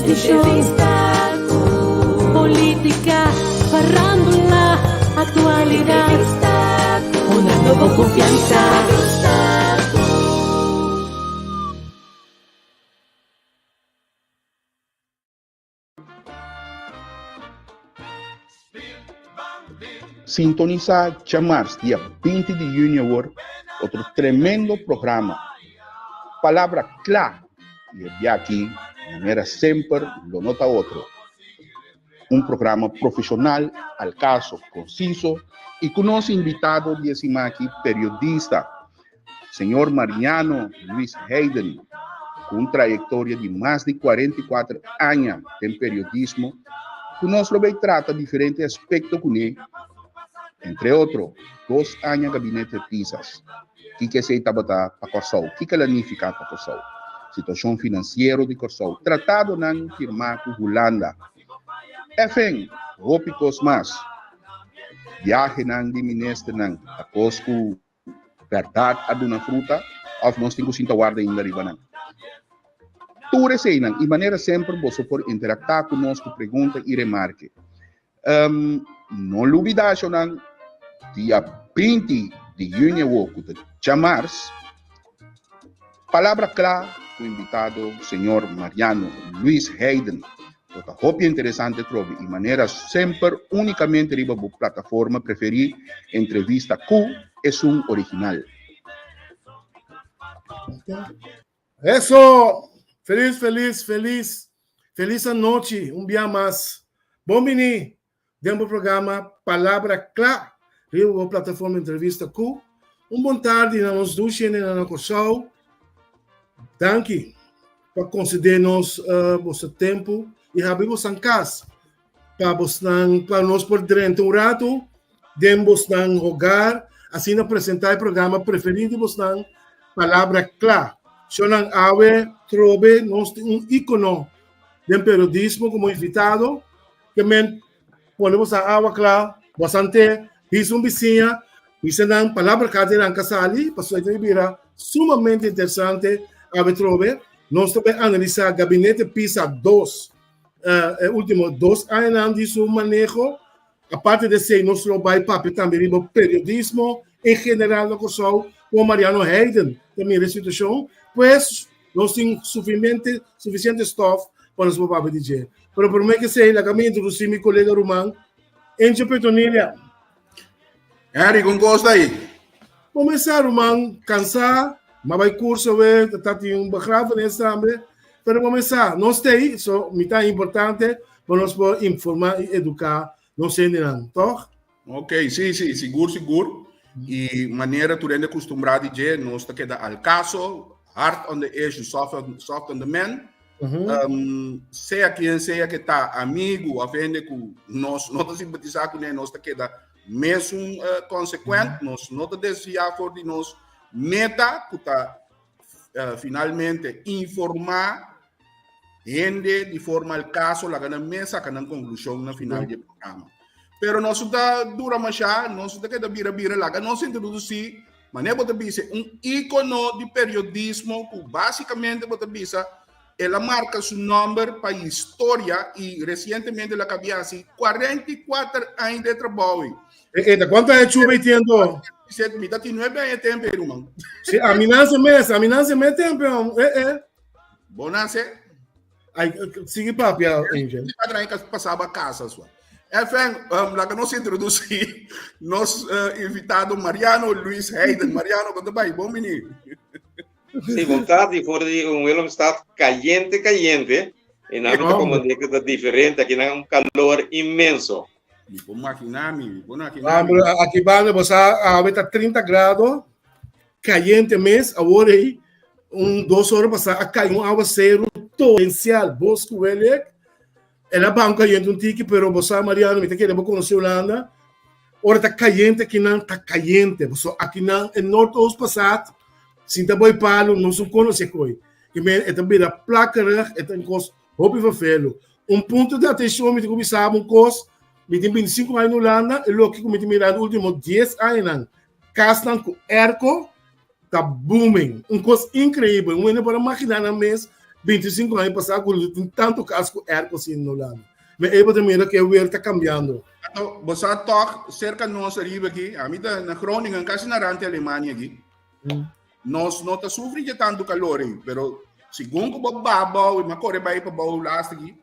Entrevista Política, farándula, actualidad. Una nueva confianza. Sintonisá djamars dia 20 di yüni awor otro tremendo programa Palabra Kla i e bia aki manera semper lo no ta otro. Un programa profeshonal, al kaso, konsiso i ku nos invitado di e siman aki periodista Señor Mariano Luis Heyden, ku un trayektoria di mas di 44 aña den periodismo, ku nos lo bay trata diferente aspekto kuné, entre otro, 2 aña Gabinete Pisas, kiko esei tabata pa Kòrsou, kiko el a nifiká pa Kòrsou, situashon finansiero di Kòrsou, tratadonan firmá ku Hulanda, enfin, hopi kos mas. Biahenan di ministernan ta kos ku bèrdat a duna fruta òf nos tin ku sinta warda ainda riba nan. Tur eseinan i manera semper boso por interaktá ku nos ku pregunta i remarke. No lubidá shownan dia 20 di yüni awor ku ta djamars, Palabra Kla ku invitado señor Mariano Luis Heyden. Lo ta hopi interesante trobe i manera semper únikamente riba bo plataforma preferí Entrevista ku esun original. Eso! Felis, felis, felis, felis anochi un bia mas. Bon bini den bo programa Palabra Kla riba bo plataforma Entrevista Ku. Un bon tardi na nos dushi hendenan na Kòrsou. Danki pa konsedé nos boso tempu i habri bosan kas pa bosnan pa nos por drenta un ratu den bosnan hogar asina presentá e programa preferí di bosnan Palabra Kla. Shownan awe trobe nos tin un íkono den periodismo komo invitado. Ke men pone boso awa kla, boso ante bisa un bisiña, bisa nan palabra ka di nan ka sali, pasobra e ta bira sumamente interesante awe trobe. Nos ta bai analisá Gabinete Pisa dos, e último 2 añanan di su maneho. Aparte di esei nos lo bai papia tambe riba periodismo en general na Kòrsou, kon Mariano Heyden ta mira e situashon. Pues nos tin sufimente sufisiente stòf pa nos por papia di dje. Pero promé ke esei laga mi introdusí mi kolega ruman Encho Petonilia. Henry, kon kos ta ei? Kumensá ruman, kansá, m'a bai kurso awe, ta tin un begrafenis tambe, pero kumensá, nos ta ei, so mi ta importante pa nos por informá i eduká nos hendenan, tòg? Ok, sí, sí, sigur, sigur. I manera tur hende kustumbrá di dje, nos ta keda al kaso, hard on the issue, soft on, soft on the man. Sea kien sea ke ta, amigu òf hende ku nos no ta simpatisá kuné, nos ta keda mesun konsekuent, nos no ta desviá for di nos meta ku ta finalmente informá hende di forma al kaso, laga nan mes saka nan konklushon na final di e programa. Pero nos no ta dura mashá, nos no ta keda bira bira, laga nos introdusí, manera bo ta bisa, un íkono di periodismo ku básikamente bo ta bisa el a marka su nòmber pa historia i resientemente el a kabia hasi 44 aña de trabou. E ta kuantu aña chuba i tiendo? Mi ta tin 9 aña tempu, ruman. Si, a mi nase mes, a mi nase mes tempu, eh eh. Bo nase? Ay, sigui papia, Angel. Cuatro aña pasaba casa sua. Enfin, laga nos introducí nos invitado Mariano Luis Heyden. Mariano, kon ta bai? Bon bini. Sí, bon tardi for di un Willemstad caliente, caliente. E nan ta como de que ta diferente, aki nan un calor inmenso. Mi por imaginá mi, mi por imaginá mi. Aki banda bo sa awe ta 30 grado, caliente mes, awor ei un 2 ora pasá a kai un awaseru torrencial, bos ku welek. El a ban caliente un tiki, pero bo sa Mariano, mi ta kere bo conoce Hulanda. Ora ta caliente akinan, ta caliente. Pasobra akinan e Noordoost Passat, sinta boi palo, nos no conoce koi. Ke men e ta bira plakkerig, e ta un kos hopi vervelu. Un punto di atencion mi tin ku bisa bo un kos, mi tin 25 aña na Hulanda, e loke ku mi tin mirando ultimo 10 añanan, kasnan ku airco ta booming. Un kos increibel. Un hende por a magina nan mes. 25 aña pasá ku tin tantu kas ku airco asina na Hulanda. Me ei bo ta mira ku e weer ta kambiando. Anto, bo sa tòg serka nos ariba aki, ami ta na Groningen, kasi na rant di Alemania aki, nos no ta sufri dje tantu kalor ei, pero segun ku bo baha abou i mi a kore bai pa abou last aki,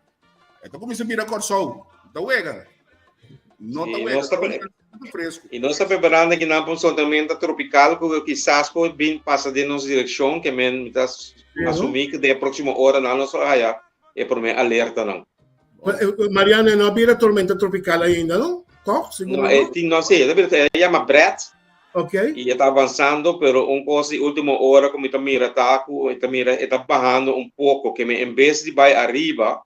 E ta kuminsá bira Kòrsou. Ta wega. No ta wega. Ta fresku. I nos ta preparando akinan pa un tormenta tropikal ku kisas por bin pasa den nos direkshon ke men mi ta asumí ku den e próksimo oranan nos lo haya e promé alertanan. Mariano, e no a bira tormenta tropikal ainda, no? Tòg? No, e tin, no, sí, e ta bira, e yama Brett. Ok. I e ta avansando, pero un kos di último ora ku mi ta mira ta ku e ta mira e ta bahando un poko, ke mi en bes di bai ariba,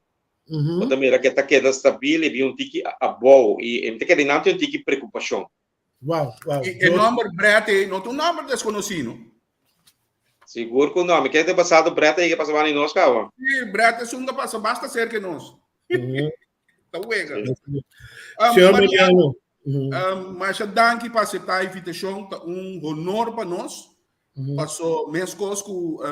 bo ta mira ku e ta keda stabil i bin un tiki abou i mi ta keda nan tin un tiki preokupashon. Wow, wow. I e nòmber Brett ei no ta un nòmber deskonosí, no? Sigur ku no. Mi kere ta pasado Brett ei ke pasa banda di nos kaba. Sí, Brett esun ta pasa basta serka di nos. Ta wega. Señor Mariano. Masha danki pa acepta e invitacion. Ta un honor pa nos. Paso mescos cu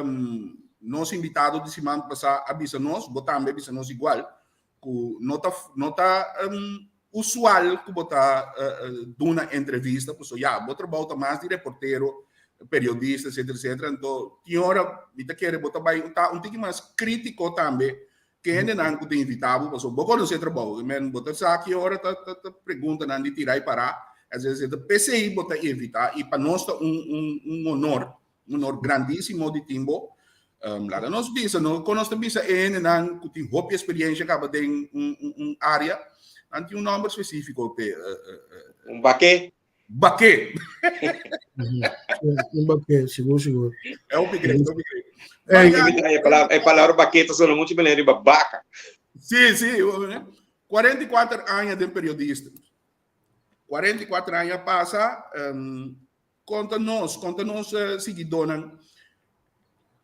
nos invitado di siman pasa a bisa nos, bo tambe a bisa nos igual, cu no ta, no ta usual cu bo ta duna entrevista, paso ya, bo trabou ta mas di reportero, periodista, etcetera, etcetera. Anto tin ora mi ta kere bo ta bay ta un tiki mas critico tambe Ke hendenan ku ta invitá bo pasobra bo konosé trabou, i men bo ta sa ki ora ta ta ta preguntanan di tira i pará, etcetera etcetera. P'esei bo ta invitá i pa nos ta un un un honor, un honor grandísimo di tin bo. Laga nos bisa, no kon nos ta bisa e hendenan ku tin hopi eksperiensha kaba den un un un área, nan tin un nòmber spesífiko p'e. Un baké. Baké. Un baké, sigur, sigur. É hopi great, hopi great. Hey. E palabra, e palabra baké ta sona mucho manera riba baka. Sí, sí. 44 aña den periodista. 44 aña pasa, um, konta nos, konta nos uh, siguidónan,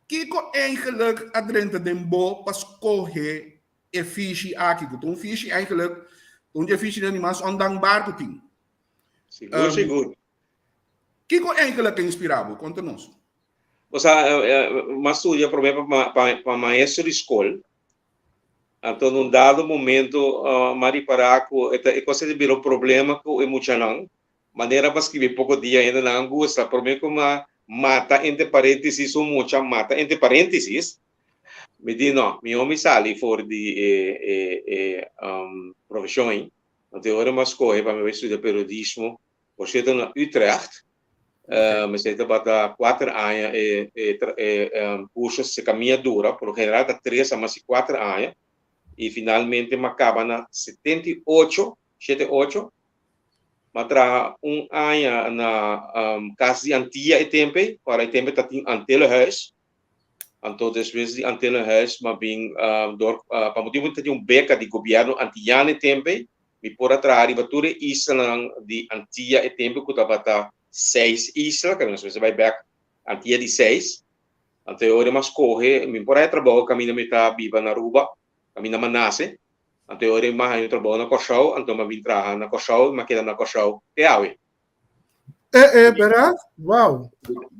kiko eigenlijk a drenta den bo pa skohe e fishi aki, ku ta un fishi eigenlijk, un di e fishinan di mas ondankbaar ku tin. Sigur, sigur. Kiko eigenlijk a inspirá bo? Konta nos. Osea, mi a studia promé pa maestro di skol. Anto na un dado momento mi a ripará ku e kos a bira un problema ku e muchanan. Manera pa skibi poko dia hende nan a gusta. Promé ku mi a mata entre paréntesis un mucha, mata entre paréntesis, mi di no, mihó mi sali for di e profeshon ei. Anto e ora mi a skohe pa mi bai studia periodismo, por sierto na Utrecht. Mester tabata kuater aña e kurso se kamia dura, por lo general ta tres a mas di kuater aña. I finalmente mi a kaba na 78, shete ocho. Mi a traha un aña na Kas di Antia e tempu ei, ora e tempu ei ta tin Antillenhuis. Anto despues di Antillenhuis mi a bin dor pa motibu ta tin un beka di gobièrnu antiyano e tempu ei, mi por a traha riba tur e islanan di Antia e tempu ku tabata seis isla, ku nos mester bai bèk Antia di seis. Anto e ora mi a skohe, mi por haña trabou kaminda mi ta biba na Aruba, kaminda mi a nase. Anto e ora mi a haña un trabou na Kòrsou, anto mi a bin traha na Kòrsou i mi a keda na Kòrsou te awe. Eh, eh, berdad? Wow.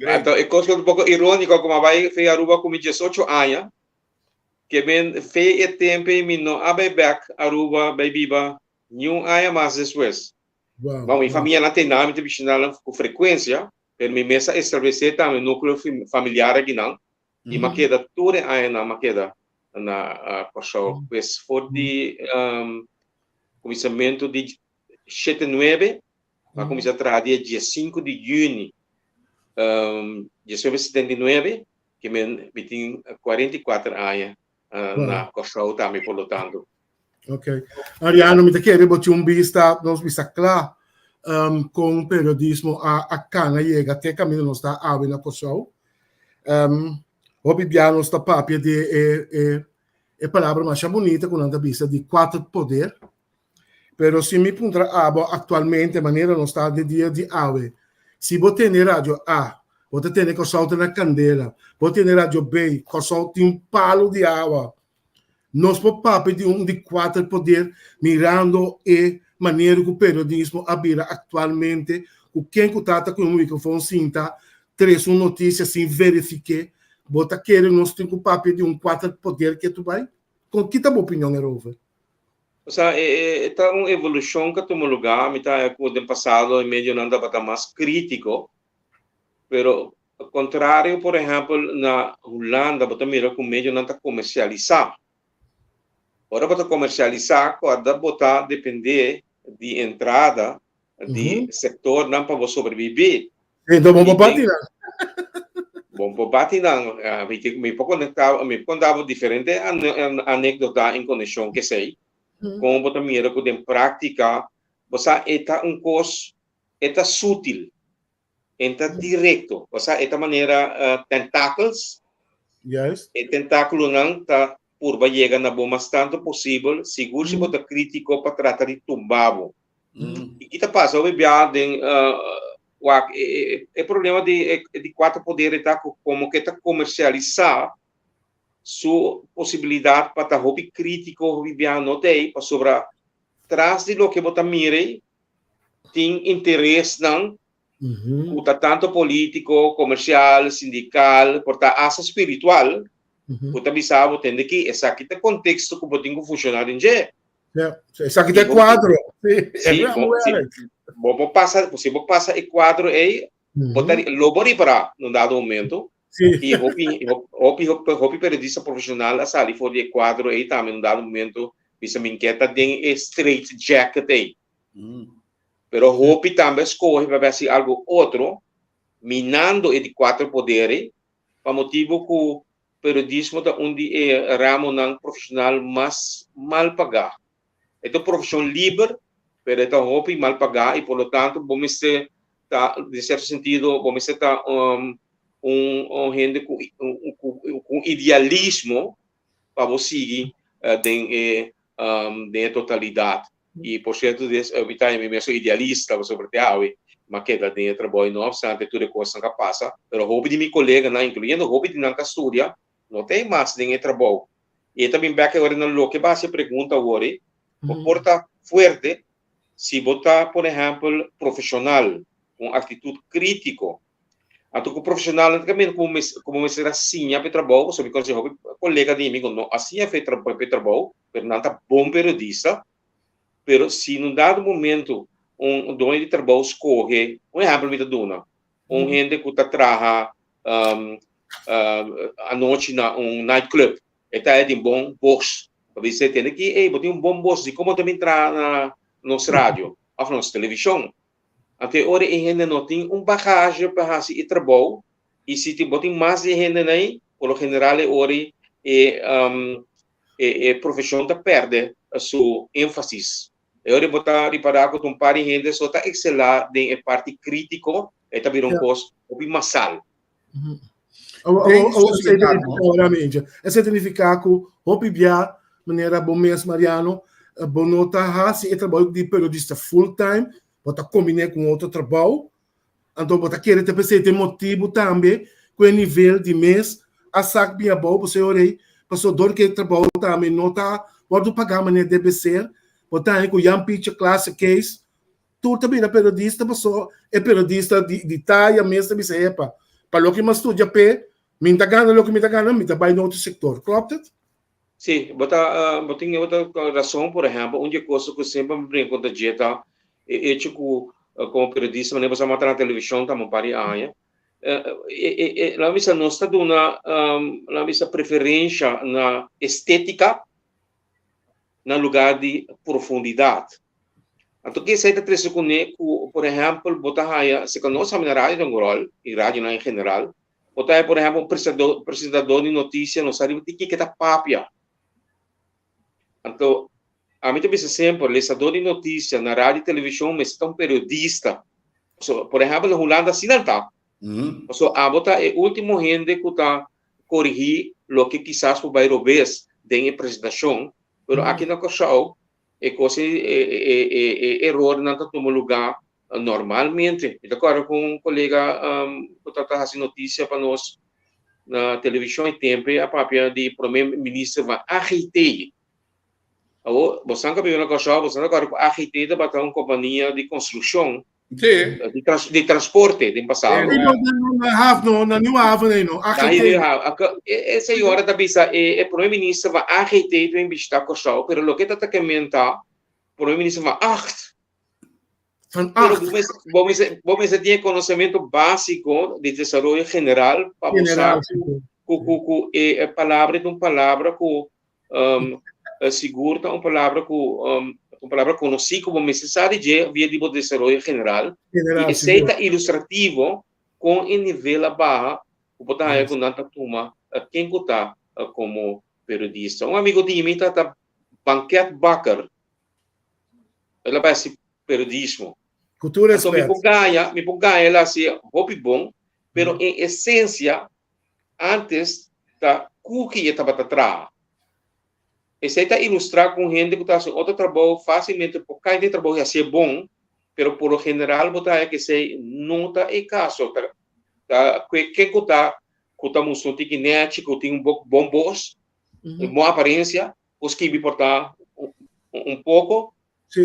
Anto, e kos un poko iróniko ku mi a bai fe Aruba ku mi diesocho aña, ke men fe e tempu ei mi no a bai bèk Aruba bai biba niun aña mas despues. Wow. Bon, mi famianan te nan, mi ta bishita nan ku frekuensia, pero mi mes a establesé tambe núkleo familiar akinan i mi a keda tur e añanan mi a keda na Kòrsou. Pues for di kuminsamentu di shete nuebe Mi a kuminsá traha dia diesinku di yüni 1979, ke men mi tin 44 aña na Kòrsou tambe por lo tanto. Ok. Mariano, mi ta kere bo tin un bista, nos bista kla kon periodismo a kana yega te kaminda nos ta awe na Kòrsou. Hopi bia nos ta papia di e palabra masha bunita ku nan ta bisa di kuater poder. Pero si mi puntra abo aktualmente manera nos ta den dia di awe, si bo tene radio A, bo ta tene Kòrsou ta na kandela, bo tene radio B, Kòrsou tin un palu di awa. Nos por papia di un di kuater poder mirando e manera ku periodismo a bira aktualmente ku ken ku ta ta ku un mikrofon sinta trese un notisia sin verifiké. Bo ta kere nos tin ku papia di un kuater poder ketu bai? Kon ki ta bo opinion erover? Osea, e ta un evolushon ku a tuma lugá. Mi ta haña ku den pasado e medionan tabata mas krítiko, pero kontrario por ehèmpel na Hulanda bo ta mira ku medionan ta komersialisá. Ora bo ta komersialisá kòrda bo ta dependé di entrada di sektornan pa bo sobrebibí. Enton bo por bati nan. Bo por bati nan. Mi por konektá, mi por konta bo diferente anekdota en konekshon ku esei. Kon bo ta mira ku den práktika, bo sa e ta un kos, e ta sutil, e ta direkto. Bo sa e ta manera tentakels. Juist. E tentákulonan ta purba yega na bo mas tantu posibel, sigur si bo ta krítiko pa trata di tumba bo. I ki ta pasa hopi bia den wak e problema di di kuater poder ta ku komo ke ta komersialisá su posibilidat pa ta hopi kritiko hopi bia no ta ei pasobra tras di loke bo ta mira ei tin interesnan ku ta tanto polítiko, komersial, sindikal, por ta asta spiritual ku ta bisa bo tende ki esaki ta konteksto ku bo tin ku funshoná den dje. Ja, esaki ta e kuadro. Sí, sí, bo, sí. Bo por pasa, si bo pasa e kuadro ei, bo ta, lo bo ripará na un dado momento. Sí. I hopi, hopi, hopi, hopi periodista profesional a sali for di e kuadro ei tambe na un dado momento, bisa mi ke ta den e straight jacket ei. Pero hopi tambe a skohe pa bai hasi algo otro, minando e di kuater poder ei, pa motibu ku Periodismo ta un di e ramonan profesional mas mal pagá. E ta un profesion liber, pero e ta hopi mal pagá i por lo tanto bo mester ta, den sierto sentido, bo mester ta un un hende ku ku un idealismo pa bo sigui den e den e totalidat. I por sierto des mi ta mi mes un idealista pasobra te awe mi a keda den e trabou i no opstante tur e kosnan ku a pasa, pero hopi di mi koleganan inkluyendo hopi di nan ku a studia no ta ei mas den e trabou. I e ta bin bek awor na loke bo a hasi e pregunta awor ei, bo por ta fuerte si bo ta por ehèmpel profeshonal ku un aktitut krítiko. Anto ku profeshonalnan ta kaminda ku bo mester a siña pa e trabou pasobra mi konosé hopi kolega di mi ku no a siña pa e trabou pero nan ta bon periodista, pero si na un dado momento un doño di trabou scoge, un ehempel mi ta duna, un hende cu ta traha anochi na un night club, e ta tin bon bos, pa bisa tende ki, ey bo tin un bon bos, dicon bo ta bin traha na nos radio of nos television? Anto e ora e hende no tin un bagage pa hasi e trabou i si tin bo tin mas di e hendenan ei, por lo general e ora ei e e profeshon ta pèrdè su énfasis. E ora ei bo ta ripará ku ta un par di hende so ta ekselá den e parti krítiko, e ta bira un kos hopi masal. Esei ta nifiká ku hopi bia, manera bo mes Mariano, bo no ta hasi e trabou di periodista full time, bo ta kombiné ku un otro trabou, anto bo ta kere ta p'esei ta e motibu tambe ku e nivel di mes a sak bin abou, pasobra e ora ei, pasobra dor ku e trabou tambe no ta wòrdu pagá manera debe ser, bo ta haña ku Jan Pietje Klase Kees Tur ta bira periodista paso e periodista di di taya mes ta bisa epa, pa loke mi a studia p'e, mi n'ta gana loke mi ta gana, mi ta bai na otro sektor. Klopt het? Sí, bo ta bo tin bo ta rason. Por ehèmpel, un di e kosnan ku semper mi bringa kontra dje ta e echo ku komo periodista manera bo sa mata na televishon tambe un par di aña, laga mi bisa nos ta duna laga mi bisa preferensha na estetika na lugar di profundidat. Anto ke esei ta trese kuné ku, por ehèmpel, bo ta haña, si ku nos na radio ta un ròl, i radionan en general, bo ta haña, por ehèmpel, un presentadó, presentadó di notisia no sa riba di kiko e ta papia. Anto, ami ta bisa semper, lesadó di notisia na radio i televishon mester ta un periodista. So, por ehèmpel, na Hulanda asina nan ta. Pasobra abo ta e último hende ku ta korigí loke kisas por bai robes den e presentashon, pero aki na Kòrsou e kos e e erornan ta tuma lugá normalmente. Mi ta kòrda ku un kolega ku tabata hasi notisia pa nos na televishon e tempu a papia di promé minister van AGT. Awor, bosan ku a biba na Kòrsou, bosan ta kòrda ku AGT tabata un kompania di konstrukshon Sí. Di, trans, di transporte den pasado. Sí, no, no, Na haf no, na Nieuwe Haven ei no. AGT. E señora ta bisa e prome minister van AGT ta bin bishita Kòrsou, pero loke ta ta kementa prome minister van Acht. Van Acht. Bo mester, bo mester tin e konosementu básiko di desaroyo general pa bo sa ku ku ku e palabra ta un palabra ku um, sigur ta un palabra ku um, un palabra konosí ku bo mester sa di dje via di bo desaroyo general. General, I esei ta ilustrativo kon e nivel a baha ku bo ta haña ku nan ta tuma ken ku ta komo periodista. Un amigo di mi ta ta Banket Bakker. El a bai hasi periodismo. Ku tur Anto mi respet. por gaña, mi por gaña el a hasi hopi bon, pero en esencia antes ta kuki e tabata traha. Esei ta ilustra ku un hende ku ta hasi otro trabou fácilmente por kai den trabou i hasié bon, pero por lo general bo ta haña ku esei no ta e kaso. Ta ta ken ku ta ku ta mustra un tiki nèchi, ku tin un bon bos, un bon aparensia, Por skibi por ta un poko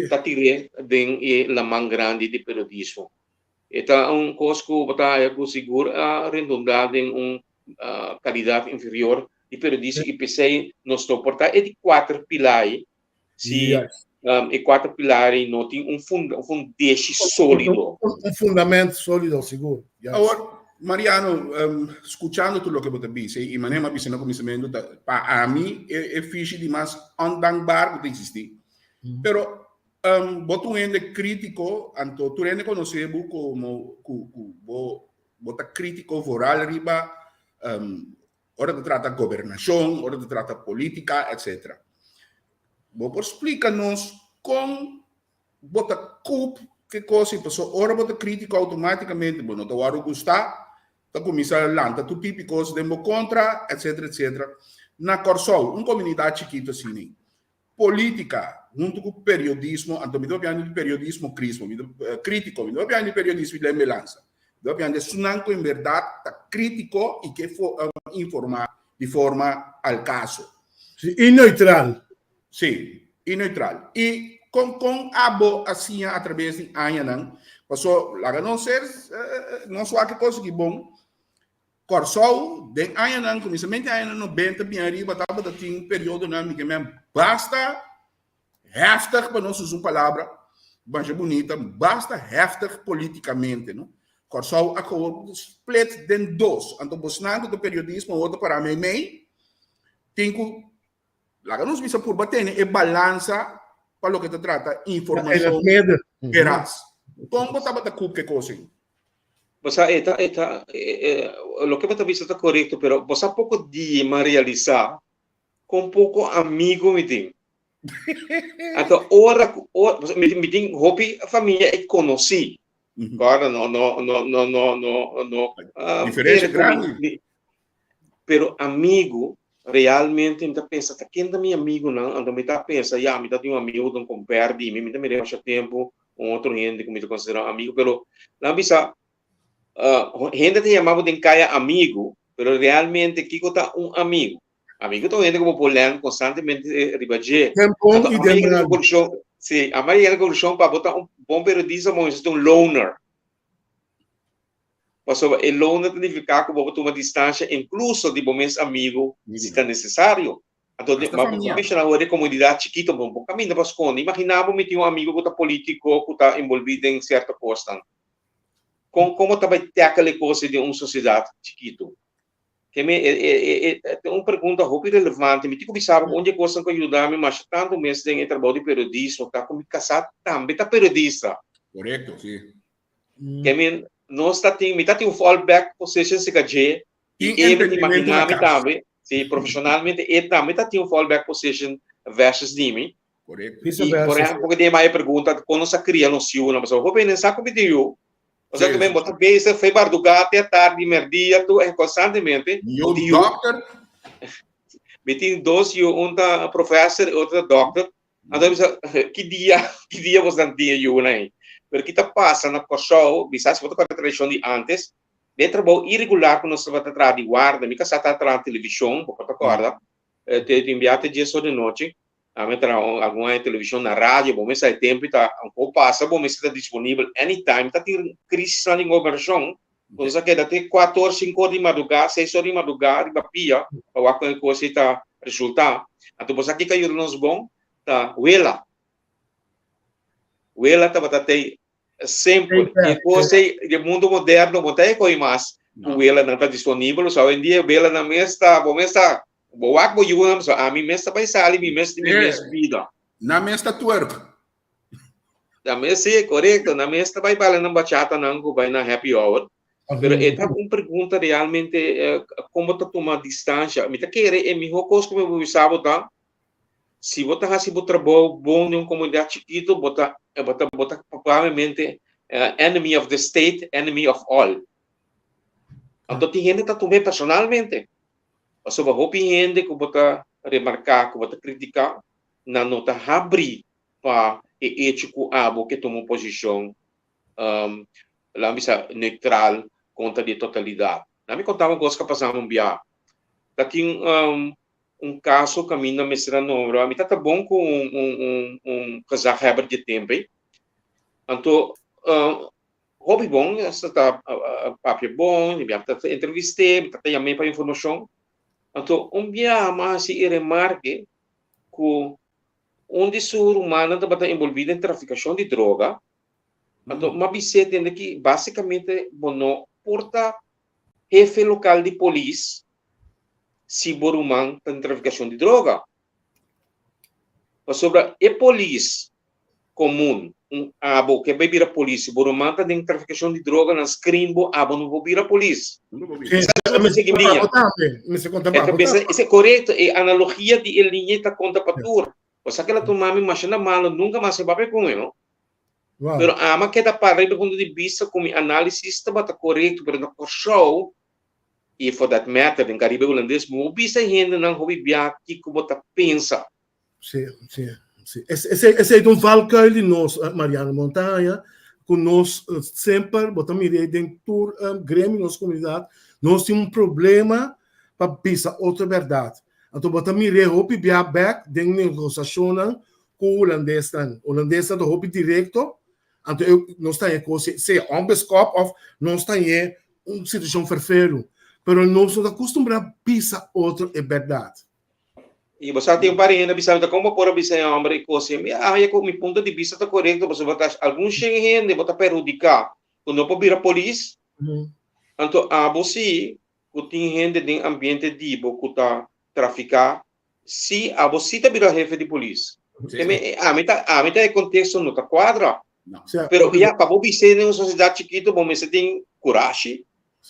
ta tir'é den e laman grandi di periodismo. E ta un kos ku bo ta haya ku sigur a redundá den un kalidat inferior di periodismo i p'esei nos no por ta e di kuater pilar ei si e kuater pilar ei no tin un fundeshi sólido. Un fundamento sólido, sigur. Awor, Mariano, skuchando tur loke bo ta bisa i manera mi a bisa na kuminsamentu ta pa ami e fishi di mas ondankbaar ku ta eksistí. Pero bo ta un hende krítiko, anto tur hende konosé bo komo ku bo bo ta krítiko voral riba ora ta trata gobernashon, ora ta trata polítika, etcetera. Bo por splika nos kon Bo ta koop ke kos i paso ora bo ta kritiko outomatikamente bo no ta wòrdu gustá, ta kuminsá lanta tur tipo di kos den bo kontra, etsetera, etsetera. Na Kòrsou, un komunidat chikitu asina, polítika huntu ku periodismo, anto mi ta papiando di periodismo krismo, mi ta kritiko, mi ta papiando di periodismo di lembelansa, mi ta papiando di esunnan ku en bèrdat ta kritiko i ke informá di forma al kaso. Sí, i neutral. Sí, i neutral. I kon kon abo a siña atrabes di añanan? Paso laga nos ser nos wak e kos aki bon. Kòrsou den añanan, kuminsamentu di añanan nobenta bin ariba tabata tin periodonan mi ke men basta heftig pa nos usa un palabra masha bunita, basta heftig politikamente no. Kòrsou a kobo split den dos. Anto bosnan ku ta periodismo awor ta pará meimei tin ku Laga nos bisa purba tene e balansa pa loke ta trata informashon veras. Kon bo tabata kup ke kos ei? Bo sa, e ta, e ta, loke bo ta bisa ta korekto, pero bo sa poko dia mi a realisá kon poko amigu mi tin. Anto ora ku, ora, mi tin hopi famia e konosí. Kòrda, no, no, no, no, no, no, no. Diferensia grandi. Pero amigu, realmente mi ta pensa ta ken ta mi amigunan, anto mi ta pensa ya mi ta tin un amigu ta un komper di mi, mi ta mira masha tempu un otro hende ku mi ta konsidera un amigu, pero nan bisa hende ta yama bo den kaya amigu, pero realmente kiko ta un amigu? Amigu ta un hende ku bo por lèn konstantemente riba dje. Den bon Anto i a den yega na mal. konklushon, si, a yega na konklushon pa bo ta un bon periodista bo mester ta un loner. Pasobra e loner ta nifiká ku bo por tuma distansha inkluso di bo mes amigu si ta nesesario. Anto Hasta bo famia. menshoná awor e komunidat chikitu, bo bo kaminda pa skonde. Imaginá bo mi tin un amigu ku ta polítiko ku ta enbolbí den sierto kosnan. Kon kon bo ta bai tackle e kos ei den un sosiedat chikitu? Ke mi e e e e ta un pregunta hopi relevante. Mi tin ku bisa bo ku un di e kosnan ku a yuda mi masha tantu mes den e trabou di periodismo ta ku mi kasá tambe ta periodista. Korekto, si. Ke men nos ta tin, mi ta tin un fallback position cerca dje Tin y e mi ta entendimento imagina na mi cas. tambe, si, profesionalmente e tambe ta tin un fallback position versus di mi. Correcto. Vice Y por versa, ejemplo, porque den e pregunta con nos a cria nos yiunan, pasobra hopi hende sa cu mi tin yu. O sea Sí, que men sí, bo sí. ta bezig fe barduga te tardi, merdia, tu eh, constantemente. Mi Bo yu tin yu. dokter. Mi tin dos yu, un ta professor y otro ta dokter. Anto bisa, ki dia, ki dia bosnan tin e yunan ei? Pero ki ta pasa na Kòrsou, bisa si bo ta kòrda tradishon di ántes, den trabou iregular ku nos tabata traha di warda, mi kasá tabata traha na televishon, bo por ta kòrda, te tin bia te dies or di nochi, ami a traha algun aña televishon, na radio, bo mester e tempu ta, aunke bo pasa bo mester ta disponibel anytime, ta tin krisisnan di gobernashon. Nos a keda te 4 or, 5 or di madrugá, 6 or di madrugá riba pia pa wak kon e kos ei ta resultá. Anto bo sa kiko a yuda nos bon? Ta wela. Wela tabata tei semper. E kos ei den mundo moderno bo ta e koi mas ku welanan ta disponibel. Osea hoy en dia welanan mes ta, bo mes ta, bo wak bo yunan, pasobra ami mes ta bai sali mi mes mi mes bida. Nan mes ta twerk. Nan mes, sí, korekto. Nan mes ta bai baila nan bachatanan ku bai na happy hour. Pero e ta un pregunta realmente kon bo ta tuma distansha. Mi ta kere e mihó kos ku mi por bisa bo ta, si bo ta hasi bo trabou bon den un komunidat chikitu, bo ta bo ta bo ta probablemente enemy of the state, enemy of all. Anto tin hende ta tum'é personalmente. Pasobra hopi hende ku bo ta remarká, ku bo ta kritiká, nan no ta habrí pa e echo ku abo ke tuma un posishon, laga bisa, neutral kontra di e totalidat. Nan mi konta un kos ku a pasa un bia. Ta tin un kaso kaminda mester a nombra, mi ta ta bon ku un un gezaghebber di e tempu ei. Anto hopi bon, esta ta papia bon, mi ta ta entrevist'é, mi ta ta yam'é pa informashon. Anto un bia mi a hasi e remarke ku un di su rumannan tabata enbolbí den trafikashon di droga, anto m'a bis'é tende ki básikamente bo no por ta hefe lokal di polis si bo ruman ta den trafikashon di droga. Pasobra e polis komun, un abo ke bai bira polis, si bo ruman ta den trafikashon di droga nan screen bo, abo no por bira polis. Esei korekto, e analogia di e liña ta konta pa tur. Osea ke la tuma mi masha na malo, nunka mas e papia ku mi, no. Pero ama keda para riba e punto di bista ku mi análisis tabata korekto, pero na Kòrsou i for that matter den Karibe Hulandes, bo bisa e hendenan hopi bia kiko bo ta pensa. Sí, sí, sí. Esei, esei ta un valkuil di nos, Mariano Montaña, ku nos semper, bo ta mir'é den tur gremio di nos komunidat, nos tin un problema pa bisa otro bèrdat. Anto bo ta mir'é hopi bia bèk den negosiashonnan ku hulandesnan. Hulandesnan ta hopi direkto, anto e nos ta haña kos sea ònbeskòp òf nos ta hañ'é un situashon ferferu. Pero nos no ta kustumbrá bisa otro e bèrdat. I bo sa tin un par di hende a bisa mi ta kon bo por a bisa e hòmber e kos ei? Mi a haña ku mi punto di bista ta korekto pasobra ta algun shen hende bo ta perhudiká ku no por bira polis. Anto abo si ku tin hende den ambiente di bo ku ta trafiká si abo si ta bira hefe di polis. Ami ta ami ta e konteksto no ta kuadra. Pero ya pa bo bis'é den un sosiedat chikitu bo mester tin kurashi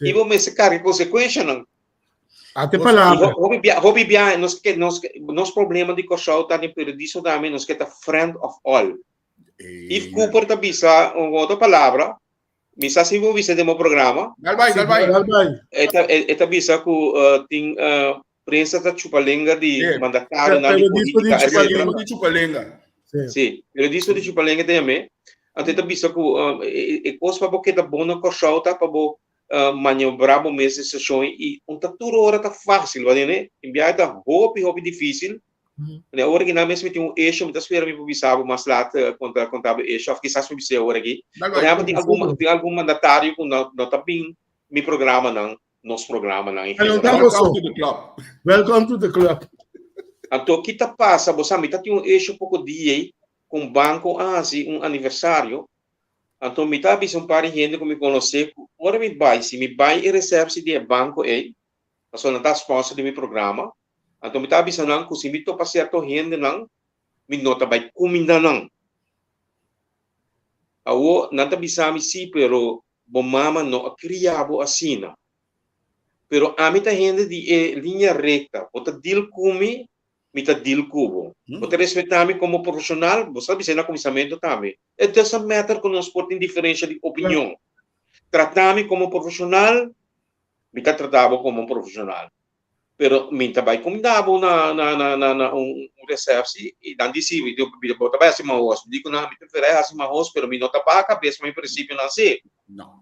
i bo mester karga e konsekuenshanan. Ate palabra. Hopi bia, hopi bia, nos ke, nos ke, nos problema di Kòrsou ta den periodismo tambe, nos ke ta friend of all. Yves Cooper ta bisa un otro palabra, mi sa si bo bisa den bo programa. Dal bai, dal bai. Dal bai. E ta, e, e ta bisa ku uh, tin uh, prensa ta chupa lenga di Sí. mandatarionan di Periodismo di política, chupa etcétera. Periodismo di chupa lenga. Sí. Sí, periodismo di chupa lenga ta yam'é. Anto e ta bisa ku uh, e, e kos pa bo keda bon na Kòrsou ta pa bo maniobrá bo mes den seshon i un ta tur ora ta fásil, bo tende? In biaha ta hopi hopi difísil. Pasobra awor aki nan mes mi tin un issue, mi ta spera mi por bisa bo mas lat konta konta bo issue òf kisas mi bis'é awor aki. Por ehèmpel tin algun tin algun mandatario ku no no ta bin mi programanan, nos programanan en general. Welcome to the club. Welcome to the club. Anto ki ta pasa? Bo sa mi ta tin un issue poko dia ei ku un banko a hasi un aniversario. Anto mi ta bisa un par di hende ku mi konosé ku ora mi bai, si mi bai e resèpsi di e banko ei, pasobra nan ta sponsor di mi programa, anto mi ta bisa nan ku si mi topa sierto hendenan, mi no ta bai kuminda nan. Awor nan ta bisa mi, sí, pero bo mama no a kria bo asina. Pero ami ta hende di e liña rekta, bo ta deal ku mi, mi ta deal ku bo. Bo ta respetá mi komo profeshonal, bo sa bis'é na kuminsamentu tambe. It doesn't matter ku nos por tin diferensha di opinion. Tratá mi komo profeshonal, mi ta tratá bo komo un profeshonal. Pero mi ta bai kumindá bo na na na na na un resèpsi i nan di si, bo ta bai hasi mahos. Mi di ku nan, mi preferá hasi mahos, pero mi no ta baha kabes pa mi prinsipionan si.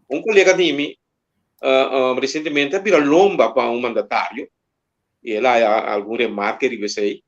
Un kolega di mi resientemente a bira lomba pa un mandatario i el haya algun remarke riba esei.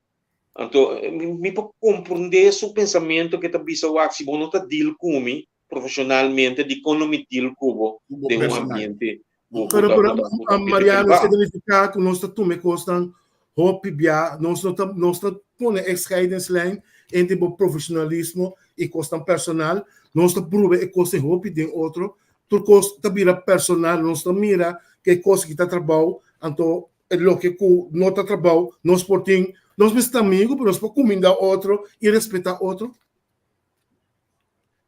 Anto mi por komprendé su pensamentu ke ta bisa wak si bo no ta deal ku mi. profesionalmente, dikon lo mi deal ku bo den un ambiente ku Pero, pero, Mariano, esei ta nifiká ku nos ta tuma e kosnan hopi bia, nos no ta, nos ta pone e scheidingslijn entre bo profesionalismo i kosnan personal, nos ta prueba e kos hopi den otro, tur kos ta bira personal, nos ta mira ku e kos aki ta trabou, anto e loke ku no ta trabou, nos por tin, nos mester ta amigu, pero nos por kuminda otro i respetá otro.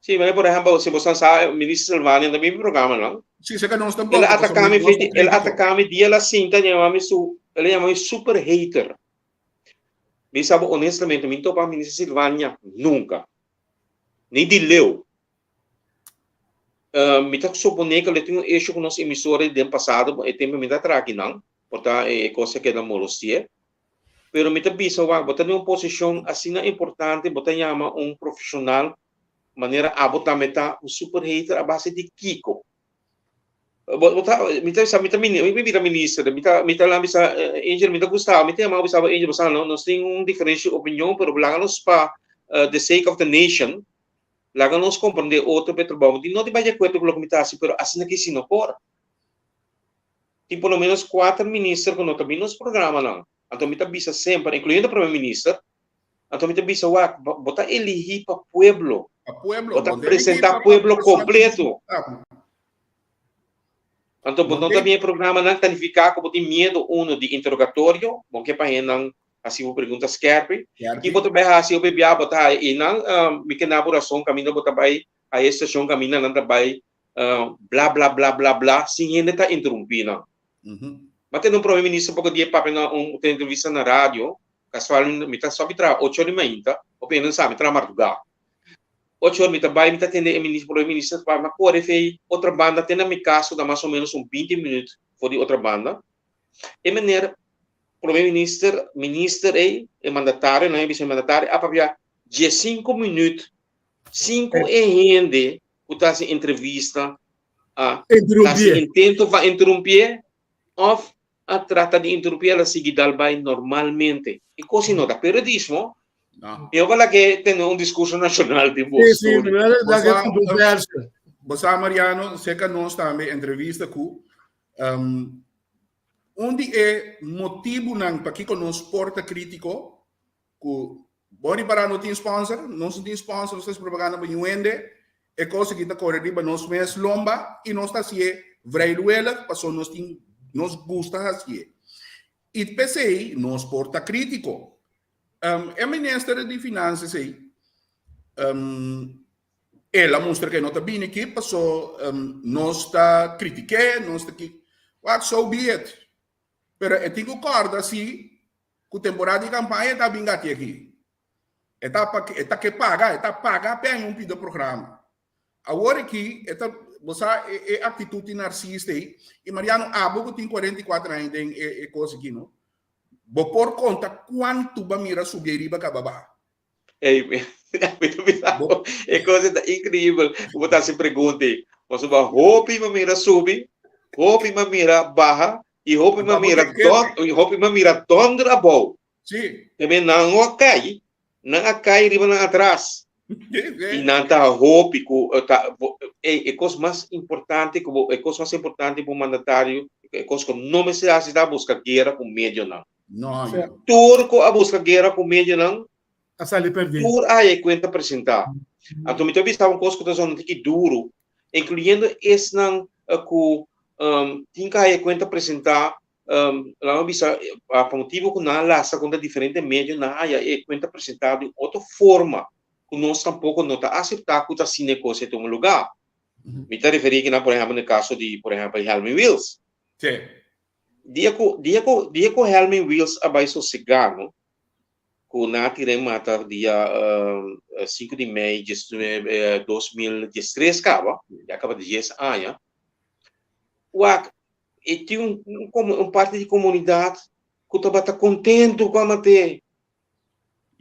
Sí, maar por ehempel, si boso sa, minister Silvania ta mi programa, no? Sí, sé que nos tampoco. El a ataca mi, el a ataca mi dia la cinta, llama mi su, el llama mi super hater. Mi sabo honestamente, mi topa minister Silvania nunca. Ni di leu. Mi ta supone ku lo tin un issue ku nos emisora den pasado, e tempu mi ta traha akinan, por ta e kos a keda molesti'é. Pero mi ta bisa wak, bo ta den un posishon asina importante, bo ta yama un profeshonal manera abo tambe ta un super hater a base di kiko? Bo bo ta mi ta bisa mi ta mi mi bira minister mi ta mi ta bisa Angel mi ta gusta mi ta yama bo bisa bo Angel bo sa no nos tin un diferensha di opinion pero laga nos pa the sake of the nation Laga nos komprendé otro pa e trabou. Mi no ta bai di akuerdo ku loke mi ta hasi, pero asina ki si no por. Tin por lo menos kuater minister ku no ta bin nos programanan. Anto mi ta bisa semper, inkluyendo prome minister, anto mi ta bisa wak, bo ta elihí pa pueblo. Pa pueblo. Bo ta presentá pueblo kompleto. Anto bo no ta bin e programanan ta nifiká ku bo tin miedu uno di interogatorio, bo ke pa hendenan hasi bo pregunta skèrpi. Ki bo ta bai hasi hopi bia bo ta haya einan mi ke na bo rason kaminda bo ta bai haya e stashon kaminda nan ta bai bla bla bla bla bla sin hende ta interumpí nan. Bo a tende un prome minister poko dia papia na un entrevista na radio, kasual mi ta stòp di traha ocho or di mainta, hopi hende no sa mi traha mardugá. Ocho or mi ta bai mi ta tende e minister prome minister ta papia mi a kore fei otra banda te na mi kas ku ta mas o menos un binti minüt for di otra banda. E meneer prome minister minister ei e mandatario nan e bisa e mandatario a papia diesinku minüt sin ku e hende ku ta hasi entrevista a hasi intento pa interumpié òf a trata di interumpié el a sigui dal bai normalmente. E kos no ta periodismo. No. E ojalá ke tene un diskurso nashonal di bo Sí, sí, story. la que controversia. Bo sa, Mariano, serka nos tambe entrevista ku um, un di e motibunan pakiko nos por ta kritiko ku bo ripará no tin sponsor, nos no tin sponsor, nos ta hasi propaganda pa niun hende, e kos aki ta kore riba nos mes lomba i nos ta hasié vrijwillig pasobra nos tin nos gusta hasié. I p'esei nos por ta kritiko. E minister di Finansias ei el a mustra ku e no ta bini aki paso nos ta kritik'é, nos ta ki, wak so be it. Pero e tin ku kòrda si ku temporada di kampaña e ta bin gati aki. E ta pa e ta ke paga, e ta paga p'e haña un pida programa. Awor aki e ta, bo sa e e aktitut di narsista ei, i Mariano abo ku tin 44 aña den e e kos aki no, bo por konta kuantu bo a mira subi ariba kaba baha. Ey, mi ta bisa bo, e kos ta increíbel ku bo ta hasi pregunta ei. Pasobra hopi mi a mira subi, hopi mi a mira baha, i hopi mi a mira don, i hopi mi a mira donder abou. Sí. Tambe nan no a kai, nan a kai riba nan atras. I nan ta hopi ku ta, ey, e kos mas importante ku bo, e kos mas importante pa un mandatario, e kos ku no mester hasi ta buska guera ku medionan. No, Sí. yo. Tur ku a buska guera ku medionan, A sali perdí. tur a haya e kuenta presentá. Anto mi ta bisa un kos ku ta zona un tiki duru, inkluyendo esnan ku tin ku haya e kuenta presentá, laga mi bisa pa motibu ku nan a lasa kontra diferente medio, nan a haya e kuenta presentá di un otro forma ku nos tampoko no ta aseptá ku ta asina e kos ei tuma lugá. Mi ta referí kinan, por ehèmpel, na e kaso di, por ehèmpel, Helmin Wiels. Sí. Dia ku dia ku dia ku Helmin Wiels a bai sosegá no, ku nan a tira e mata dia sinku di mei dies 2013 kaba, ya kaba dies aña, wak e tin un un un parti di komunidat ku tabata kontentu ku a mat'é.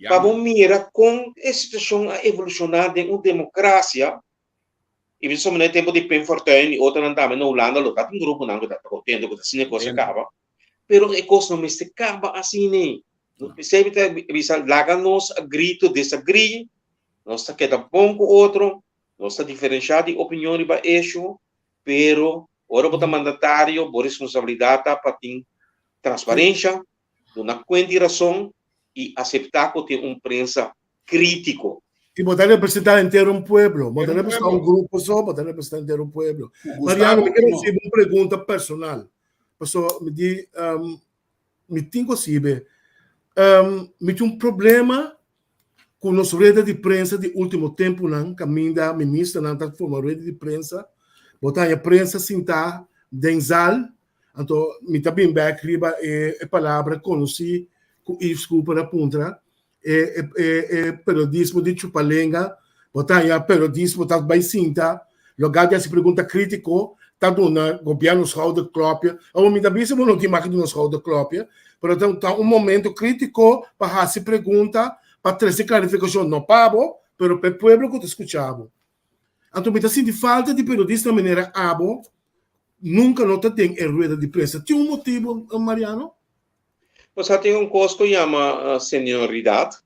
Pa bo mira kon e situashon a evolushoná den un demokrasia. I bisa somente tempu di Pim Fortuyn i otronan tambe na Hulanda lo ta tin gruponan ku ta kontento ku ta asina e kos a kaba. Pero e kos no mester kaba asina. P'esei mi ta bisa laga nos agree to disagree, nos ta keda bon ku otro. Nos ta diferenshá di opinion riba esho, pero ora bo ta mandatario, bo responsabilidat ta pa tin transparensha, duna kuenta i rason i aseptá ku tin un prensa krítiko. I bo ta representá henter un pueblo. Bo ta representá un grupo so, bo ta representá henter un pueblo. Mariano, mi ker hasi bo un pregunta personal. Pasobra mi di, mi tin ku hasibe. Mi tin un problema ku nos rueda di prensa di último tempunan kaminda ministernan ta forma rueda di prensa, bo ta haña prensa sintá den zal, anto mi ta bin bèk riba e e palabra konosí ku Yves Cooper a puntra, e e e periodismo di chupalenga, bo ta haña periodismo ta bai sinta lugá di hasi pregunta krítiko ta duna gobièrnu schouderklopje. Awor mi ta bisa bo no tin maki duna schouderklopje, pero ta ta un momento krítiko pa hasi pregunta, pa trese klarifikashon, no pa bo, pero pa e pueblo ku ta skucha bo. Anto mi ta sinti falta di periodista manera abo nunka no ta den e rueda di prensa. Tin un motibu, Mariano? Bo sa tin un kos ku yama senioridat.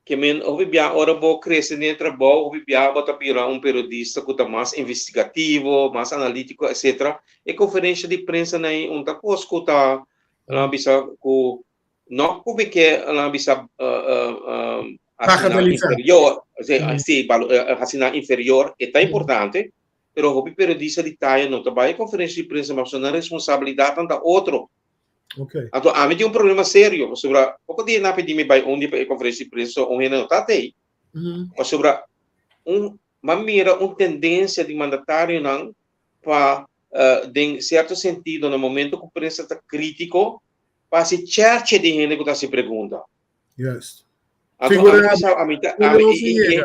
Ke men hopi bia ora bo krese den e trabou, hopi bia bo ta bira un periodista ku ta mas investigativo, mas analítiko, etcetera. E konferensha di prensa na ei un ta kos ku ta nan a bisa ku no ku mi ke nan a bisa hasi nan inferior, si, hasi nan inferior, e ta importante, pero hopi periodista di taya no ta bai e konferensha di prensa pasobra nan responsabilidatnan ta otro. Okay. Anto ami tin un problema serio, pasobra poko dia nan a pidi mi bai un dia pa e konferensia di prensa, un hende no ta tei. Pasobra un m'a mira un tendensia di mandatarionan pa den sierto sentido na momento ku prensa ta kritiko pa hasi chèrchè di hende ku ta hasi pregunta. Juist. Anto ami Figurado. ta sa ami ta ami e e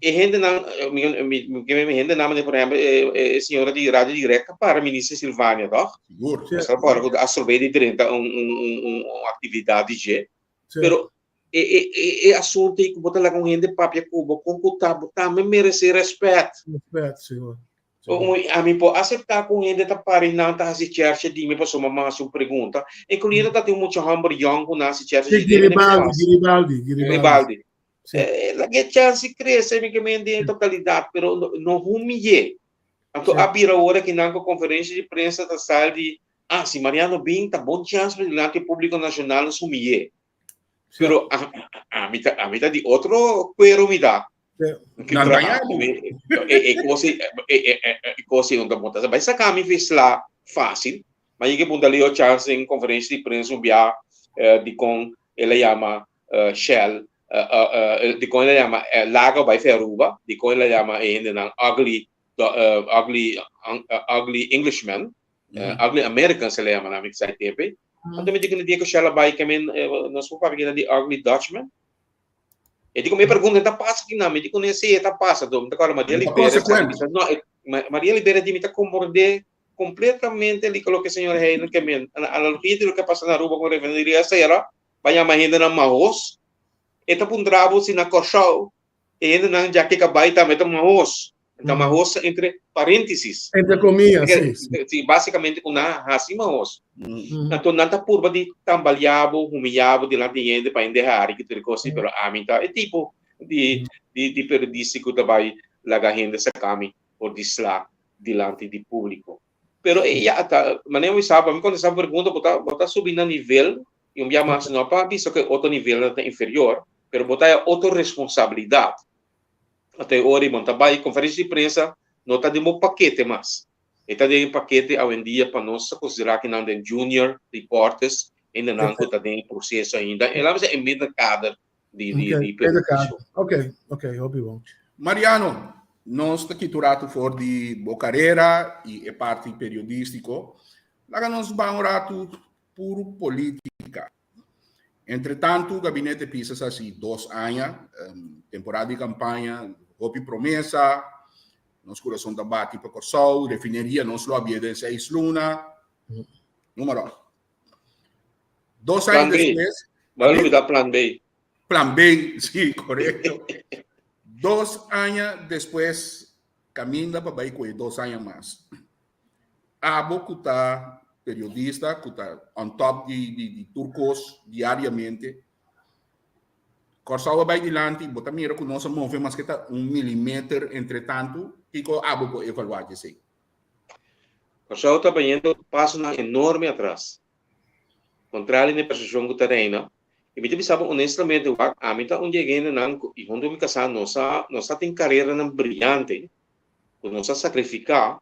E hendenan, mi mi mi ke mi hendenan manera por ehempel e e señora di Radio Direct a para minister Silvania toch? Sigur. Sí. Esaki por ku a strob'é di drenta un un un un un aktividat di dje. Sí. Pero e e e e asuntu ei ku bo ta laga un hende papia ku bo kon ku ta bo tambe meresé rèspèt. Rèspèt, sigur. Un ami por aseptá ku un hende ta para i nan ta hasi chèrche di mi pasobra mi a hasi un pregunta, inkluyendo ta tin un mucha hòmber yòn ku nan hasi chèrche Sí, di mi, Giribaldi, Giribaldi, Giribaldi. Garibaldi. Sí. Eh, laga e chance crece, mi ke men den totalidad, pero no, no humillé. Anto Sí. a bira ora ki nan ku conferencia di prensa ta sal di, ah, si Mariano bin, ta bon chance pa dilanti e público nacional nos humillé. Sí. Pero a, a, ami ta, ami ta di otro cuero mi ta. Sí. Ki Nan tra- daña bo. e, e, e cosa, e, e, e, e cosa ei no ta bon. Ta bai saca mi fisla fácil. Ma yega punta Leo Chance den conferencia di prensa un bia eh, di con el a yama Shell, dikon el a yama Lago bai fe Aruba, dikon el a yama e hendenan ugly, ugly, ugly Englishmen, ugly Americans el a yama nan mi sa e tempo ei. Anto mi di ku dia ku Shell a bai ke men nos por papia kinan di ugly Dutchman. E di ku mi pregunta ta pasa kinan, mi di ku si e ta pasa, mi ta kòrda Maria Liberia sa bisa no, Maria Liberia di mi ta komprondé kompletamente loke señor Heijnen ke men, analogia di loke a pasa na Aruba ku refineria sera, Ba yama hendenan mahos. E ta puntra bo si na Kòrsou e hendenan djaki ka bai tambe ta mahos. Ta mahos ta entre paréntesis. Entre komia, si. Si, básikamente ku nan a hasi mahos. Anto nan ta purba di tambaliá bo, humiliá bo dilanti di hende pa hende hari ki tur e kos ei, pero ami ta e tipo di di periodista ku ta bai laga hende saka mi for di sla dilanti di públiko. Pero e ya ta, manera mi sa, pa mi kontestá bo pregunta, bo ta bo ta subi na nivel i un bia mas no pa bisa ku e otro nivelnan ta inferior, pero bo ta haya otro responsabilidat. Anto e ora ei bo no ta bai konferensia di prensa no ta den bo pakete mas. E ta den e pakete awendia pa nos ta konsiderá kinan den junior reporters, hendenan ku ta den e proseso ainda. E laat mi bisa e middenkader di di Ok, di middenkader. periodismo. Ok, ok, hopi bon. Mariano, nos ta kita un ratu for di bo karera i e parti periodístiko. Laga nos ban un ratu puru polítika. Entretantu, gabinete Pisas hasi dos aña, temporada di kampaña, hopi promesa, nos kurason ta bati pa Kòrsou, refineria nos lo abia den seis luna, número. Dos aña Plan B. despues. Bo a lubida plan B. Plan B, sí, korekto. Dos aña despues, kaminda pa bai ku e dos aña mas. Abo ku ta periodista, ku ta on top di di di tur kos diariamente, Kòrsou a bai dilanti, bo ta mira ku nos a move maske ta un milimeter entre tantu, kiko abo por evaluá djesei? Kòrsou ta bayendo pasonan enorme atras, kontrali na e persepshon ku ta reina, i mi ta bisa bo honestamente wak, ami ta un di e gentenan ku i huntu ku mi kasá nos a nos a tin kareranan briante ku nos a sakrifiká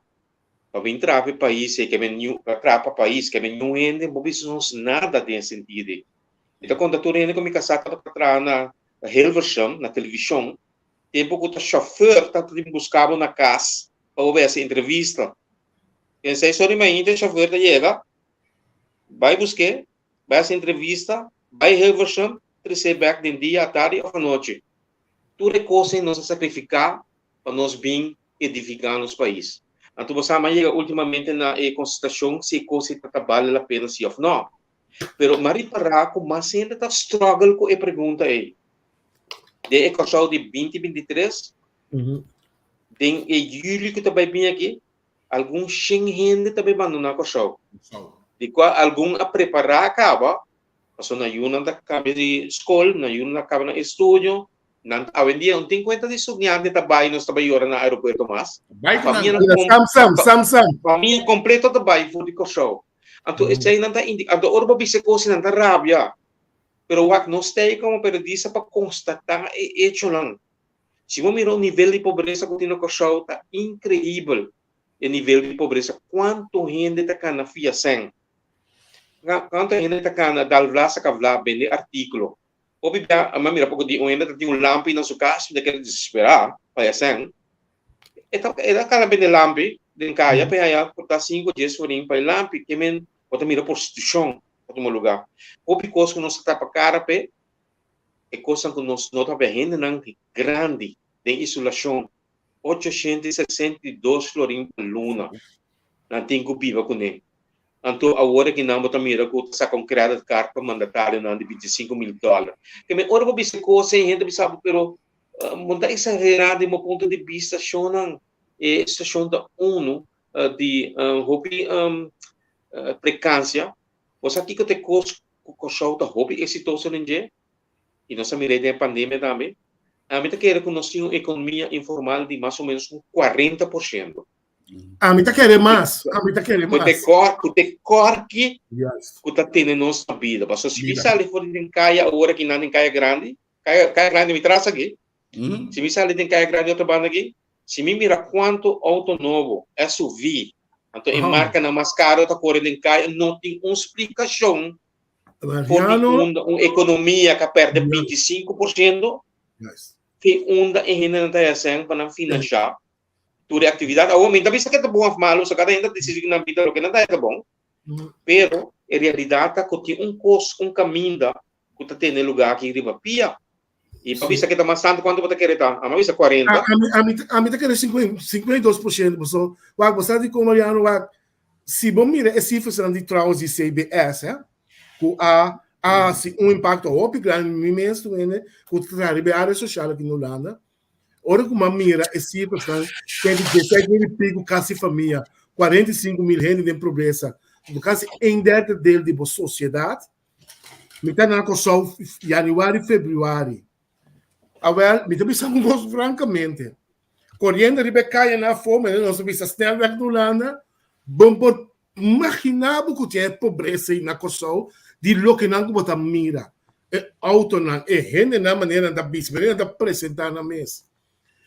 pa bin traha pa e pais ei, ke men niun pa traha pa pais, ke men niun hende bo bisa nos nada den e sentido ei. Mi ta konta tur hende ku mi kasá tabata traha na Hilversum, na televishon, tempu ku ta shòfèr ta bin buska bo na kas pa bo bai hasi entrevista. Den seis ora di mainta e shòfèr ta yega, bai busk'é, bai hasi entrevista, bai Hilversum, tres'é bèk den dia, atardi òf anochi. Tur e kos ei nos a sakrifiká pa nos bin edifiká nos pais. Anto bo sa m'a yega últimamente na e konstatashon si e kos ei ta ta bale la pena si òf nò. Pero m'a ripará ku mas hende ta struggle ku e pregunta ei. Den e Kòrsou di binti 23, den e yüli ku ta bai bin aki, algun shen hende ta bai bandoná Kòrsou. Di kua algun a prepará kaba, pasobra nan yunan ta kambia di skol, nan yunan ta kaba nan estudio, Nan awendia no tin kuenta di studiante ta bai nos ta bai yora na aeropuerto mas. Bai ku nan. Famia Sam sam sam sam. Famia kompleto ta bai for di Kòrsou. Anto esei nan ta indi anto ora bo bisa e kos nan ta rabia. Pero wak nos ta ei komo periodista pa konstatá e echonan. Si bo mira un nivel di pobresa ku tin na Kòrsou ta inkreibel e nivel di pobresa kuantu hende ta kana fia sèn. Kuantu hende ta kana dal vla saka vla bende artíkulo. Hopi bia a mira poko di un hende ta tin un lampi na su kas, mi ta keda desesperá pa e sèn. E ta e ta kana bende lampi den kaya pa e haña por ta sinku dies florin pa e lampi. Ke men bo ta mira prostitushon ta tuma lugá. Hopi kos ku nos ta tapa kara p'e, e kosnan ku nos no ta papia. Hendenan grandi den isolashon, 862 florin pa luna nan tin ku biba kuné. Anto awor aki nan bo ta mira ku ta saka un credit card pa mandatarionan di 25,000 dòler. Ke men ora bo bisa kos ei hende ta bisa bo pero bo ta eksagerá den bo punto di bista shonnan. E situashon ta unu di hopi prekansia. Bo sa kiko ta e kos ku Kòrsou ta hopi eksitoso den dje? I nos a mir'é den e pandemia tambe. Ami ta kere ku nos tin un ekonomia informal di mas o ménos un 40%. Ami ta kere mas, ami ta kere Ku te mas. kor, ku te korki Yes. ku ta tene nos na bida. Pasobra si mi Bida. sali for di den kaya awor aki nan den kaya grandi, kaya, kaya grandi mi tras aki, si mi sali den kaya grandi otro banda aki, si mi mira kuantu outo nobo, SUV, anto e Aha. markanan mas karo ta kore den kaya, no tin un splikashon for di Mariano, unda un ekonomia ka pèrdè Yes. 25%, Yes. fi unda e hendenan ta hesèn pa nan finanshá tur e actividad. Awor mi ta bisa ke ta bon of malo, so cada hende ta decidi nan bida loke nan ta haya ta bon. Pero e realidad ta ku tin un kos, un kaminda ku ta tene lugar aki riba pia. I pa bisa ke ta mas tantu kuantu bo ta kere ta? Ami a bisa 40. Ami ta kere 52%, paso wak bo sa dikon Mariano wak si bo mira e sifranan di trouwens di CBS he ku a a hasi un impakto hopi grandi mi mes tur hende ku ta traha riba e area sosial aki na Hulanda. Ora ku m'a mira e sifrasnan, ten di 16 mil i piku kasi famia, 45 mil hende den pobresa, kasi un derde del di bo sosiedat. Mi ta na Kòrsou yanüari, febrüari. Awèl, mi ta bisa un kos frankamente, koriendo riba e kayanan afó, manera nos ta bisa snelweg na Hulanda, bo por Imaginá bo ku tin e pobresa ei na Kòrsou di lokenan ku bo ta mira, e outonan, e hendenan manera nan ta bisti, manera nan ta presentá nan mes.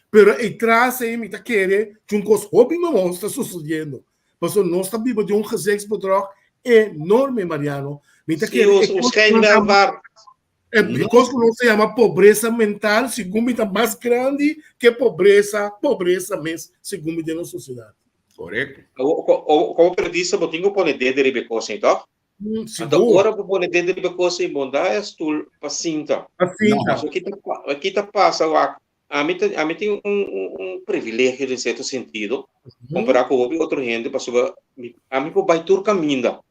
Pero ei tras ei mi ta kere ku un kos hopi nobo ta sosodiendo, pasobra nos ta biba den un gezichtsbedrog enorme, Mariano. Mi ta Sí, kere e un kos ku nan ta schijnwerper. e kos ku nos ta yama pobresa mental, segun mi ta mas grandi ke pobresa, pobresa mes, segun mi den nos sosiedat. Korekto. Komo periodista bo tin ku pone dede riba e kos ei, tòg? Anto Sigur. ora bo pone dede riba e kos ei, bo no ta e stul pa sinta. Pa sinta. Pasobra ki ta pasa wak, ami ta ami tin un un privilegio den sierto sentido kompará ku hopi otro hende pasobra mi ami por bai tur kaminda.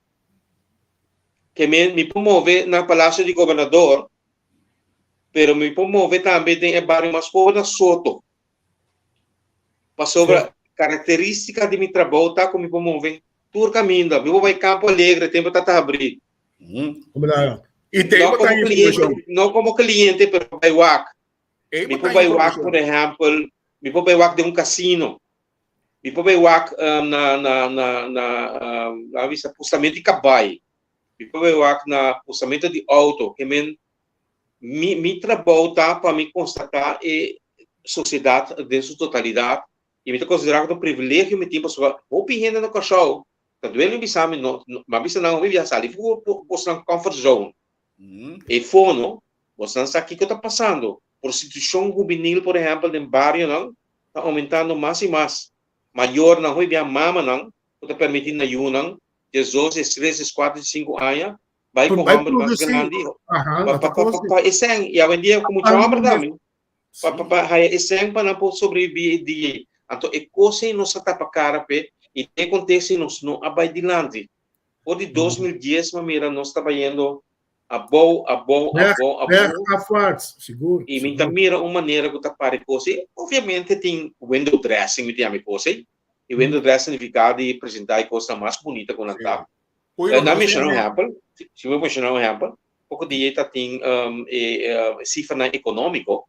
Ke mi mi por move na Palacio di Gobernador, pero mi por move tambe den e bario mas pober na Soto. Pasobra karakterístika di mi trabou ta ku mi por move tur kaminda. Mi por bai Campo Alegre tempu ta ta habrí. I te No bo komo ta kliente, informashon. no komo kliente, pero bai wak. Ei Mi bo por ta bai wak, informashon. por ehèmpel, mi por bai wak den un kasino. Mi por bai wak um, na na na na um, laat bisa pustamento di kabai. Mi por bai wak na pustamento di outo. Ke men mi mi trabou ta pa mi konstatá e sosiedat den su totalidat i mi ta konsiderá ku ta un privilegio mi tin pasobra hopi hende na Kòrsou ta duele mi bisa mi no mi a bisa nan hopi bia sali for bosnan comfort zone. E fono bosnan sa kiko ta pasando. Prostitushon hubenil por ehèmpel den barionan ta oumentando mas i mas. Mayornan hopi bia mamanan ku ta permití nan yunan diesdos, diestres, dieskuater, diesinku aña bai ku Bai hòmber mas produsí. grandi Aha, pa ta pa pa kosi. pa e sèn. I awendia ku mucha hòmber tambe pa Sí. pa pa haya e sèn pa nan por sobrebibí e dia ei. Anto e kos ei nos a tapa kara p'e i den e konteksto ei nos no a bai dilanti. For di 2010 mi a mira nos ta bayendo abou, abou, Reg, abou, reg abou. afwaarts, sigur, I mi ta sigur. mira un manera ku ta para e kos ei. Obviamente tin window dressing mi ta yama e kos ei. E window dressing signifiká di presentá e kosnan mas bunita ku nan ta. Oye, Na no menshoná un sé. ehèmpel, si mi menshoná un ehèmpel, poko dia ta tin e sifranan ekonómiko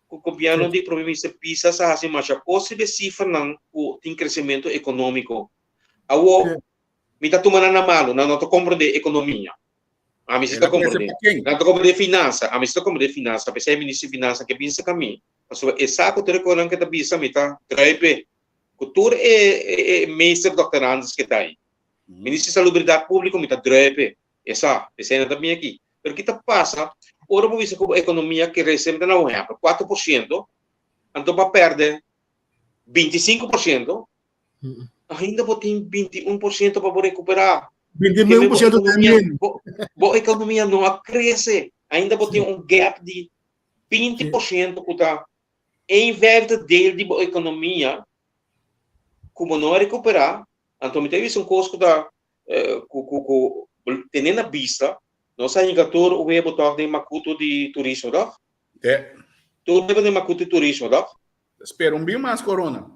ku gobièrnu di Prome Minister Pisas a hasi masha kos riba e sifranan ku tin kresementu ekonómiko. Awor, mi ta tuma nan na malu, nan no ta komprondé ekonomia. Ami si El ta a krese komprondé. pa ken? Nan ta komprondé finansa, ami si ta komprondé finansa. P'esei Minister di Finansa ke bin serka mi, pasobra e sa ku tur e konan ke ta bisa mi ta druip'e ku tur e meester doctorandus ke ta ei. Minister di Salubridat Públiko mi ta druip'e. E sa, p'esei nan ta bin aki. Pero ki ta pasa ora bo bisa ku bo ekonomia krese, mi ta na un ehèmpel, 4%, anto bo a pèrdè 25%, ainda bo tin 21% pa bo rekuperá. 21% ta menos. Bo, bo ekonomia no a krese. Ainda bo tin un gap di 20% ku ta een vijfde deel di bo ekonomia ku bo no a rekuperá. Anto mi ta bisa un kos ku ta ku ku ku tene na bista, nos a hinka tur webo tòg den makutu di turismo tòg? Te. Tur webo den makutu di turismo tòg? Spera un bin mas corona.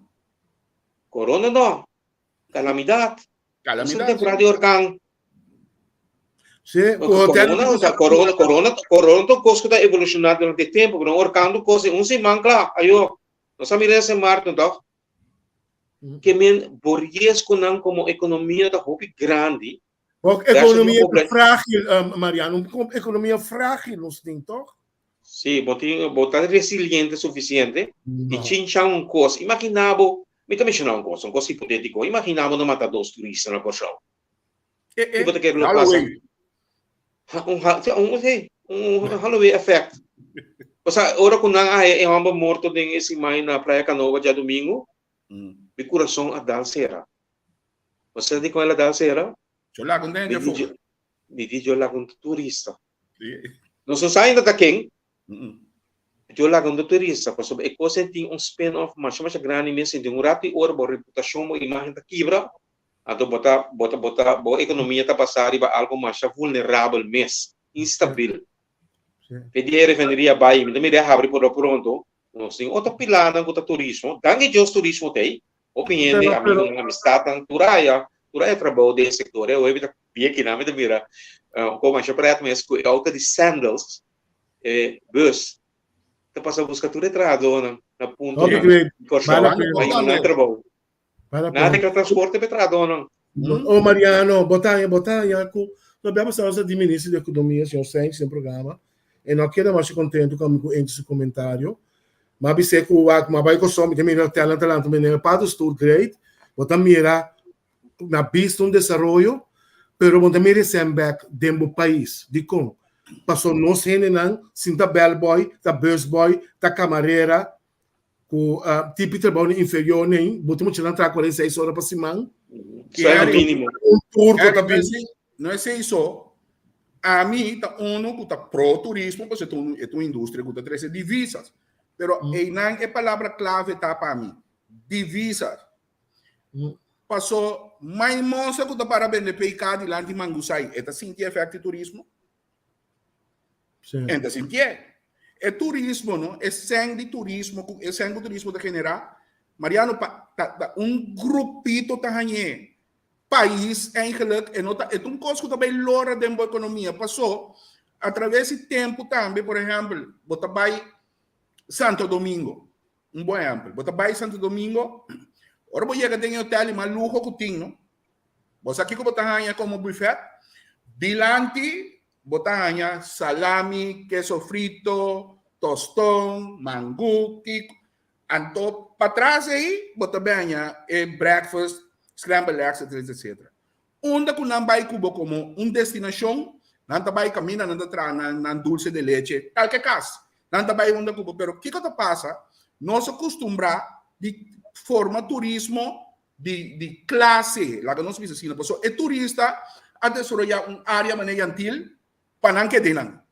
Corona no. Calamidad. Calamidad. Es un temporada di orkan. Sí, ku hotel. Corona, o sea, corona, corona, corona ta un kos ku ta evolucioná durante tempo, pero un orkan ta un kos di un siman kla, ayo. Nos a mira den Sint Maarten tòg? Ke men bo riesgonan komo ekonomia ta hopi grandi. Bo ekonomia ta frágil, Mariano. Un ekonomia frágil nos tin, tòg? Sí, bo tin, bo ta resiliente sufisiente i chinchan un kos. Imaginá bo, mi ta menshoná un kos, un kos hipotétiko. Imaginá bo no mata dos turista na Kòrsou. Ki bo ta kere lo pasa? Un, un, sí, un Halloween effect. Osea, ora ku nan a haya e hòmber morto den e siman na Playa Canova djadumingu, mi kurason a dal sera. Bo sa dikon el a dal sera? Yo laga un den djafó. Mi di yo laga un turista. Nos no sa ainda ta ken. Yo laga un turista pasobra e kos ei tin un spin off masha masha grandi mes i den un ratu di ora bo reputashon, bo imagen ta kibra. Anto bo ta bo ta bo ta bo ekonomia ta basá riba algo masha vulnerabel mes, instabil. Fe di e refineria bai, mi ta mira e habri por lo pronto, nos tin otro pilanan ku ta turismo, danki Dios turismo ta ei, hopi hende, amigonan, amistadnan, tur aya, tur aya trabou den e sektor. E hopi mi ta bia kinan mi ta mira un kos masha pret mes ku e outo di Sandals, e bus, ta pasa buska tur e trahadónan na puntonan di Kòrsou pa hiba nan trabou. Nada di transporte pe trahadónan. Oh Mariano, bo ta haña, bo ta haña ku lo bia pasá nos a di minister di ekonomia, señor Cijntje, den programa. E no a keda masha kontentu ku ami ku Ente su komentario. Mi a bis'é ku wak, mi a bai Kòrsou, mi ta mira hotelnan ta lanta manera paddenstoel great. Bo ta mira na bista un desaroyo, pero bo no ta mira esei bèk den bo pais. Dikon? Pasobra nos hendenan sin ta bellboy, ta busboy, ta kamarera, Ku tipo di trabou inferior nei, bo ta muchanan traha 46 ora pa siman. Sueldo mínimo. Un turco ta bini. No esei so, ami ta uno ku ta pro turismo pasobra e ta un industria ku ta trese divisas. Pero einan e palabra clave ta pa mi, divisas. Paso mai mosa ku ta para bende PK dilanti Mangusai, e ta sinti efecto di turismo? Sí. En ta sintié. E turismo, no? E sen di turismo, ku e sen ku turismo ta generá, Mariano, pa, ta, ta un grupito ta hañ'é. pais eigenlijk e no ta e ta un kos ku ta bai lora den bo ekonomia paso atraves di tempu tambe por ehèmpel bo ta bai Santo Domingo un bon ehèmpel bo ta bai Santo Domingo ora bo yega den e hotel di mas luho ku tin no bo sa kiko bo ta haña komo bufèt dilanti bo ta haña salami keso frito toston mangu kiko Anto patras ei bo ta beña e breakfast, scrambled eggs, etc. Etc. Unda ku nan bai ku bo komo un destinashon, nan ta bai kaminda nan ta traha nan nan dulce de leche, kalke kas. Nan ta bai unda ku bo, pero kiko ta pasa? Nos a kustumbrá di forma turismo di di klase, laga nos bisa asina, pasobra e turista a desaroyá un área manera Yantil pa nan keda einan.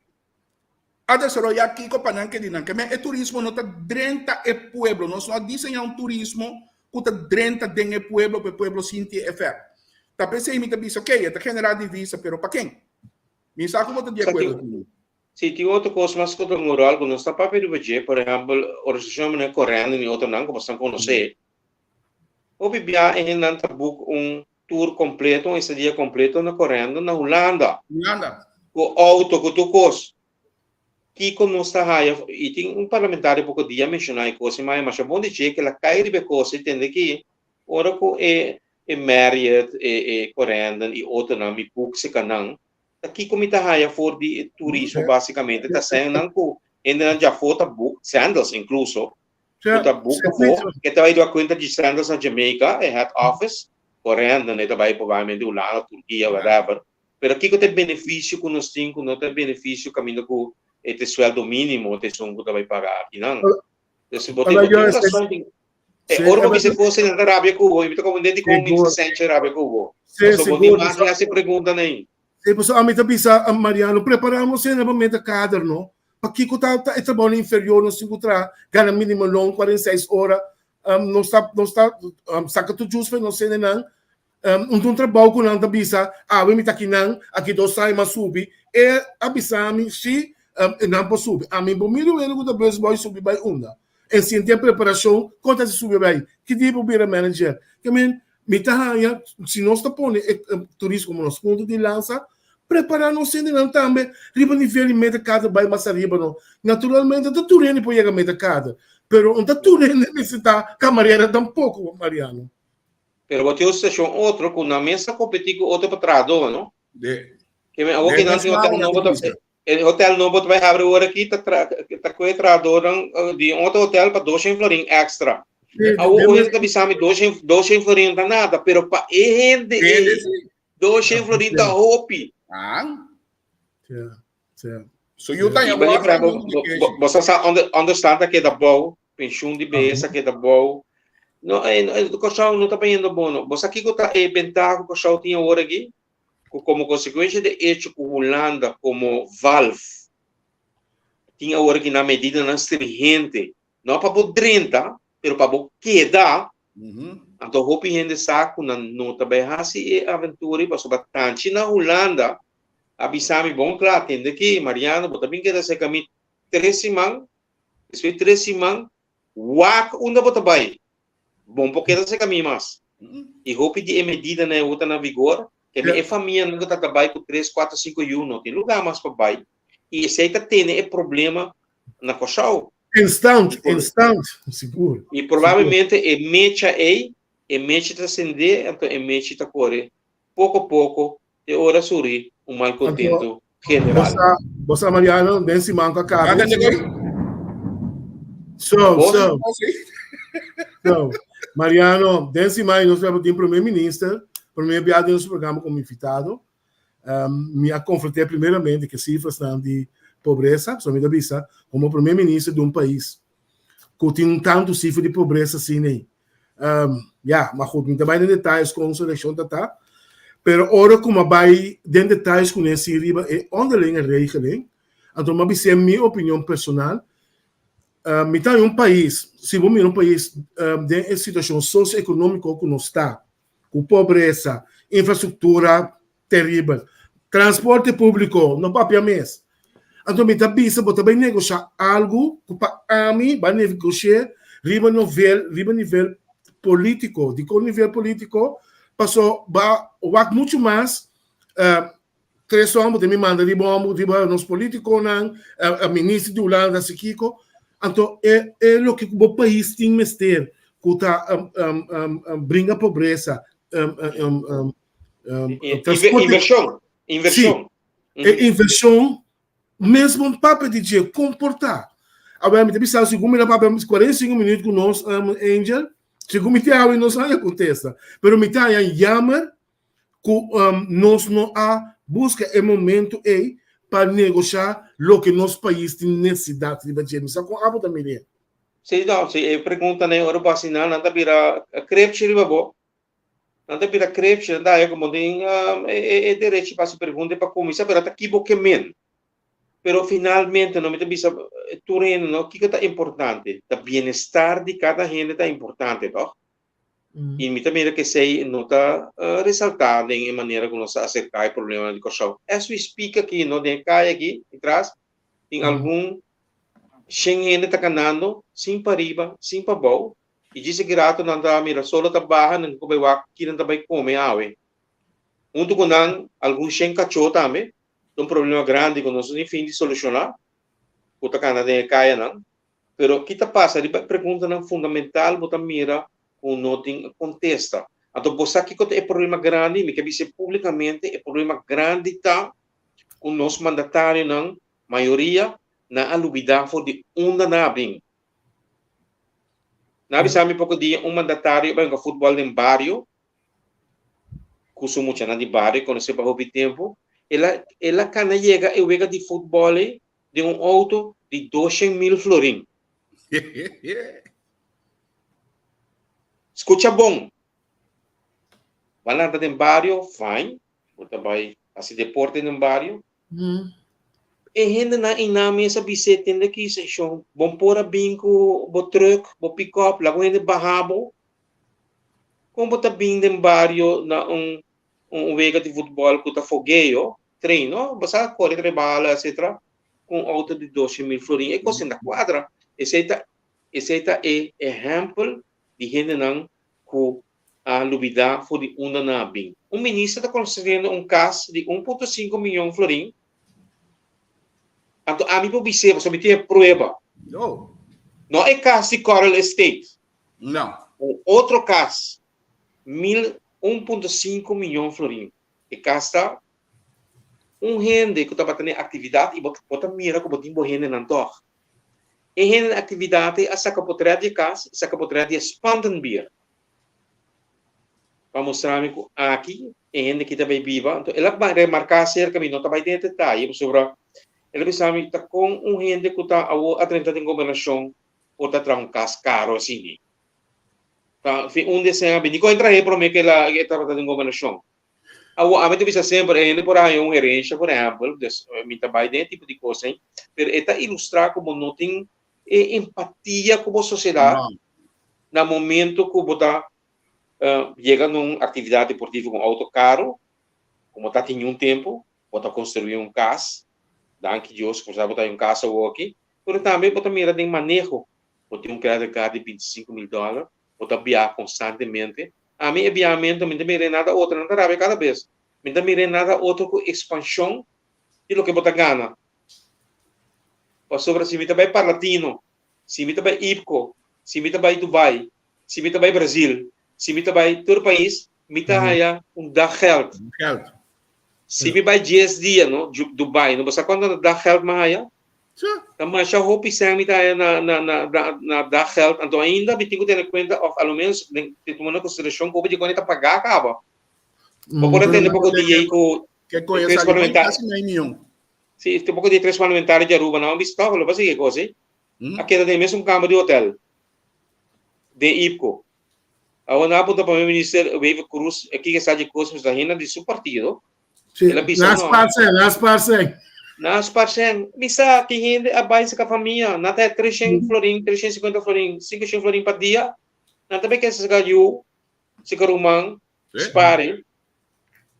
A desaroyá kiko pa nan ke di nan ke men e turismo no ta drenta e pueblo nos no a diseñá un turismo ku ta drenta den e pueblo pa e pueblo sinti e efèkt ta p'esei mi ta bisa ok e ta generá divisa pero pa ken mi sa ku bo ta di akuerdo ku mi. Si tin otro kos mas ku ta un ròl ku nos ta papia riba dje por ehèmpel organisashon manera Corendon i otronan ku boso konosé hopi bia e hendenan ta buk un Tour completo, un estadia completo na Corendon na Hulanda. Hulanda. Cu auto, cu tur cos. Kico nos ta haya? Y tin un parlamentario poco dia a menciona e cos y maya masha bon di dje que el a cay riba e cos y tende ki ora cu e e Marriott, e e Corendon y otronan mi boek seca nan, ta kico mi ta haya for di e turismo basicamente ta sennan cu hendenan djafo ta boek, sandals incluso, Ku ta buka afó, e ta bai dua kuenta di Sandals na Jamaica, e head office, Corendon, e ta bai probablemente Hulanda, Turkia, whatever. Pero kiko ta e benefisio ku nos tin ku no ta e benefisio kaminda ku e ta e sueldo minimo ta esun ku ta bai paga akinan? Entonces bo tin bo tin rason tin e ora bo bisa e kos nan ta rabia ku bo i mi ta komprende dikon Minister Sanchez rabia ku bo. Pasobra bo tin mas di hasi pregunta nan. Sí, pasobra ami ta bisa Mariano, prepara nos hende pa meta kader no. Pakiko ta ta e trabounan inferior nos tin ku traha, gana minimo loon 46 ora, nos ta nos ta saka tur jus pa nos hendenan. Un ta un trabou ku nan ta bisa awe mi ta akinan, aki dos aña mi a subi, e a bisa mi si nan por subi. Ami bo mira un hende ku ta busboy subi bai unda. En sin tin preparashon kon ta hasi subi bai? Ki dia bo bira manager? Ke men mi ta haña si nos ta pone e turismo komo nos punto di lansa, prepará nos hendenan tambe riba nivel di meta kader bai mas ariba no. Naturalmente no ta tur hende por yega meta kader, pero no ta tur hende mester ta kamarera tampoko, Mariano. Pero bo tin un situashon otro ku nan mes ta kompetí ku otro pa trahadó, no? Ke men awor ke nan tin hotel nobo ta E hotel nobo ta bai habri ora aki ta tra ta koe trahadornan di un otro hotel pa doshen florin extra. Awor un hende ta bisa mi doshen doshen florin no ta nada, pero pa e hende ei doshen florin ta hopi. So yu ta I bo por ehempel bo bo sa sa onderstand a keda bou, penshun di behes a keda bou. No e Kòrsou no ta bayendo bon no. Bo sa kiko ta e bentaha ku Kòrsou tin awor aki? ku komo konsekuensha di e echo ku Hulanda komo valve tin awor aki nan medidanan stringente, no pa bo drenta, pero pa bo keda, anto hopi hende sa ku nan no ta bai hasi e aventura ei pasobra tanchi na Hulanda a bisa mi bon kla, tende aki Mariano bo ta bin keda serka mi tres siman, despues di tres siman wak unda bo ta bai. Bon por keda serka mi mas. I hopi di e medidanan e ta na vigor, ke mi e famianan ku ta ta bai ku tres, kuater, sinku yu no tin lugá mas pa bai. I esei ta tene e problema na Kòrsou. Instant, instant, sigur. I probablemente e mecha ei, e mecha ta sendé, anto e mecha ta kore poko poko te ora suri un malkontentu general. Bo sa Mariano, den siman ku a kaba. So, so. So, Mariano, den siman nos tin primer minister, primer biaha den nos programa komo invitado. Um, mi a konfronté primeramente ku sifrasnan di pobresa, so mi ta bisa, komo primer minister di un pais ku tin tantu sifra di pobresa asina ei. Um, ya, maar goed, mi ta bai den detalles kon selekshon ta ta. Pero ora ku mi a bai den detalles ku nesi riba e onderlinge regeling, anto mi a bis'é mi opinion personal, uh, mi ta un pais, si bo mira un pais um, den e situashon sosioekonómiko ku nos ta, ku pobresa, infrastruktura teribel, transporte públiko, no papia mes. Anto mi ta bisa bo ta bai negoshá algu ku pa ami bai negosh'é riba novel, riba nivel polítiko. Dikon nivel polítiko? Paso ba wak muchu mas tres hòmber ta mi manda riba hòmber riba nos politikonan, minister di Hulanda si kiko. Anto e e loke ku bo pais tin mester ku ta bringa pobresa, transporte. Invershon, invershon. Si, e invershon Mes bon papia di dje komportá. Awel mi ta bisa segun mi ta papia 45 minuut ku nos Angel, segun mi te awe nos haña kontesta. Pero mi ta haña jammer ku nos no a buska e momento ei pa negoshá loke nos pais tin nesesidat riba dje. Mi sa kon abo ta mir'é. Sí, no, si e preguntanan ora bo hasi nan, nan ta bira krepchi riba bo. Nan ta bira krepchi, nan ta haya komo tin e derechi pa hasi pregunta i pa kuminsá, pero ta kibo ke men. Pero finalmente no mi ta bisa tur hende no kiko ta importante, ta bienestar di kada hende ta importante tòg? I mi ta mira ku esei no ta resaltá den e manera ku nos ta aserká e problemanan di Kòrsou. As we speak aki no den e kaya aki atras tin algun shen hende ta kanando sin pariba sin pabou I djis aki rato nan ta mira solo ta baha nan ku bai wak ki nan ta bai kome awe. Huntu ku nan algun shen kachó tambe ta un problema grandi ku nos no tin fin di solushoná ku ta kana den e kayanan. Pero ki ta pasa riba e preguntanan fundamental bo ta mira ku no tin kontesta. Anto bo sa kiko ta e problema grandi? Mi ke bis'é publikamente e problema grandi ta ku nos mandatarionan mayoria nan a lubidá for di unda nan a bin. Nan a bisa mi poko dia un mandatario a bai hunga futbòl den bario ku su muchanan di bario konosé pa hopi tempu. El a el a kana yega e wega di futbòl ei den un outo di 200.000 florin. Skucha bon! Bo a lanta den bario, fine. Bo ta bai hasi deporte den bario. E hendenan einan mes a bis'é, Tende aki, Shon, bo por a bin ku bo trùk, bo pikòp, laga un hende baha bo. Kon bo ta bin den bario na un un wega di futbòl ku ta fogeo, treino, bo sa kore trae bala, etcetera, ku un outo di 200.000 florin? E kos ta kuadra. Esei ta esei ta e ehèmpel di hendenan ku a lubidá for di unda nan a bin. Un minister ta konstruyendo un kas di 1.5 miyon florin, anto ami por bis'é pasobra mi tin e prueba. No e kas di Coral Estate. No. Un otro kas, mil 1.5 miyon florin. E kas ta un hende ku tabata den aktividat i bo ta mira ku bo tin bo hendenan tòg. E hende den aktividat ei a saka potrèt di e kas i saka potrèt di e spantenbier. Pa mustra mi ku aki e hende ki ta bai biba. Anto el a remarká aserka mi, no ta bai den e detaye, pasobra el a bisa mi ta kon un hende ku ta awor a drenta den gobernashon por ta traha un kas karo asini. Ta fin un di esei a bini. Kon e trahe promé ku el a e tabata den gobernashon? Awor ami ta bisa semper e hende por a haña un herensha por ehèmpel, dus mi ta bai den e tipo di kos ei, pero e ta ilustrá ku bo no tin e empatia ku bo sosiedat na momento ku bo ta yega na un aktividat deportivo ku un outo karo, ku bo ta tin un tempu, bo ta konstruí un kas, danki Dios ku bo ta haña un kas awoki, pero tambe bo ta mira den maneho, bo tin un credit card di 25.000 dòler, bo ta biaha konstantemente, Ami e biahamentu mi ta mir'é nada otro, nan ta rabia kada bes, mi ta mir'é nada otro ku ekspanshon di loke bo ta gana. Pasobra si mi ta bai Parlatino, si mi ta bai Ipco, si mi ta bai Dubai, si mi ta bai Brazil, si mi ta bai tur pais, mi ta haya un daggeld. Si mi bai dies dia no, Dubai no, bo sa kuantu na daggeld mi a haya? Ta masha hopi sèn mi ta haya na na na na daggeld, anto ainda mi tin ku tene kuenta òf a lo menos den tuma na konsiderashon ku hopi di kos ta pagá kaba. Bo por a tende poko dia ei ku tres parlamentario. Si, poko dia tres parlamentario di Aruba nan a bisa tòg lo por sigui e kos ei. A keda den e mesun kama di hotel den Ipco. Awor nan a puntra Prome Minister Wever Croes kiko sa di kos pasobra hende di su partido. Sí, El a bisa nas no. parsen, nas parsen. Nas parsen. Mi sa tin hende a bai saka famia. Nan ta haya 300 florin, 350 florin, 500 florin pa dia. Nan ta bai keda saka yu, saka ruman, spari.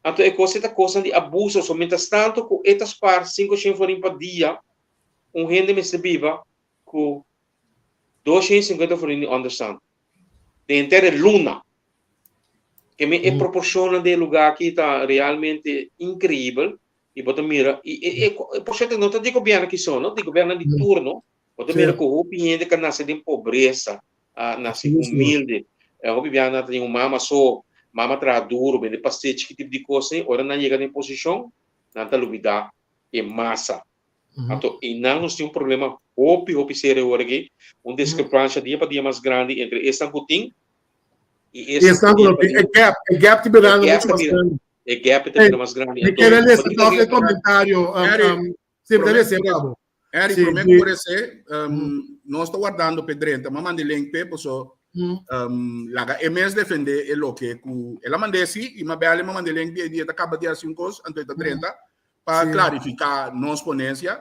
Anto e kos ei ta kosnan di abuso. So mientras tanto ku e ta spar 500 florin pa dia, un hende mester biba ku 250 florin di onderstand. Den henter e luna. Ke men e proporshonnan den e lugá aki ta realmente inkreibel i bo ta mira i e e por sierto no ta di gobièrnu aki so no, di gobièrnunan di turno bo ta mira ku hopi hende ku a nase den pobresa, a nase humilde, hopi biaha nan ta tin un mama so, mama traha duru bende pastechi ki tipo di kos ei, ora nan yega den posishon nan ta lubidá e masa. Anto einan nos tin un problema hopi hopi serio awor aki, un diskrepansha dia pa dia mas grandi entre esnan ku tin i esnan ku no tin. E gap, e gap ta birando muchu mas grandi. E gap ta birando mas grandi. Mi kere lesa tòg e komentario. Si, mi ta lesa e bravo. Eri, promé ku por esei, nos ta wardando p'e drenta. Mi a manda e link p'e, paso laga e mes defendé e loke ku el a mand'é si, i mi a bèl e, mi a manda e link di e dia ta kaba di hasi un kos, anto e ta drenta pa klarifiká nos ponensia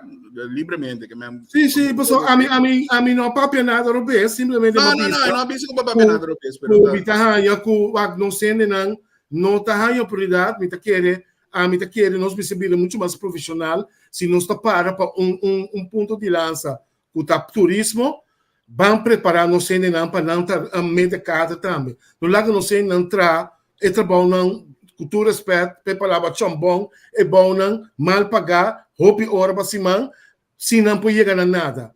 libremente. Ke men Sí, sí, paso ami, ami, ami no a papia nada robes, simplemente No, no, no, no a bisa ku bo a papia nada robes, pero ku mi ta haña ku wak nos hendenan no ta haña oportunidat, mi ta kere, ami ta kere nos mester bira muchu mas profeshonal si nos ta para pa un, un, un punto di lansa ku ta turismo, ban prepará nos hendenan pa nan ta mete kader tambe. No laga nos hendenan traha e trabounan ku tur rèspèt pa e palabra chòmbòn, e bounan mal pagá hopi ora pa siman sin nan por yega na nada.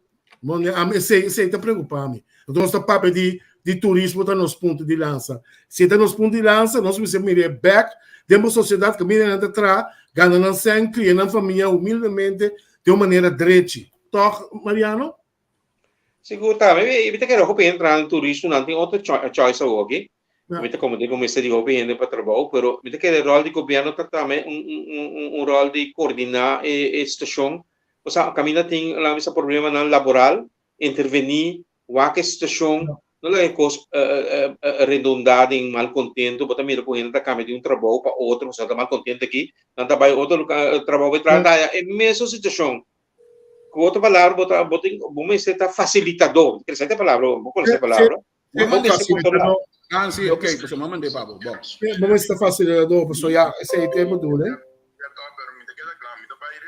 Esei esei ta preokupá mi. Anto nos ta papia di di turismo ta nos punto di lansa. Si e ta nos punto di lansa nos mester mira e bèk den bo sosiedat kaminda nan ta traha, gana nan sèn, kria nan famia humildemente den un manera drechi. Tòg, Mariano? Sigur ta. Mi ta kere hopi hende traha den turismo, nan tin otro choice awor aki. Mi ta komprende ku mester di hopi hende pa trabou, pero mi ta kere ròl di gobièrnu ta tambe un ròl di koordiná e situashon. Osea, kaminda tin laga mi sa problemanan laboral, intervení, wak e situashon, no laga e kos redondá den malkontento. Bo ta mira ku hende ta kambia di un trabou pa otro, pasobra nan ta malkontento aki, nan ta bai otro trabou bai traha, ta haya e mesun situashon. Ku otro palabra, bo ta, bo tin, bo mester ta fasilitadó. Bo kere sa e palabra, bo konosé e palabra? Bo Bo mester kontrolá. Ah, sí, ok, pasobra mi a mand'é pa bo. Bon. Bo mester ta fasilitadó, pasobra ya esei ta e bedoel, eh.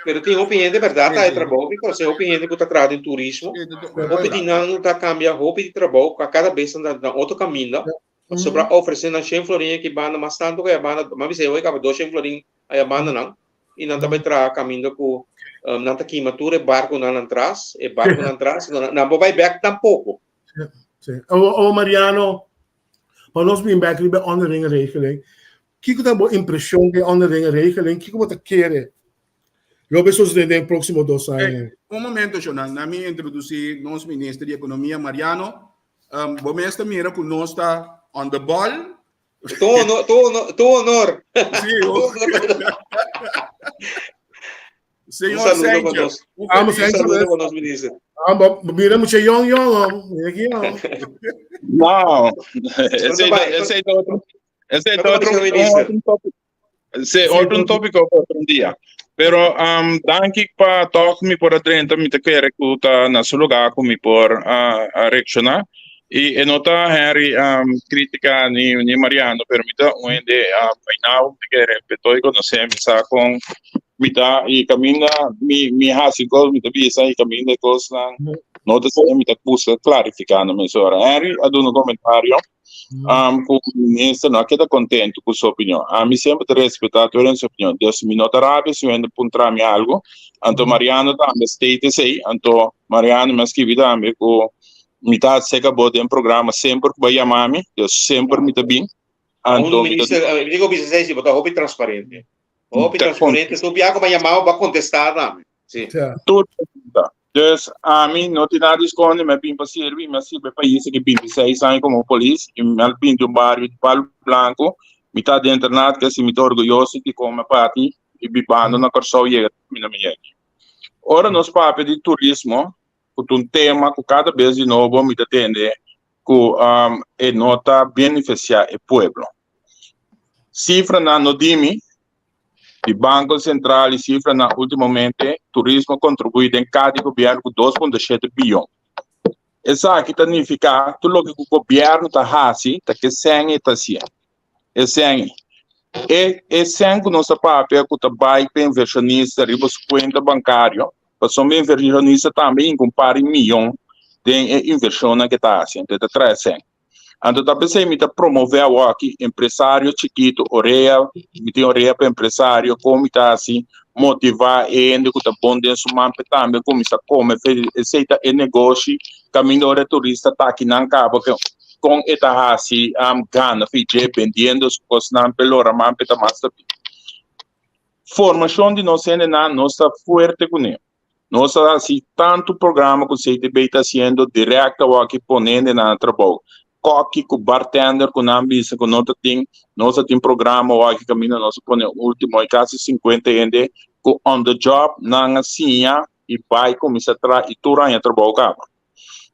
Pero tin hopi hende, bèrdat, ta e trabou, mi konosé hopi hende ku ta traha den turismo. Hopi di nan ta kambia hopi di trabou, kada bes nan ta na otro kaminda. Pasobra a ofresé nan shen florin aki banda, mas tantu ku e banda, mi a bisa e hoy kaba dos shen florin aya banda nan y nan ta bai traha caminda cu nan ta kima tur e barconan nan tras, e barconan tras, nan por bai bek tampoco. Sí. O, o Mariano, pa nos bin bek riba e onderlinge Kiko ta bo impresion di e onderlinge regeling? Kiko bo ta kere lo bay sosode den e proximo dos aña? Un momento, Shonan. Na mi introduci nos minister di Economia, Mariano. Bo mes ta mira cu nos ta on the ball. Tu honor, tu honor, tu honor. Sí, Señor un saludo con nos. Un saludo con nos, minister. Ah, mira mucho yong yong, mira aquí yong. No, ese ese otro, ese otro, otro tópico. Ese otro tópico pa otro dia. Pero um, danki pa toch mi por a drenta, mi ta kere ku ta na su lugar ku mi por uh, a reacciona. Y e no ta Henry um, crítica ni, ni Mariano, pero mi ta un hende um, by now mi kere petoy conoce mi sa con mi ta y caminda mi mi hasi cos mi ta bisa y caminda cosnan no ta sa mi ta busca clarifica na mesora. Henry a duna un comentario um, ku minister no a keda contento ku su opinion. A mi semper ta respeta tur su opinion. Dus mi no ta rabia si hende puntra mi algo. Anto Mariano tambe state esei. Anto Mariano mi a skibi tambe ku mi ta seka bo den programa semper ku bo a yama mi. Dus semper mi ta bin. Anto mi ta Minister, mi digo bisa esei si bo ta hopi transparente. Hopi transparente. Tu bia ku bo a yama bo a contesta tambe. Sí. Tur pregunta. Dus ami no tin nada di skonde, mi a bin pa sirbi, mi a sirbi e pais aki 26 aña komo polis i mi a bin di un bario di Palu Blanku, mi ta den internat kesi mi ta orguyoso di kon mi a parti i bibando na Kòrsou yega te kaminda mi yega. Ora nos papia di turismo, ku ta un tema ku kada bes di nobo mi ta tende ku e no ta benefisiá e pueblo. Sifranan no di mi, di Banco Central y cifranan ultimamente, turismo a contribui den cada di gobierno cu 2.7 biyon. Esaki ta nifica tur loke cu gobierno ta haci ta ke sen e ta haciendo. E sen e e sen cu nos ta papia cu ta bay pa inversionista riba su cuenta bancario, pasobra inversionista tambe hinca un par di miyon den e inversionnan ke ta haci, entonces ta trae sen. Anto ta p'esei mi ta promové awor aki empresario chikitu, orea, mi tin orea pa empresario, kon mi ta hasi motivá e hende ku ta bon den su man pa e tambe kuminsá kome fe esei ta e negoshi kaminda ora e turista ta aki nan kaba ke kon e ta hasi gana fi dje bendiendo su kosnan pa e lora man pa e ta mas stabil. Formashon di nos hendenan nos ta fuerte kuné. Nos a hasi tantu programa ku CTB ta hasiendo direct awor aki pone hende nan na trabou. Koki ku bartender ku nan bisa ku no ta tin, nos a tin programa awor aki kaminda nos a pone ultimo i kasi 50 hende ku on the job nan a siña i bai kuminsá traha i tur aña trabou kaba.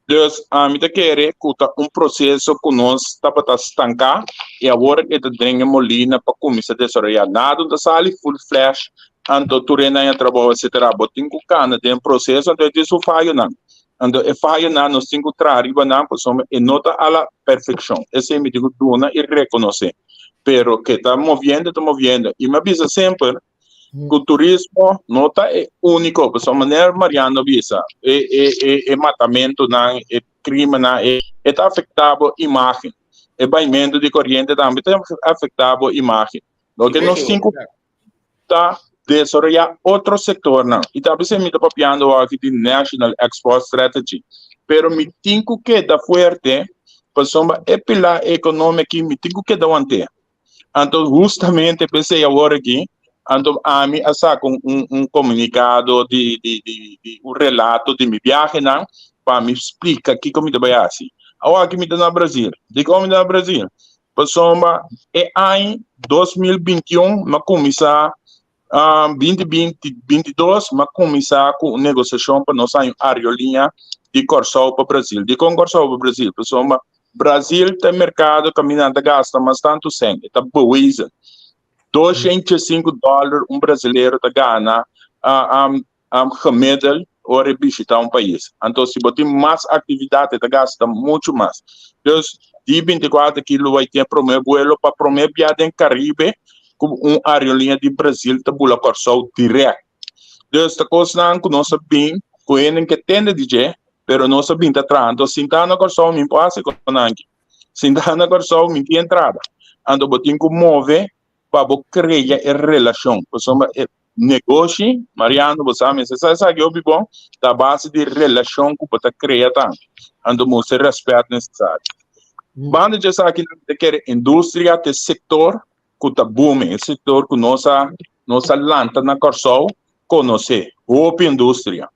Dus ami ta kere ku ta un proseso ku nos tabata stanká i awor e ta den e molina pa kuminsá desaroyá. Nada no ta sali full flash anto tur hende haña trabou etcetera. Bo tin ku kana den proseso anto e tin su fayonan. Anto e fayonan nos tin ku traha riba nan pasobra e no ta a la perfekshon. Esei mi tin ku duna i rekonosé. Pero ke ta moviendo ta moviendo. I mi a bisa semper ku turismo no ta e úniko, pasobra manera Mariano bisa, e e e e matamentunan, e krimennan, e e ta afektá bo imágen. E baimentu di koriente tambe ta afektá bo imágen. Loke nos tin ku ta desaroyá otro sektornan. I ta p'esei mi ta papiando aki di National Export Strategy. Pero mi tin ku keda fuerte pasobra e pilar ekonómiko aki mi tin ku keda want'é. Anto hustamente p'esei awor aki, anto ami a saka un, un, un komunikado di, di, di, di un relato di mi biahenan pa mi splika kiko mi ta bai hasi. Awor aki mi ta na Brazil. Dikon mi ta na Brazil? Pasobra e aña 2021 mi a kuminsá 2020, 22 mi a kuminsá ku un negosiashon pa nos haña un aerolínea di Kòrsou pa Brazil. Dikon Kòrsou pa Brazil? Pasobra Brazil ta e merkado kaminda nan ta gasta mas tantu sèn, e ta bewezen. 205 dòler un brazilero ta gana gemiddeld ora e bishita un pais. Anto si bo tin mas aktividat e ta gasta muchu mas. Dus di 24 aki lo bai tin e promé buelo pa promé bia den Karibe ku un aerolínea di Brazil ta bula Kòrsou dirèkt. Dus ta kosnan ku nos a bin ku hende ke tende di dje pero nos a bin ta traha. Anto sintá na Kòrsou mi por hasi konan aki. Sintá na Kòrsou mi tin entrada. Anto bo tin ku move pa bo krea e relashon. Pasobra e negoshi, Mariano, bo sa mester sa esaki hopi bon, ta a base di relashon ku bo ta krea tambe. Anto mustra e rèspèt nesesario. Banda di esaki nan ta kere industria ta e sektor ku ta booming, e sektor ku nos a nos a lanta na Kòrsou konosé, hopi industria.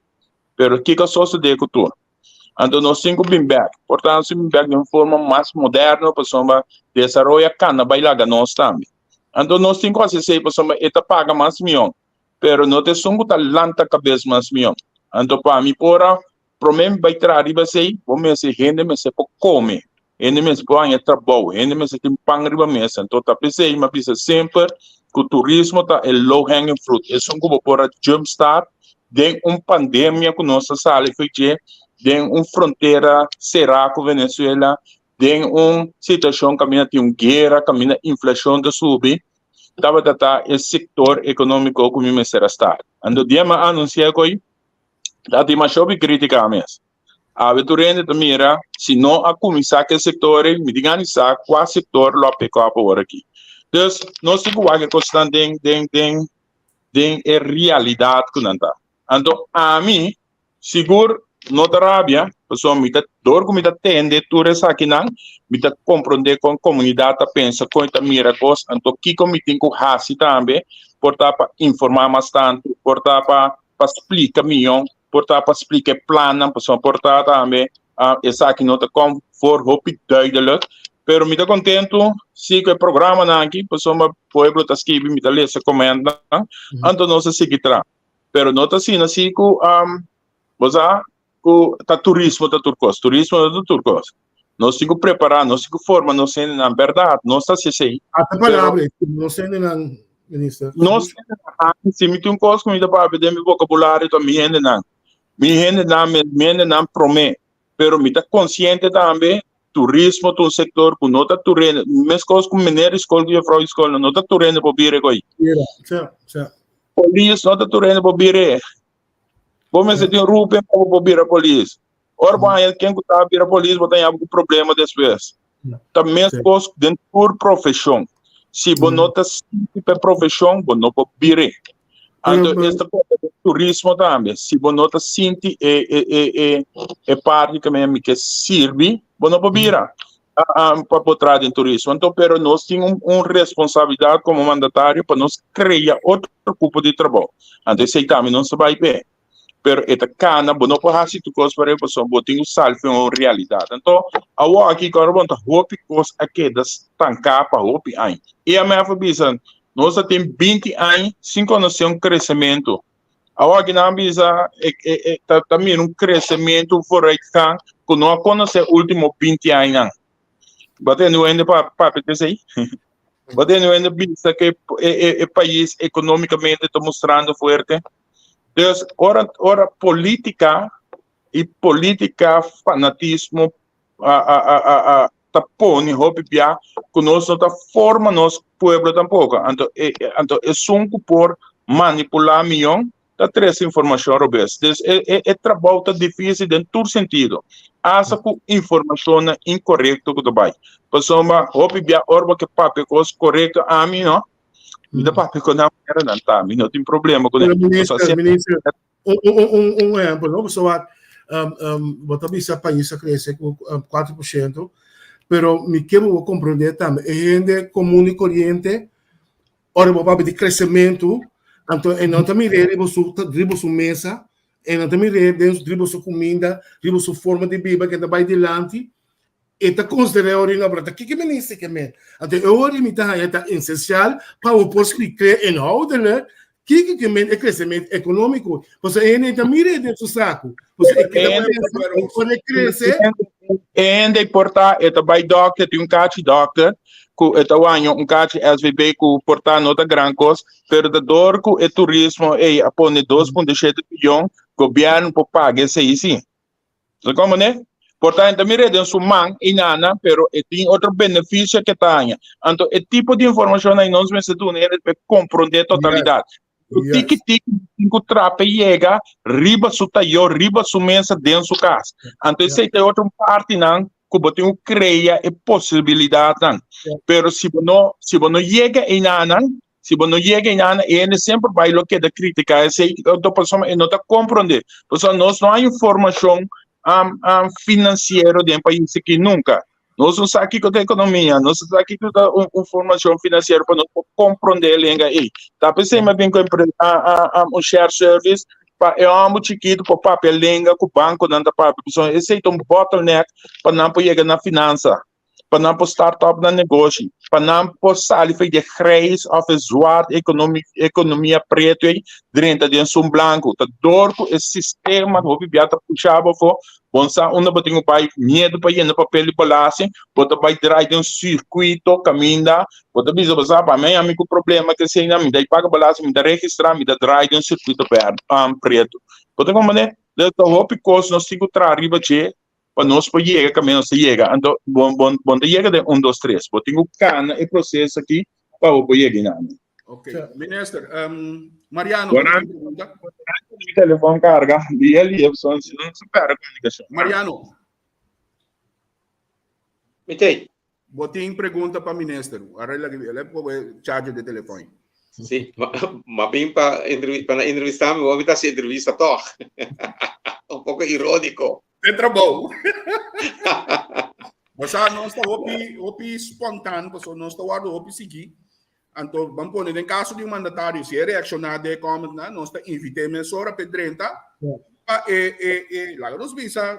Pero kiko a sosodé ku tur? Anto nos tin ku bin bèk. Por tanto nos tin ku bin bèk den un forma mas moderno pasobra desaroyo a kana bai laga nos tambe. Anto nos tin ku hasi esei pasobra e ta paga mas mion, pero no ta esun ku ta lanta kabes mas mion. Anto pa mi por a promé mi bai traha riba esei, bo mester hende mester por kome, hende mester por haña trabou, hende mester tin pan riba mesa. Anto ta p'esei mi a bisa semper ku turismo ta e low hanging fruit, esun ku bo por a jump start den un pandemia ku nos a sali for dje, den un frontera será ku Venezuela, den un situashon kaminda tin un guera, kaminda inflashon ta subi, tabata ta e sektor ekonómiko ku mi mester a start. Anto dia mi a anunsiá ku ta tin masha hopi krítika mes. Awe tur hende ta mira si no a kuminsá ku e sektor ei, mi tin gana di sa kua sektor lo a pick up awor aki. Dus nos tin ku wak e kosnan den den den den e realidat ku nan ta. Anto ami sigur no ta rabia, pasobra mi ta dor ku mi ta tende tur esakinan, mi ta komprondé kon komunidat ta pensa, kon e ta mira kos, anto kiko mi tin ku hasi tambe, por ta pa informá mas tantu, por ta pa pa splika mihó, por ta pa splika e plannan, pasobra por ta tambe esaki no ta kom for hopi duidelijk, pero mi ta kontentu si ku e programanan aki, pasobra pueblo ta skibi, mi ta lesa komentnan, anto nos a sigui traha. Pero no ta asina si ku bo sa ku ta turismo ta tur kos, turismo no ta tur kos. Nos tin ku prepará, nos tin ku forma nos hendenan, bèrdat, nos ta hasi esei. Ata palabra, nos hendenan, minister. Nos hendenan, si mi tin un kos ku mi ta papia den mi vokabulario ta mi hendenan. Mi hendenan, mi hendenan promé, pero mi ta konsiente tambe turismo ta un sektor ku no ta tur hende, meskos ku meneer di skol ku jefrou di skol no ta tur hende por bira e koi. Polis no ta tur hende por bira e. Bo mester tin rupen pa bo por bira polis. Ora bo haña ken ku ta bira polis bo ta haña bo ku problema despues. Ta meskos den tur profeshon. Si bo no ta sinti pa e profeshon, bo no por bir'é. Anto esta konta den turismo tambe. Si bo no ta sinti e e e e e parti ku mi ke sirbi, bo no por bira pa por traha den turismo. Anto pero nos tin un un responsabilidat komo mandatario pa nos krea otro kupo di trabou. Anto esei tambe nos ta bai p'e. Pero e ta kana, bo no por hasi tur kos pareu pasobra bo tin ku sal fin un realidat. Anto awor aki kòrda bo ta hopi kos a keda stanká pa hopi aña. IMF a bisa nos a tin binti aña sin konosé un kresementu. Awor aki nan a bisa e e ta ta mira un kresementu vooruitgang ku no a konosé último binti añanan. Bo a tende un hende papia di esei? Bo a tende un hende bisa ku e e e pais ekonómikamente ta mustrando fuerte? Dus ora ora polítika i polítika fanatismo a a a a a ta pone hopi bia ku nos no ta forma nos pueblo tampoko. Anto e anto esun ku por manipulá mion ta trese informashon robes. Dus e e e trabou ta difísil den tur sentido. Asta ku informashonnan inkorekto ku ta bai. Pasobra hopi bia ora bo ke papia kos korekto ami no Mi ta papia ku nan manera nan ta, mi no tin problema ku nan. Minister, minister, un, un, un, un ehempel, no? So wat, um, um, bo ta bisa pais a crece ku um, 4%, pero mi ke bo comprende tambe, e hende común y corriente, ora bo papia di crecemento, anto e no ta mire riba su, riba su mesa, e no ta mire den riba su cuminda, riba su forma di biba ke ta bai dilanti, E ta konsider'é orina pero ta kiko minister ke men. Anto e ora mi ta haña ta esensial pa bo por splik'é inhoudelijk kiko ke men e kresementu ekonómiko. Pasobra e hende ta mira e den su saku. Pasobra e keda pensa ora e krese. E hende por ta e ta bai dòkter, tin un kachi dòkter ku e ta waña un kachi SVB ku por ta no ta gran kos, pero ta dor ku e turismo ei a pone 2.7 biyon, gobièrnu por paga esei si. Sa como ne? Por tanto, mira den su man y nana, pero e tin otro beneficio que ta haña. Anto e tipo di informacion ahí nos mester duna hende pa comprende totalidad. Yes. Tiki tiki tin ku trape yega riba su tayo, riba su mesa den su cas. Anto esei ta otro parti nan ku bo tin ku crea e posibilidadnan. Pero si bo no, si bo no yega einanan, Si bo no yega einan, e hende semper bai lo keda kritiká esei, otro persona e no ta komprondé. Pasobra nos no hay informashon um, um, finansiero den pais aki nunka. Nos no sa kiko ta ekonomia, nos no sa kiko ta un, un formashon finansiero pa nos por komprondé e lenga ei. Ta p'esei mi a bin ku un share service pa e hòmber chikitu por papia lenga ku bankonan ta papia, pasobra esei ta un bottleneck pa nan por yega na finansa. pa nan por start up nan negoshi, pa nan por sali for di grijs of e zwart economi, economia preto ei, drenta den sun blanco. Ta door cu e sistema hopi bia ta pusha bo afo, bon sa unda bo tin cu bai, miedo pa yena papel di belasting, bo ta bai draai den un circuito caminda, bo ta bisa bo sa pa mi ami cu problema cu eseinan, mi ta paga belasting, mi ta registra, mi ta draai den un circuito berde, preto. Bo ta comprende? Entonces ta hopi cos nos tin cu traha riba dje pa nos por yega kaminda nos ta yega. Anto bon bon bon ta yega den un dos tres. Bo tin ku kana e proseso aki pa bo por yega einan. Ok, minister, um, Mariano, Buenas. tin pregunta? Mi telefon karga, dia lia, son si no se perde komunikashon. Mariano, Mi tei. bo tin pregunta pa minister. Arregla ki el e charger de telefon. Sí, ma bin pa entrevista, pa entrevista mi, bo mi ta hasi entrevista toch. Un poco irónico. Te trabou. Basa nos ta hopi hopi spontaan, paso nos ta wardo hopi sigui. Anto ban pone den caso di un mandatario, si e reacciona de comment na, nos ta invite mesora pe drenta pa e e e laga nos bisa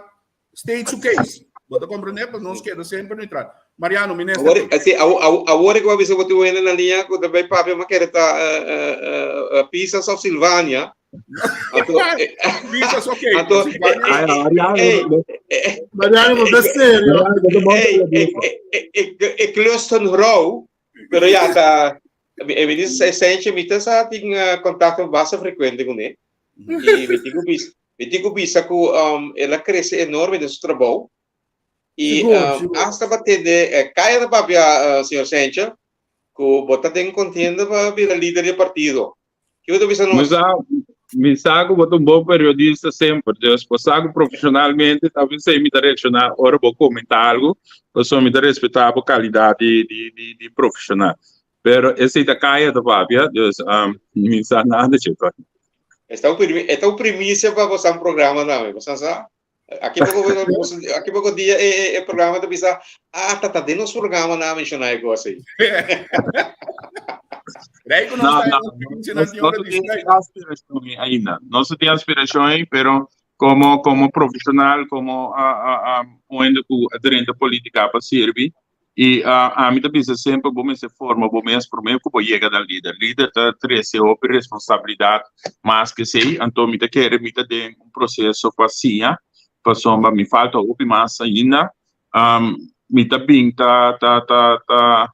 State su case. Bo ta comprende? Pa nos keda semper neutral. Mariano, minister. Awor, sí, awor ik wou bisa bo tin hende na liña ku ta bai papia, ma kere ta Pisas of Silvania. Anto, Pisas, ok. Anto, Silvania. Mariano, bo ta serio. Ik lust een vrouw, pero ja, ta, e minister Senche, mi ta sa tin contacto basta frecuente kuné. I mi tin ku bisa, Mi tin ku bisa ku el a krese enorme den su trabou i asta pa tende kaya ta papia señor Sencho ku bo ta den kontienda pa bira lider di e partido. Kiko ta bisa nos? Mi sa ku bo ta un bon periodista semper, dus bo sa ku profesionalmente ta esei mi ta reakshoná ora bo komentá algu, pasobra mi ta respetá bo kalidat di di di di profesional. Pero esei ta kaya ta papia, dus mi sa nada dje tok. Esta un esta un primisia pa boso programa tambe, boso sa? Aki poko aki poko dia e e programa ta bisa, ah, ta ta den nos programa na menshoná e kos ei. Rei ku nos No, ta no, mencionando nos di no ora di tin strike. aspiracion ei ainda. Nos tin aspiracion ei, pero como como profesional, como ah, ah, ah, un hende ku a drenta politica pa sirbi, I ami ta bisa semper bo mester forma bo mes prome ku bo yega na lider. Lider ta trese hopi responsabilidat mas ku esei, anto mi ta kere mi ta den un proseso pa siña pasobra mi falta hopi mas ainda. Mi ta bin ta ta ta ta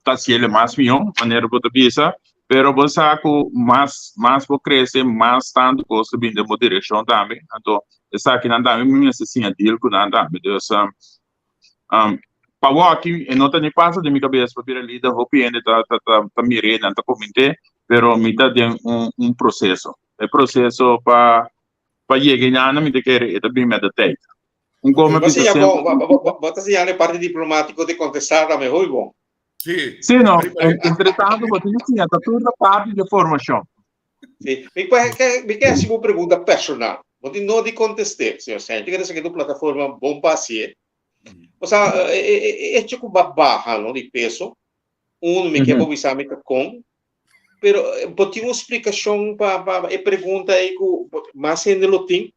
ta hasiel mas mihó manera bo ta bisa, pero bo sa ku mas mas bo krese mas tantu kos ta bin den bo direkshon tambe, anto esakinan tambe mi mester siña deal ku nan tambe. Dus Um, pa waki, e no ta ni pasa den mi cabeza pa bira lider, hopi hende ta, ta, ta, ta mir'é, nan ta coment'é, pero mi ta den un, un proceso. E proceso pa, pa yega einan mi ta kere e ta bin met de tijd. Un Ok, come bo bisa siña semper, bon, bo, bo, bo, bo ta siñando e parti diplomatico di contestá tambe, hopi bon. Sí. Sí, no, Riba en, entre tanto bo tin que siña, ta tur ta parti di formacion. Sí. Mi ke, mi ke hasi un pregunta personal. Bo tin no di contesté, señor Sánchez. Ti kere tu plataforma bon pa hasié. O sea, e, e, e hecho ku ba baha, no, di peso. Uno, mi ke bo bisa mi ta kon. Pero bo tin un splikashon pa pa e pregunta ei ku mas hende lo tin?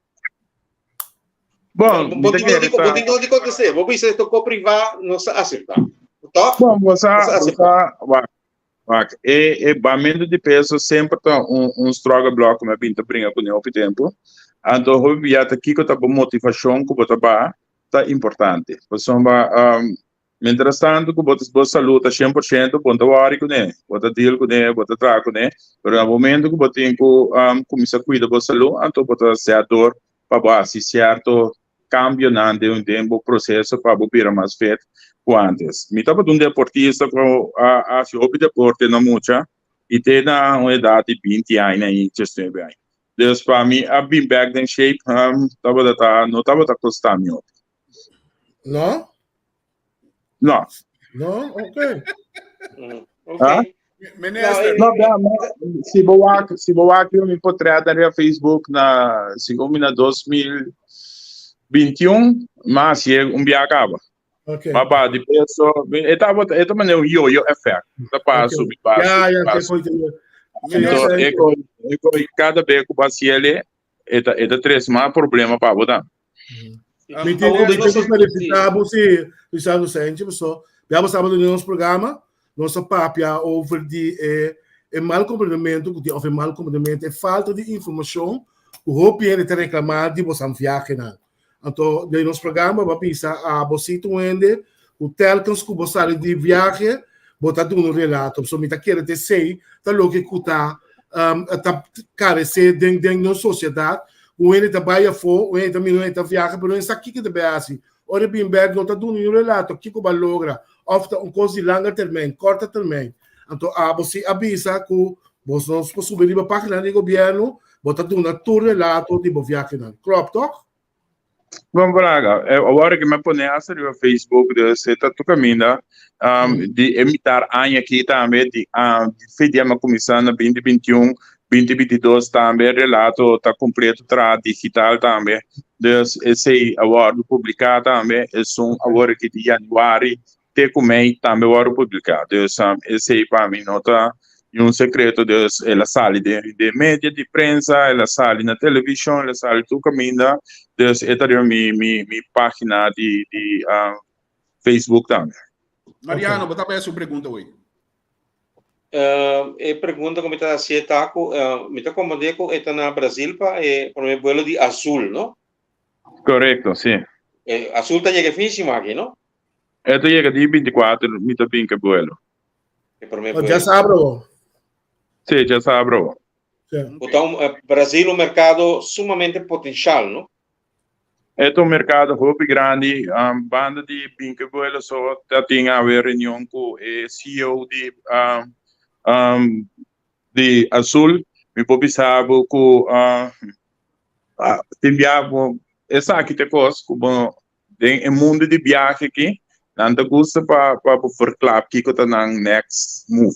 Bon, Bo tin no di, bo tin no di contesté. Bo bisa esto ko privá, no sa acepta. Toch? Bon, bo sa, No sa bo acepta. sa, wak, Wak, e e bamentu di peso semper ta un un struggle block ku mi a bin ta bringa kuné hopi tempu. Anto hopi bia ta kiko ta bo motivashon ku bo ta baha ta importante. Pasobra mientras tantu ku bo bo salú ta shen por shento bo no ta wòri kuné, bo ta deal kuné, bo ta traha kuné, pero na momento ku bo tin ku kuminsá kuida bo salú anto bo ta sèt dor pa bo hasi sierto cambionan den den bo proceso pa bo bira mas fit cu antes. Mi tabata un deportista cu a haci hopi deporte na mucha y te na un edad di binti aña y diesnuebe aña. Dus pa mi a bin bek den shape tabata ta no tabata costa mi hopi. No? No. No? Ok. Ok. Ah? Minister. No, no, no. Si bo wak, si bo wak yo mi portret na Facebook na segun mi na 2021, mas ye un bia caba. Okay. Ma ba di peso, e tabata, e ta manera un yo-yo effect. Ta pa Okay. subi, pa Ja, subi, ja, pa que subi. foi. Anto, e ko, e ko cada vez ku ba siele, e ta, e ta tres mas problema pa bo dan. Mi tin mi tin ku felicitá bo si Luciano Sanchez paso ya bo saba den nos programa nos a papia over di e e mal komprendementu ku tin òf e mal komprendementu e falta di informashon ku hopi hende ta reklamá di bosan viahenan. Anto den nos programa bo a bisa abo si tur hende ku telkens ku bo sali di viahe bo ta duna un relato. So mi ta kere ta esei ta loke ku ta ta karesé den den nos sosiedat ku hende ta bai afó, un hende ta mira un hende ta viaha pero no sa kiko ta bai hasi. Ora e bin bèk no ta duna niun relato kiko bo a logra òf ta un kos di langa termijn, kòrta termijn. Anto abo si a bisa ku bo no por subi riba página di gobièrnu bo ta duna tur relato di bo viahenan. Klòp tòg? Bon vraga. Awor ku mi a pone hasta riba Facebook, dus e ta tur kaminda. Di e mitar aña aki tambe, di fe dia mi a kuminsá na binti bintiun, binti bintidos tambe relato ta kompleto traha digital tambe. Dus esei a wòrdu publiká tambe, esun awor aki di yanüari te ku mei tambe wòrdu publiká. Dus esei pa mi no ta niun sekreto. Dus el a sali den den media di prensa, el a sali na televishon, el a sali tur kaminda. Dus e ta riba mi mi mi página di di Facebook tambe. Mariano, bo ta bai hasi un pregunta hoy. E pregunta ku mi ta hasi ta ku mi ta komprendé ku e ta na Brasil pa e promé buelo di Azul, no? Korekto, si. Azul ta yega e fin siman aki, no? E ta yega di binticuater mi ta bin ke buelo. E prome Oh, buelo. dja sabra bo. Sí, dja sabra bo. Sí. Bo ta un, eh, Brasil un mercado sumamente potencial, no? E ta un mercado hopi grandi. Um, banda di bin ke buelo so ta tin awe reunion ku e CEO di um, um, di Azul. Mi por bisa bo ku tin bia bo esaki ta e kos ku bo den e mundu di biahe aki nan ta gusta pa pa bo verklap kiko ta nan next move.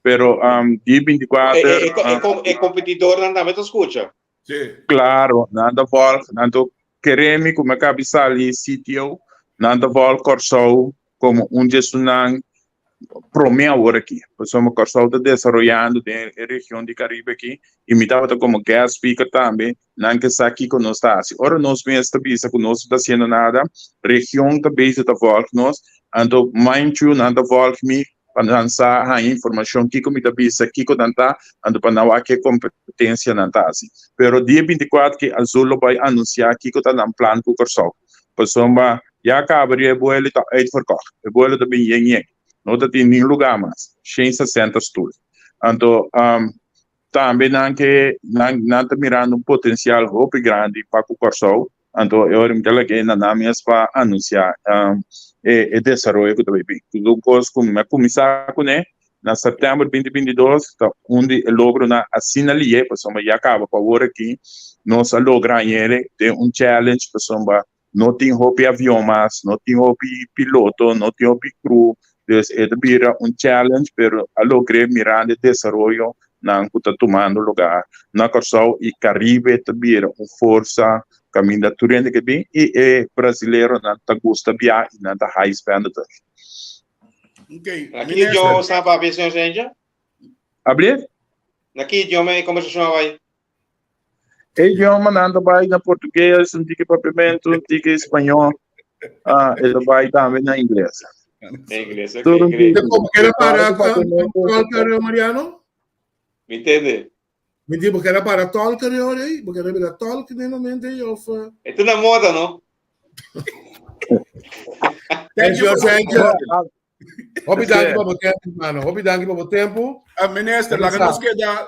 Pero dia 24 E kompetidornan tambe ta skucha. Sí. Claro, nan ta volg, nan ta kere mi ku mi a kabi sali sitio, nan ta volg Kòrsou komo un di esunnan promé awor aki. Pasobra Kòrsou ta desaroyando den e region di Karibe aki i mi tabata komo guest speaker tambe, nan ke sa kiko nos ta hasi. Ora nos mes ta bisa ku nos no ta hasiendo nada, region ta bezig ta volg nos, anto mind you nan ta volg mi pa nan sa haña informashon kiko mi ta bisa, kiko nan ta, anto pa nan wak ke kompetensia nan ta hasi. Pero dia 24 ki Azul lo bai anunsiá kiko ta nan plan ku Kòrsou. Pasobra ya kaba riba e buelo ta uitverkocht. E buelo ta bin yen yen. No ta tin nin lugá mas. 160 stul. Anto tambe nan ke nan nan ta mirando un potensial hopi grandi pa ku Kòrsou. Anto e ora mi ta lag'é na nan mes pa anunsiá e e desaroyo ku ta bai bin. Tur kos ku mi a kuminsá kuné na sèptèmber 2022 ta un di e logronan asina lié pasobra ya kaba pa awor aki nos a logra hañ'é den un challenge pasobra no tin hopi avion mas, no tin hopi piloto, no tin hopi crew, dus e ta bira un challenge pero a logr'é mirando e desaroyo nan ku ta tumando lugar na Kòrsou i Karibe ta bira un forsa kaminda tur hende ke bin i e brasileronan ta gusta bia i nan ta high spender. Okay. Na ki idioma bo papia, señor Senja? Ablief? Na ki idioma e kombersashon a bai? E idioma nan ta bai na portugues, un tiki papiamento, un tiki spañó, ah, e ta bai tambe na ingles. Ingles, ok. Tur un great. tiki. Como quiera para Papiamento, tolker, Mariano? Mi entende? Mi di, bo quiera para tolker ahora ahí? Bo quiera bira tolk den momento ahí? Of, E ta na moda, no? Thank you. Thank you. Hopi danki Sí. pa bo tempo, mano. Hopi danki pa bo tempo. Minister, laga Sa. nos keda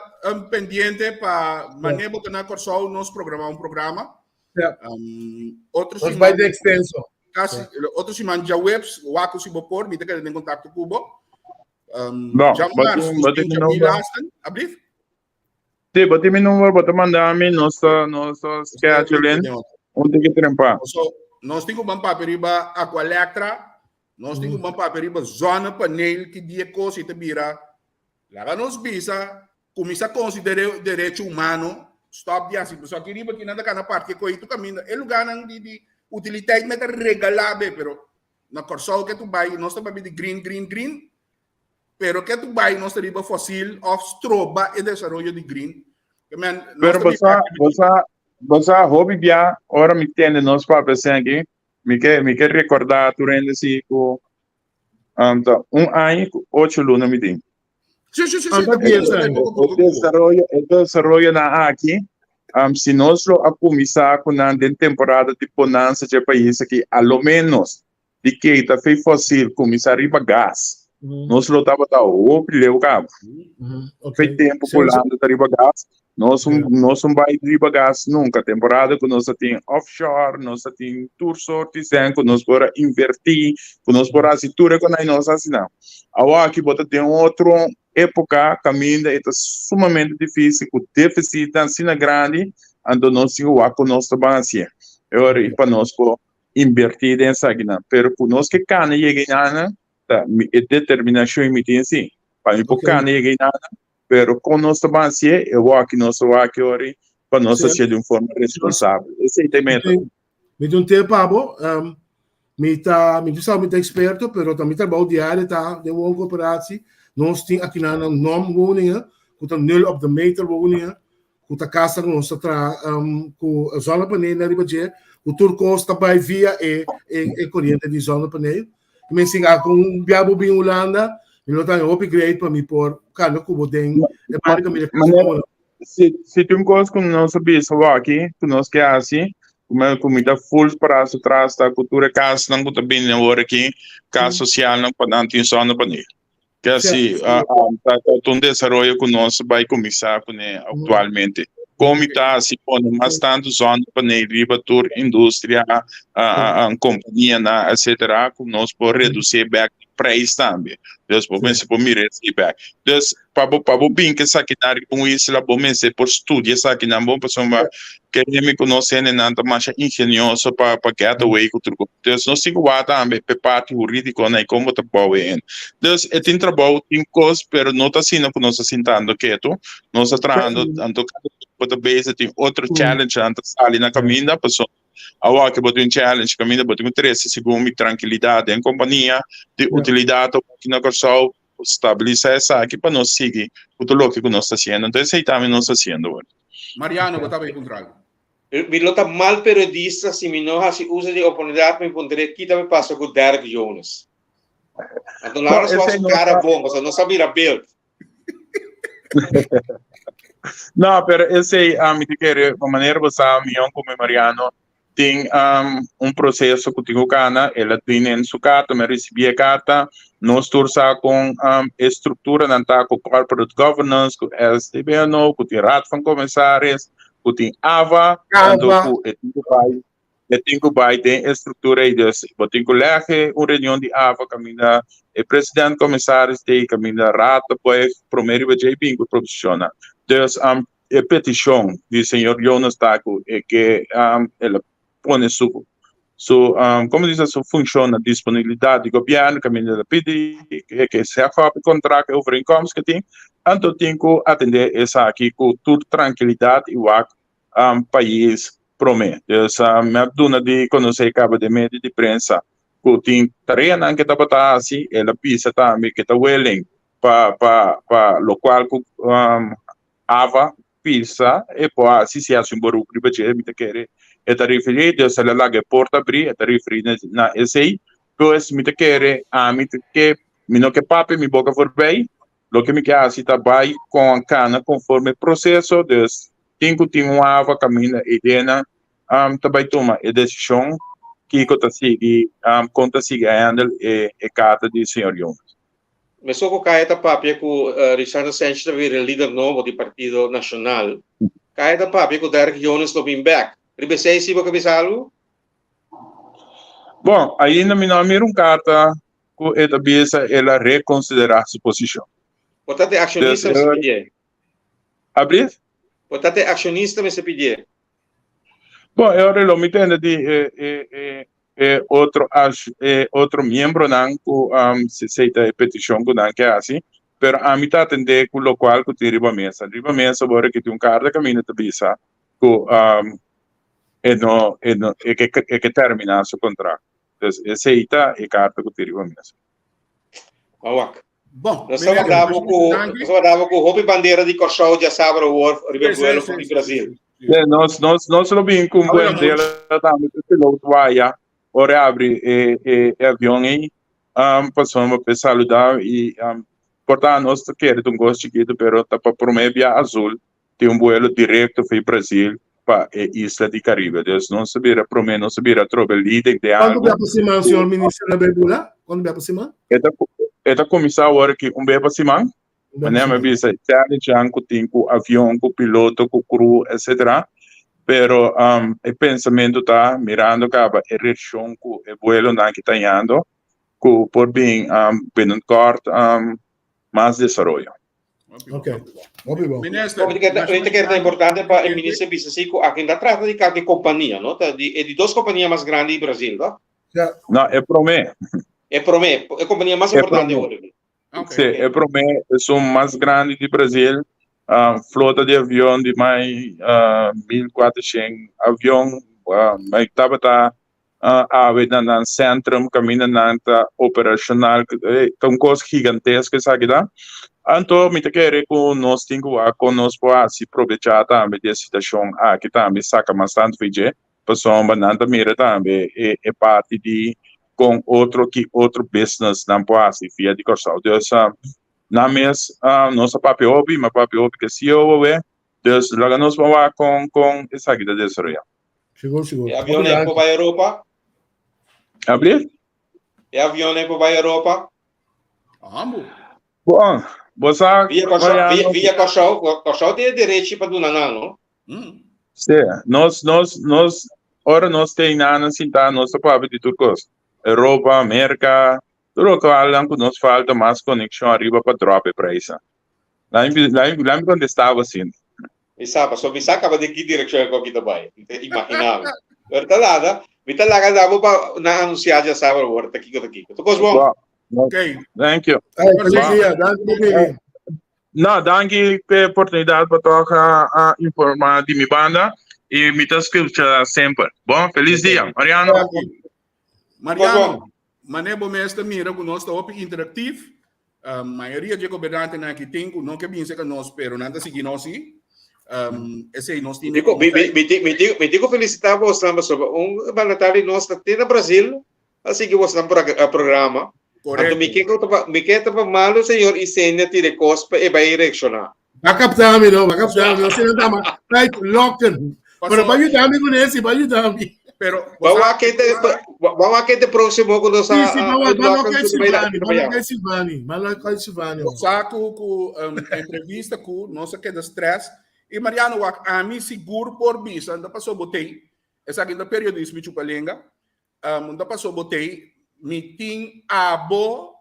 pendiente pa mané bo ta na Kòrsou nos programá un programa. Ja. Otro Nos siman, bai de extenso. kasi, otro siman djaweps, wak si bo por, mi ta keda den kontakto ku bo. Bon, Djamars, bo nos tin tin mi djabi number. lasten, ablief? Sí, bo tin mi number, bo ta manda mi, nos ta, nos ta scheduling un tiki trempa. So, nos tin ku ban papia riba Aqualectra, Nos tin ku ban papia riba zonnepaneel ki dia kos i ta bira. Laga nos bisa, kuminsá konsider'é derecho humano, stòp di hasi. Pasobra aki riba kinan ta kana parke ko'i tur kaminda. E lugánan di di utiliteit mester regalá be, pero na Kòrsou ke tur bai nos ta papia di green, green, green, pero ke tur bai nos ta riba fosil òf stroba e desaroyo di green. Ke men, nos Pero ta bo biba sa, aki. bo sa, bo sa hopi bia ora mi tende nos papia asin aki, Mi ke mi ke rekordá tur hende si ku um, ta un aña ku ocho luna mi tin. Sí, sí, sí, sí. Anda dies aña. E desaroyo, e desaroyo na aki, um, si nos lo a kuminsá ku nan den temporada di bonanza dje pais aki, a lo menos di keita fe fosil kuminsá riba gas, nos lo tabata hopi leu kaba. Okay. Fe tempu ku Hulanda ta riba gas, Nos un, nos un bai riba gas nunca. Temporada ku nos a tin offshore, nos a tin tur soort di zen ku nos por a invertí, ku nos por hasi tur e konai nos hasi nan. Awor aki bo ta den otro époka kaminda e ta sumamente difícil ku déficitnan asina grandi, anto nos tin ku wak ku nos ta ban hasié. E ora i pa nos por invertí den esakinan. Pero ku nos ke kana yega einan ta mi e determinashon mi tin si. Pa mi por kana yega einan Pero kon nos ta ban hasié, e wòki nos ta wòki ori pa nos hasié di un forma responsabel. Esei ta e meta. Mi tin un tip pa bo. Um, mi ta, mi sa mi ta experto, pero ta mi trabou diario ta den wooncoöperatie. Nos tin aki na nan nom woningen, ku ta nul op de meter woningen, ku ta casa ku nos ta tra um, ku zonnepanelen riba dje, ku tur kos ta bai via e, e, e koriente di zonnepaneel. I men sin a un bia bo bin Hulanda, mi lo ta hopi great pa mi por kanda ku bo den e barrio kaminda ku Manera, si, si tin un kos ku nos a bisa awaki, ku nos ke hasi, ku mi, ku mi ta full para su tras ta ku tur e kasnan ku ta bini awor aki, kas sosialnan pa nan tin zonnepaneel. Ke Sí, asi, ah, ah, ta, ta un desaroyo ku nos bai kuminsá kuné aktualmente. Kon mi ta hasi pone mas tantu zonnepaneel riba tur industria, kompanianan, etcetera, ku nos por redusí bèk di preis tambe. Dus bo mester por mira esei bèk. Dus pa bo pa bo bin ku esakinan riba un isla bo mester por studia esakinan bon pasobra kere mi ku nos hendenan ta masha ingenioso pa pa get away ku tur kos. Dus nos tin ku wak tambe p'e parti hurídiko na i kon bo ta bou e hende. Dus e tin trabou, tin kos, pero no ta asina ku nos ta sintando ketu. Nos ta trahando anto kada dia bo ta bezig tin otro challengenan ta sali na kaminda pasobra awor ke bo tin un challenge kaminda bo tin ku trese segun mi trankilidat den kompania di utilidat aki na Kòrsou stabilisa esaki pa nos sigui ku tur loke ku nos ta hasiendo. Entonces esei tambe nos ta hasiendo awor. Mariano bo tabata puntra algu. Mi lo ta mal periodista si mi no hasi uso di e oportunidat pa mi puntra kita mi pasa ku Derek Jonas. Anto laga nos wak su kara bon pasobra nos a bira beeld. No, pero esei a mi ta kere, pa manera bo sa, mi yòn ku mi Mariano tin un proseso ku tin ku kana, el a bini en su karta, mi a risibí e karta, nos tur sa kon e strukturanan ta ku corporate governance, ku SDBNO, ku tin Raad van Commissaris, ku tin AVA, anto ku e tin ku bai E tin ku bai den e struktura ei. Dus bo tin ku lège un reunion di AVA kaminda e president komisaris t'ei, kaminda raad ta buig promé riba dje i bin ku proposishonnan. Dus e petishon di señor Jonas ta ku e ke el a pone su su komo di bisa su funshon na disponibilidat di gobièrnu kaminda el a pidi e ke sèg op e kontrakt e overeenkomst ku e tin, anto tin ku atendé esaki ku tur trankilidat i wak pais prome. Dus mi a duna di konosé kaba den medio di prensa ku tin tareanan ke tabata hasi, el a bisa tambe ke ta willing pa pa pa lokual ku Ava bisa e por hasi si hasi un beroep riba dje, mi ta kere e ta referí, dus el a laga e porta abrí, e ta referí na esei. Pues mi ta kere ami ta ke mi no ke papia mi boka forbei, Loke mi ke hasi ta bai kon a kana konforme e proseso, dus tin ku tin un ava kaminda e ideanan ta bai tuma e desishon kiko ta sigui, kon ta sigui a handle e karta di señor Jonas. Mesun ku Kaya ta papia ku Richardo Sanchez ta bira e lider nobo di Partido Nashonal, Kaya ta papia ku Derek Jonas lo bin bek. Riba esei si bo ke bisa algu? Bon, ainda mi no a mira un karta ku e ta bisa el a rekonsiderá su posishon. Por ta te akshonista mester pidié. Ablief? Por ta te akshonista mester pidié. Bon, e ora lo mi tende di e e e e otro e otro miembronan ku si esei ta e petishon ku nan ke hasi, pero ami ta atendé ku lokual ku tin riba mesa. Riba mesa bo rikiti un karta kaminda ta bisa ku e no e no e ke e ke terminá su kontrakto. Dus esei ta e karta ku tin riba mesa. Awak. Bon, nos ta wardabo ku nos ta wardabo ku hopi bandera di Kòrsou djasabra awor riba e vuelo for di Brasil. Sí, nos nos nos lo bin ku un bandera tambe ku piloto waya ora e abri e e e avion ei um pasobra pa e saluda i um por ta nos ta kere ta un kos chikitu pero ta pa promé bia azul Tin un buelo directo fo'i Brasil pa e isla di Caribe. Dus nos ta bira prome, nos ta bira atrobe leading den algo. Cuanto bia pa siman, señor minister, na bay bula? Cuanto bia pa siman? E ta, e ta cuminsa awor aki un bia pa siman. Manera mi a bisa, e challenge cu tin cu avion, cu piloto, cu crew, etcetera. Pero um, e pensamento ta, mirando caba e region cu e buelonan aki ta yando, cu por bin um, binnenkort um, mas desaroyo. Ok, hopi bon. Minister, Ahorita que ta importante pa e minister bisa si ku aki ta trata di kake kompania, no? Ta di e di dos kompania mas grandi di Brasil, no? Ja. No, e promé. E promé, e kompania mas importante ora. Okay. Sí, e promé es un mas grandi di Brasil. Uh, flota di avion di mai uh, 1400 avion. Uh, mai tabata awe na nan centrum kaminda nan ta operacional ta un kos gigantesko esaki ta. Anto mi ta kere ku nos tin ku wak kon nos por hasi probechá tambe di e situashon aki tambe saka mas tantu for dje pasobra nan ta mira tambe e e parti di kon otro ki otro business nan por hasi via di Kòrsou. Dus nan mes nos a papia hopi mi a papia hopi ku e CEO awe dus laga nos ban wak kon kon esaki ta desaroyá. Sigur, sigur. E avion ei por bai Europa? Abrir? E avion ei por bai Europa? Ambo. Bon, bo sa... Via Kòrsou, via, via Kòrsou, Kòrsou tin e derechi pa duna nan, no? Sí, nos, nos, nos, ora nos ta einan sintá, nos ta papia di tur kos. Europa, Merka, tur lokualnan ku nos falta mas konekshon ariba pa dròp e preisnan. Laat mi, laat mi kontestá bo asina. Mi sa, pasobra mi sa kaba den ki direkshon e koki ta bai. Mi ta imaginá mi. Pero ta nada, mi ta laga na bo pa nan anunsiá djasabra awor ta kiko ta kiko. Tur kos bon. Bon. Ok. Thank you. Hey, feliz dia. Danki pa bini. No, danki pa e oportunidat pa tòg a informá di mi banda i mi ta skucha semper. Bon, feliz dia. Mariano. Danki. Mariano, mane bo mes ta mira ku nos ta hopi interaktief. Mayoria dje gobernantenan aki tin ku no ke bin serka nos, pero nan ta sigui nos si. Esei nos tin. Mi tin ku felisitá bosnan pasobra un mandatario di nos ta te na Brasil a sigui bosnan programa. Anto mi ke mi ke ta pa malu señor Isenia tira e kos pa e bai reakshoná. Ba kapta mi no, ba kapta mi. Asina ta ma tijd lokken. Pero ba yuda mi con ese, ba yuda mi. Pero Ba wak ke te ba wak ke te próximo ku nos a Sí, sí, ba wak ba loke Silvani, ba loke Silvani, ba loke Silvani. Sa ku ku entrevista ku nos a keda stress i Mariano wak ami sigur por bisa nta paso bo tei esaki ta periodismo chupalenga nta paso bo tei mi tin abo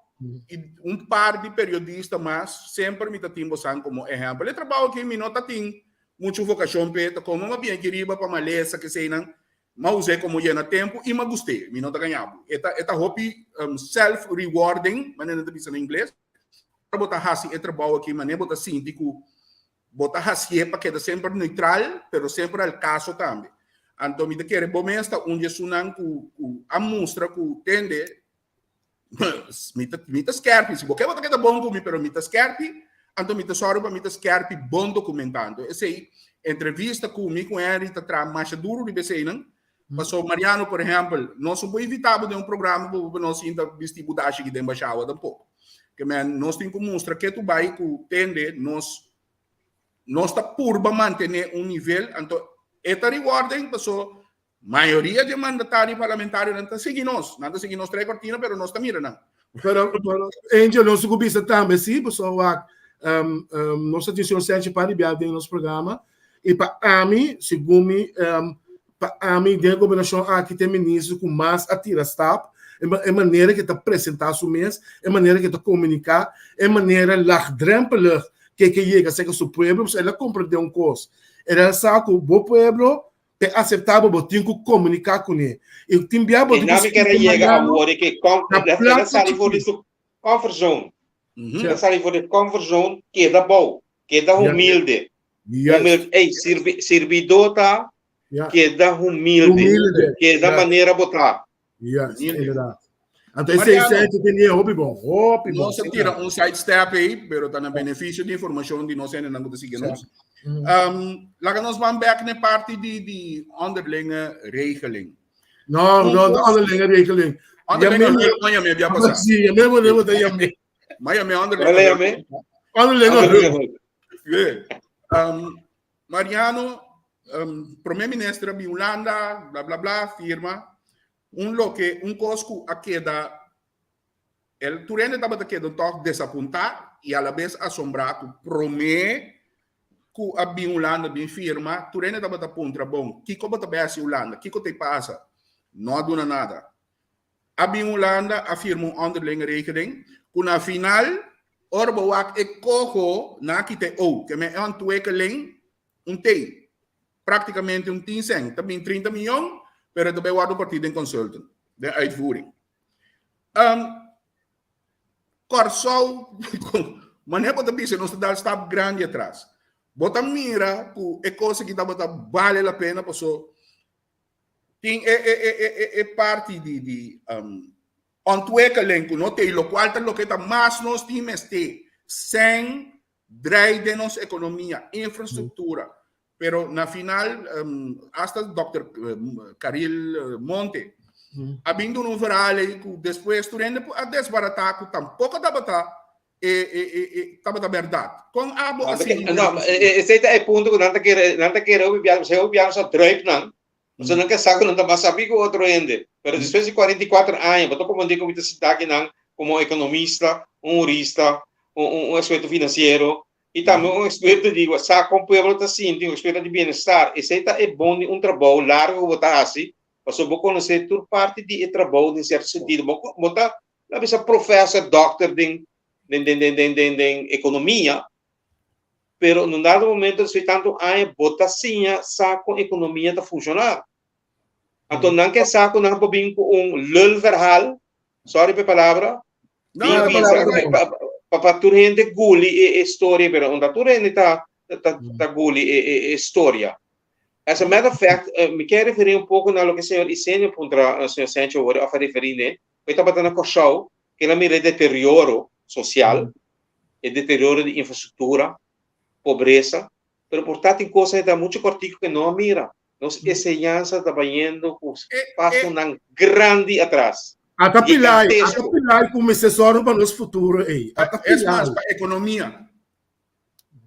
i un par di periodista mas semper mi ta tin bosan komo ehèmpel. E trabou aki mi no ta tin muchu vokashon p'e, ta komo mi a bien aki riba pa malesa keseinan, mi a us'é komo yena tempu i mi a gust'é, mi no ta gaña bo. E ta e ta hopi self rewarding, manera nan ta bisa na ingles, ora bo ta hasi e trabou aki manera bo ta sinti ku Bo ta hasié pa keda semper neutral, pero semper al kaso tambe. Anto mi ta kere bo mes ta un di esunnan ku ku a mustra ku tende mi ta mi ta skèrpi. Si bo ke bo ta keda bon ku mi, pero mi ta skèrpi, anto mi ta sòru pa mi ta skèrpi bon dokumentá. Anto esei entrevista ku mi ku Henry ta traha masha duru riba eseinan. Pasobra Mariano, por ehèmpel, nos no por invitá bo den un programa ku bo no sinta bisti bo dashi aki den Bashawa tampoko. Ke men nos tin ku mustra ke tu bai ku tende nos nos ta purba mantené un nivel, anto e ta rewarding paso mayoria di e mandatario i parlamentarionan ta sigui nos. Nan ta sigui nos trae kortina pero nos ta mira nan. Pero, pero Angel, nos ku bisa tambe si, pasobra wak, um, um, nos a tin señor Sánchez par di bia den nos programa, i pa ami, segun mi, um, Pa ami den e gobernashon aki ta e minister ku mas a tira stap, e manera ku e ta presentá su mes, e manera ku e ta komuniká, e manera lagdrempelig ku e ke yega serka su pueblo, pasobra el a komprendé un kos, el a sa ku bo pueblo ta aseptá bo, bo tin ku komuniká kuné. I tin bia bo tin ku splika Mariano na plaka chikí. Comfort zone. El a sali for di comfort zone, keda bou, keda humilde. Humilde. Ey, sirbi, sirbidó ta Ja. keda humilde. Humilde, Keda ja. manera bo ta. Yes, Humilde. inderdaad. Anto ese Mariano. esei te tenía hopi bon, hopi bon. Nos a tira un side step ei, pero ta na beneficio di informacion di nos hendenan ku ta sigui nos. Laga nos ban bek na e parti di di onderlinge regeling. No, no, no onderlinge regeling. Onderlinge regeling, maar ja, me pasa. Sí, ja, me mo te yamé. Maar ja, me onderlinge. Wala yamé? Onderlinge regeling. Yeah. Mariano, Prome Minister a bin Hulanda, bla bla bla, firma. Un loke, un kos ku a keda, el tur hende tabata keda tòg desapuntá i alabes asombrá ku prome ku a bin Hulanda bin firma, tur hende tabata puntra, bon, kiko bo ta bai hasi Hulanda? Kiko ta pasa? No a duna nada. A bin Hulanda a firma un onderlinge regeling ku na final ora bo wak e koho nan a kita e o, ke men e ontwikkeling un tei, praktikamente un tin sèn, ta bin 30 miyon, pero e ta bai wòrdu partí den consultant, den uitvoering. Kòrsou, manera bo ta bisa nos ta dal stap grandi atras. Bo ta mira ku e kos aki tabata bale la pena paso Tin e e e e e e parti di di um, ontwikkeling ku no tei, lokual ta loke ta mas nos tin mester, sen drei den nos ekonomia, infrastruktura. Pero na final, um, hasta Dòkter Caril Monte a bin duna un verhaal ei ku despues tur hende a desbaratá ku tampoko tabata e e e e tabata bèrdat. Kon abo a sigui No, esei ta e punto ku nan ta kere, nan ta kere hopi biaha, pasobra hopi biaha nos a druip nan, pasobra nan ke sa ku nan ta mas sabí ku otro hende. Pero despues di 44 aña, bo ta komprendé ku mi ta sintá akinan komo ekonomista, un hurista, un un un eksperto finansiero. I tambe un eksperto di sa kon pueblo ta sinti, un eksperto di bienestar. Esei ta e bon di un trabou largu ku bo ta hasi, pasobra bo konosé tur parti di e trabou den sierto sentido. Bo bo ta la bisa profèser, dòkter den den den den den den den ekonomia, pero en un dado momento despues di tantu aña bo ta siña sa kon ekonomia ta funshoná. Anto nan ke sa ku nan por bin ku un lulverhaal, sorry pa e palabra, No, bin e bisa palabra ta bon. pa pa tur hende guli e e storia, pero unda tur hende ta ta ta guli e e e storia. As a matter of fact, mi ke referí un poko na loke señor Isenio puntra señor Sancho awor, òf a referí n'e, ku e tabata na Kòrsou, ku el a mira e deterioro sosial, e deterioro di infrastruktura, pobresa, pero por ta tin kos ta muchu kòrtiku ku e no a mira. Nos enseñansa ta bayendo ku pasonan grandi atras. Ata pilai, ata pilai ku mester sòru pa nos futuro ei. Ata Es mas, pilai. pa ekonomia.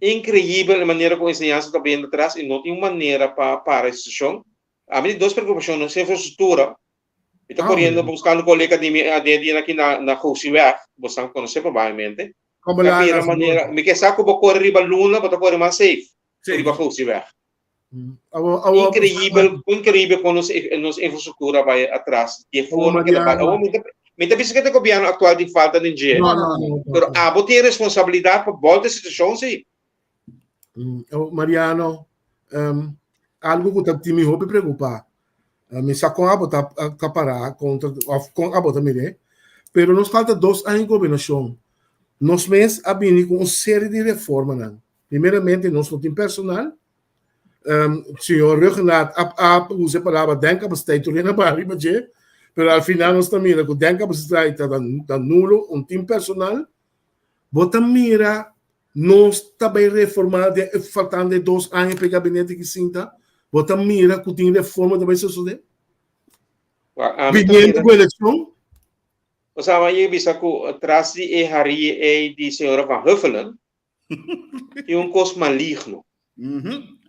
Inkreibel e manera ku enseñansa ta bayendo atras i no tin un manera pa para e situashon. Ami tin dos preokupashon, nos infrastruktura. Mi ta koriendo buskando kolega di mi den e dia aki na na Gosiweg, boso konosé probablemente. Ta bira manera, mi ke sa ku bo kore riba luna, bo ta kore mas safe ku riba Gosiweg. Increíbel, increíbel con nos, nos infraestructura bai atrás. De forma que bai. Awor, mi ta, mi ta bisa que te gobierno actual tin falta den dje. No, no, no, Pero abo tin responsabilidad pa volta situacion, sí. Oh, Mariano, algo ku ta tin mi hopi preocupa. Mi sa kon abo ta, ta para kontra, of kon abo ta mire, pero nos falta 2 aña di gobernacion. Nos mes a bini ku un serie di reformanan. Primeramente nos no tin personal. Señor Ruggenaath a, a usa e palabra denkapaciteit tur hende a baha riba dje, pero al final nos ta mira ku denkapaciteit ta, ta nulo, un tin personal. Bo ta mira nos ta bai reforma den e faltando e 2 aña pa e gabinete ki sinta, bo ta mira ku tin reforma ta bai sosode? Viniendo ku elekshon? Osea, a yega bisa ku tras di e harie ei di señora Van Huffelen, Tin un kos maligno.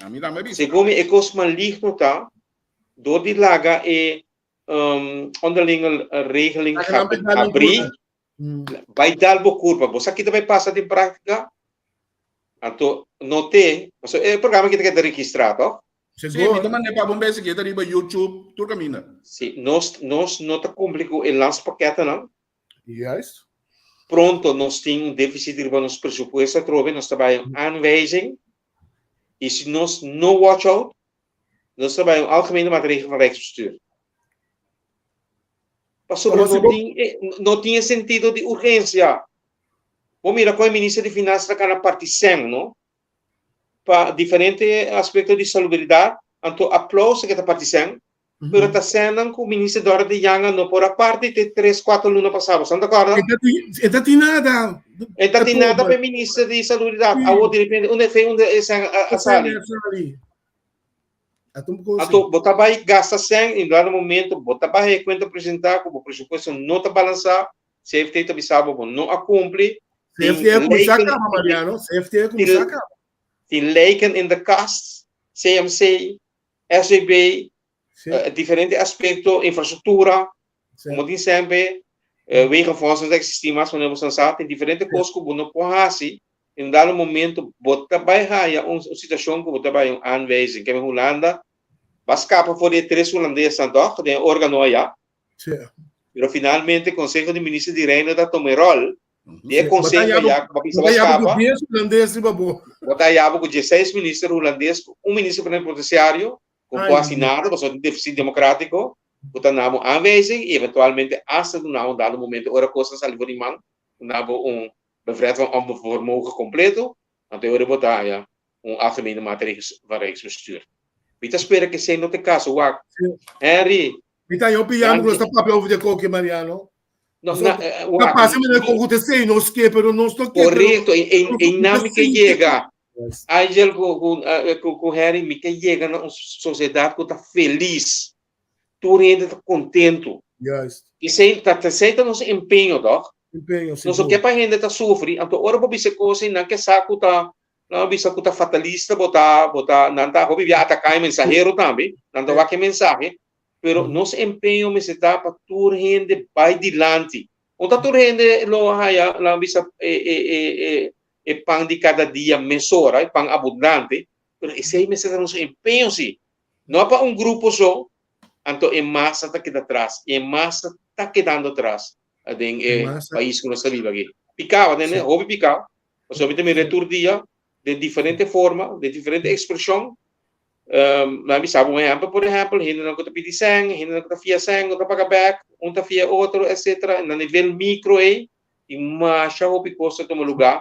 Ami tambe bisa. Segun mi e kos maligno ta dor di laga e onderlinge regeling habri, bai dal bo kurpa. Bo sa kita bai pasa den praktika? Anto no te, pasobra e programa aki ta keda registrá, tòg? Sí, mi ta mand'é pa bo un bes aki, e ta riba YouTube, tur kaminda. Sí, nos nos no ta kumpli ku e landspakketennan. Juist. Pronto nos tin un deficit riba nos presupuesto atrobe, nos ta bai un aanwijzing. Y si nos no watch out, nos ta bai un algemene maatregel van Rijksbestuur. Pasobra no tin, no tin e sentido di urgencia. Bo mira con e minister di Finanzas ta cana parti cen, no? Pa diferente aspecto di salubridad, anto aplauso ke ta parti cen, Pero ta sènnan ku minister Dorothy Janga no por a parti te tres, kuater luna pasá. Boso no ta kòrda? E ta tin nada. E ta tin nada pa e minister di salubridat. Awor di repente unda e fe unda e sèn a sali. Anto bo ta bai gasta sèn i dado momento bo ta bai e kuenta presentá ku bo presupuesto no ta balansá. CFT ta bisa bo bo no a kumpli. CFT a kuminsá kaba, Mariano. CFT a kuminsá kaba. Tin lijken in de kast, CMC, SJB, diferente aspecto, infrastructura, como tin semper, wegenfonds no ta existi mas, manera boso sa, tin diferente cos cu bo no por haci, en un dado momento bo ta bay haya un situacion cu bo ta bay un aanwijzing. Keme Hulanda ba scapa for di e tres Hulandesnan toch, den e organo aya, pero finalmente Conseho di Minister di Reino ta tuma e rol Di e conseho ya ku bisa ba skapa. Bo ta yabo ku 16 minister hulandes, un minister plenipotenciario, ku no por hasi nada pasobra tin deficit democratico, ku ta na bo aanwijzing i eventualmente hasta duna un dado momento ora kosnan sali for di man, duna bo un bevret van onvermogen completo, anto e ora bo ta haya un algemene maatregel van Rijksbestuur. Mi ta spera ku esei no ta e kaso. Wak, Henry. Mi ta yo pillando ku nos ta papia over di e koki, Mariano. No, So, na, wak, capaz mi ko ku te sei nos ke, pero nos no ke. Correcto, en na mi ke yega. Angel ku ku ku ku Henry, mi ke yega na un sociedad ku ta feliz. Tur hende ta contento. Juist. I sei ta ta sei ta nos empeño, toch? Empeño, Nos no sigur. ke pa hende ta sufri, anto ora bo bisa kos ei, nan ke sa ku ta Nan a bisa ku ta fatalista bo ta, bo ta, nan ta hopi bia ataká e mensahero tambe, nan ta wak e mensahe, pero nos empeño mester ta pa tur hende bai dilanti. No ta tur hende lo haya, nan a bisa, e, e, e, e, e pan di kada dia mesora, e pan abundante, pero esei mester ta nos empeño si. No pa un grupo so, anto e masa ta keda tras, i e masa ta kedando tras den e pais ku nos ta biba aki. Piká, tende, hopi piká, pasobra mi ta mira tur dia den diferente forma, den diferente ekspreshon. Nan bisa bo un ehèmpel, por ehèmpel, hendenan ku ta pidi sèn, hendenan ku ta fia sèn, no ta paga bèk, un ta fia otro, etsetera. Na nivel mikro ei, tin masha hopi kos ta tuma lugá.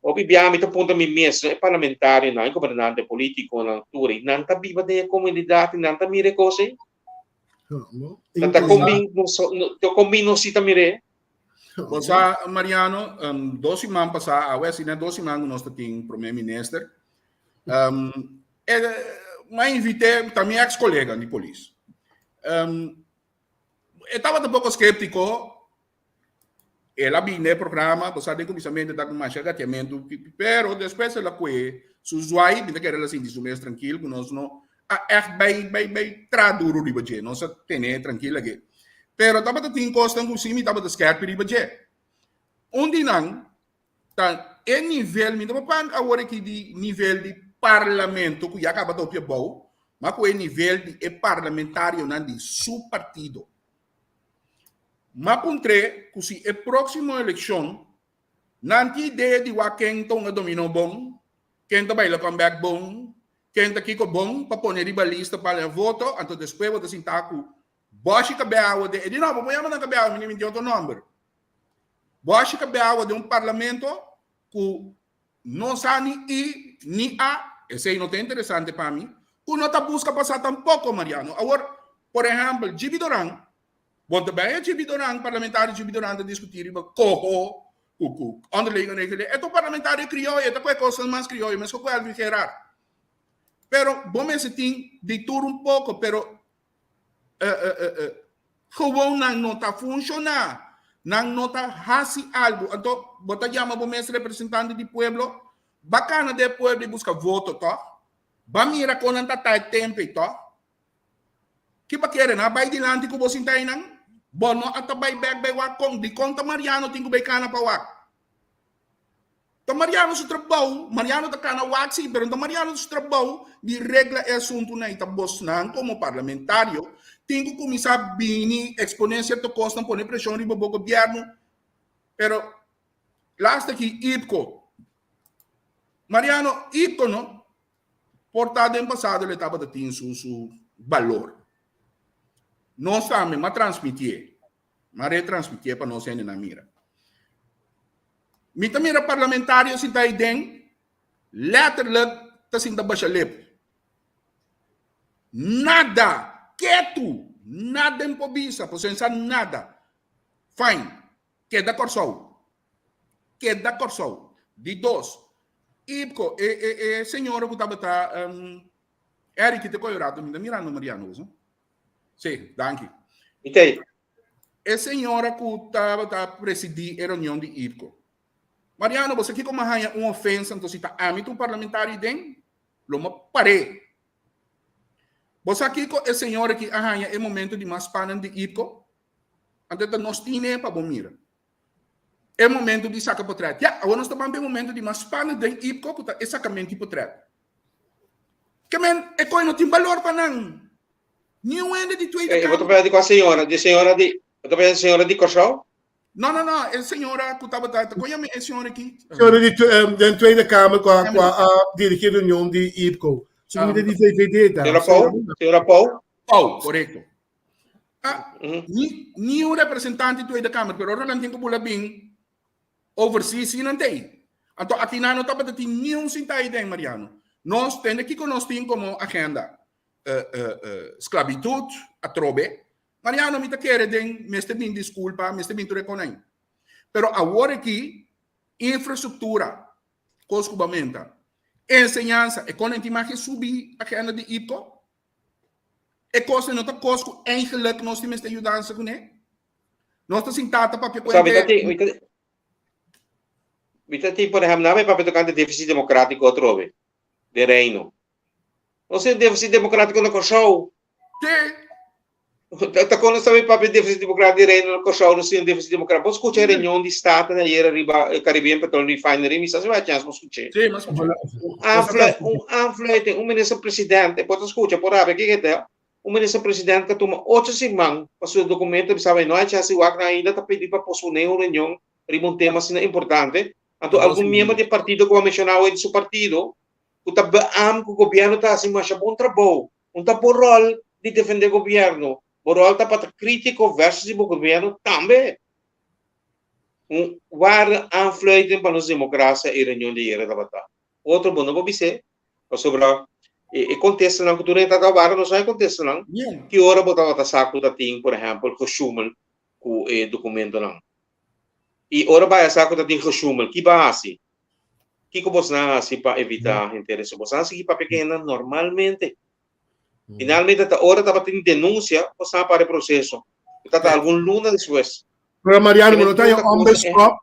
Hopi biaha mi ta puntra mi mes, e parlamentarionan, e gobernante, politikonan, tur ei, nan ta biba den e komunidat i nan ta mira e kos ei? Nan ta kombin nos, ta kombin nos si ta mir'é? Bo sa, Mariano, dos siman pasá, awe asina dos siman ku nos ta tin promé minister, um, e, m'a invité, ta mi ex kolega di polis. Um, e tabata poko skeptiko, el a bini e programa, bo sa den kuminsamentu ta ku masha gatiamentu, pero despues el a kue su zwai, mi ta kere el a sinti su mes trankil ku nos no a ègt bai bai bai traha duru riba dje, nos a tene trankil aki. Pero tabata tin kosnan ku si mi tabata skèrpi riba dje. Un di nan ta e nivel, mi no por papia awor aki di nivel di parlamento ku ya kaba ta hopi abou, ma ku e nivel di e parlamentarionan di su partido. M'a puntr'é ku si e próksimo elekshon nan tin idea di wak ken ta hunga dominó bon, ken ta baila comeback bon, ken ta kiko bon pa pone riba lista pa haña voto, anto despues bo ta sinta ku Bòshi kab'é awa den, e di no, bo por yama nan kab'é awa, mi tin otro nòmber. Bòshi kab'é awa den un parlamento ku no sa ni i ni a, esei no ta interesante pa mi, ku no ta buska pa sa tampoko, Mariano. Awor, por ehèmpel, Gibi Doran, bo ta bai e Gibi Doran, parlamentario Gibi Doran ta diskutí riba koho ku ku onderlinge regeling. E ta un parlamentario krioyo, e ta ku e kosnan mas krioyo, meskos ku Elvin Gerard. Pero bo mester tin di tur un poko, pero Gewoon nan no ta funshoná. Nan no ta hasi algu. Anto bo ta yama bo mes representante di pueblo? Ba kana den e pueblo i buska voto tòg? Ba mira kon nan ta ta e tempu ei tòg? Ki bo kere? Nan a bai dilanti ku bo sinta einan? Bo no a ta bai bèk bai wak kon? Dikon ta Mariano tin ku bai kana pa wak? Ta Mariano su trabou, Mariano ta kana wak si, pero ta Mariano su trabou di regla e asuntunan i ta bosnan komo parlamentario tin ku kuminsá bini eksponé sierto kosnan, pone preshon riba bo gobièrnu. Pero laatste aki IPCO. Mariano, IPCO no por ta den pasado lo tabata tin su su balor. Nos tambe m'a transmitié. M'a retransmitié pa nos hendenan mira. Mi ta mira parlamentario sinta ei den, letterlijk ta sinta basha lep. Nada! Ketu! Nada en por bisa, pasobra en sa nada. Fine, keda Kòrsou. Keda Kòrsou. Di dos, IPCO, e, e, e señora ku tabata, um, Eric, te koyo rato, mi ta mirando Mariano, bo sa? Sí, danki. Mi ta ei. E señora ku tabata presidí e reunion di IPCO. Mariano, bo sa kiko mi a haña un ofensa, anto si ta ami ta un parlamentario den, lo mi a par'é. Bo sa kiko e señora aki a haña e momento di mas spannend di IPCO? Anto ta nos tine pa bo mira. E momento di saka potret. Ya, awor nos ta ban pa e momento di mas spannend den IPCO ku ta e sakamento di potret. Ke men, e koi no tin balor pa nan. Ni un hende di Tweede Kamer. Bo ta papia di kua señora? Di señora di, bo ta papia di señora di Kòrsou? No, no, no, e señora ku tabata, ta kon yama e señora aki? Señora di den Tweede Kamer ku a ku a dirigí reunion di IPCO. Su mi ta di VVD ta. Señora Pouw? Señora Pouw? Pouw, korekto. Ah, ni, ni un representante di Tweede Kamer, pero ora nan tin ku bula bin overseas si nan t'ei. Anto aki nan no tabata tin ni un sinta ei den, Mariano. Nos, tende kiko nos tin komo agenda? Sklabitut, atrobe. Mariano, mi ta kere den mester bin diskulpa, mester bin tur e konai. Pero awor aki, infrastruktura, kos ku bo a menta, enseñansa, e konai tin mas ke subi agenda di IPCO. E kosnan no ta kos ku eigenlijk nos tin mester yudansa kuné. Nos ta sintá ta papia ku hende. Mi ta tin, por ehèmpel, nan a papia tokante défisit demokrátiko atrobe den Reino. Nos tin défisit demokrátiko na Kòrsou. Te. Ta kon nos ta bin papia deficit democratico di Reino na Kòrsou nos tin un deficit democratico. Bo skucha e reunion di Staten ayera riba e Caribbean Petroleum Refinery, mi sa si bo a chance bo skuch'é. Sí, mi a skucha. Un aanflui, un aanfluiting, un minister president, e por ta skucha, por rabia kiko e ta, un minister president ka tuma ocho siman pa su documento bisa bay no a chance di wak nan ainda ta pidi pa posponé un reunion riba un tema asina importante. Anto algun miembro di e partido ku a menshoná awe di su partido ku ta beam ku gobierno ta hasi masha bon trabou. Un ta bo ròl di defendé gobierno, bo ròl ta pa ta krítiko versus di bo gobierno tambe. Un ware aanfluiting pa nos demokrasia e reunion di ayera tabata. Otro bo no por bis'é, pasobra e kontestanan ku tur hende ta wara no son e kontestanan. Ki ora bo tabata sa ku ta tin, por ehèmpel, gesjoemel ku e dokumentonan? I ora bo a sa ku ta tin gesjoemel, ki bo a hasi? Kiko bosnan a hasi pa evitá henter esei? Bosnan a sigui papia ku hende normalmente. Finalmente ta ora tabatin denunsia, bosnan a para e proseso. E ta ta algun luna despues. Pero Mariano, bo no ta un onbeskop,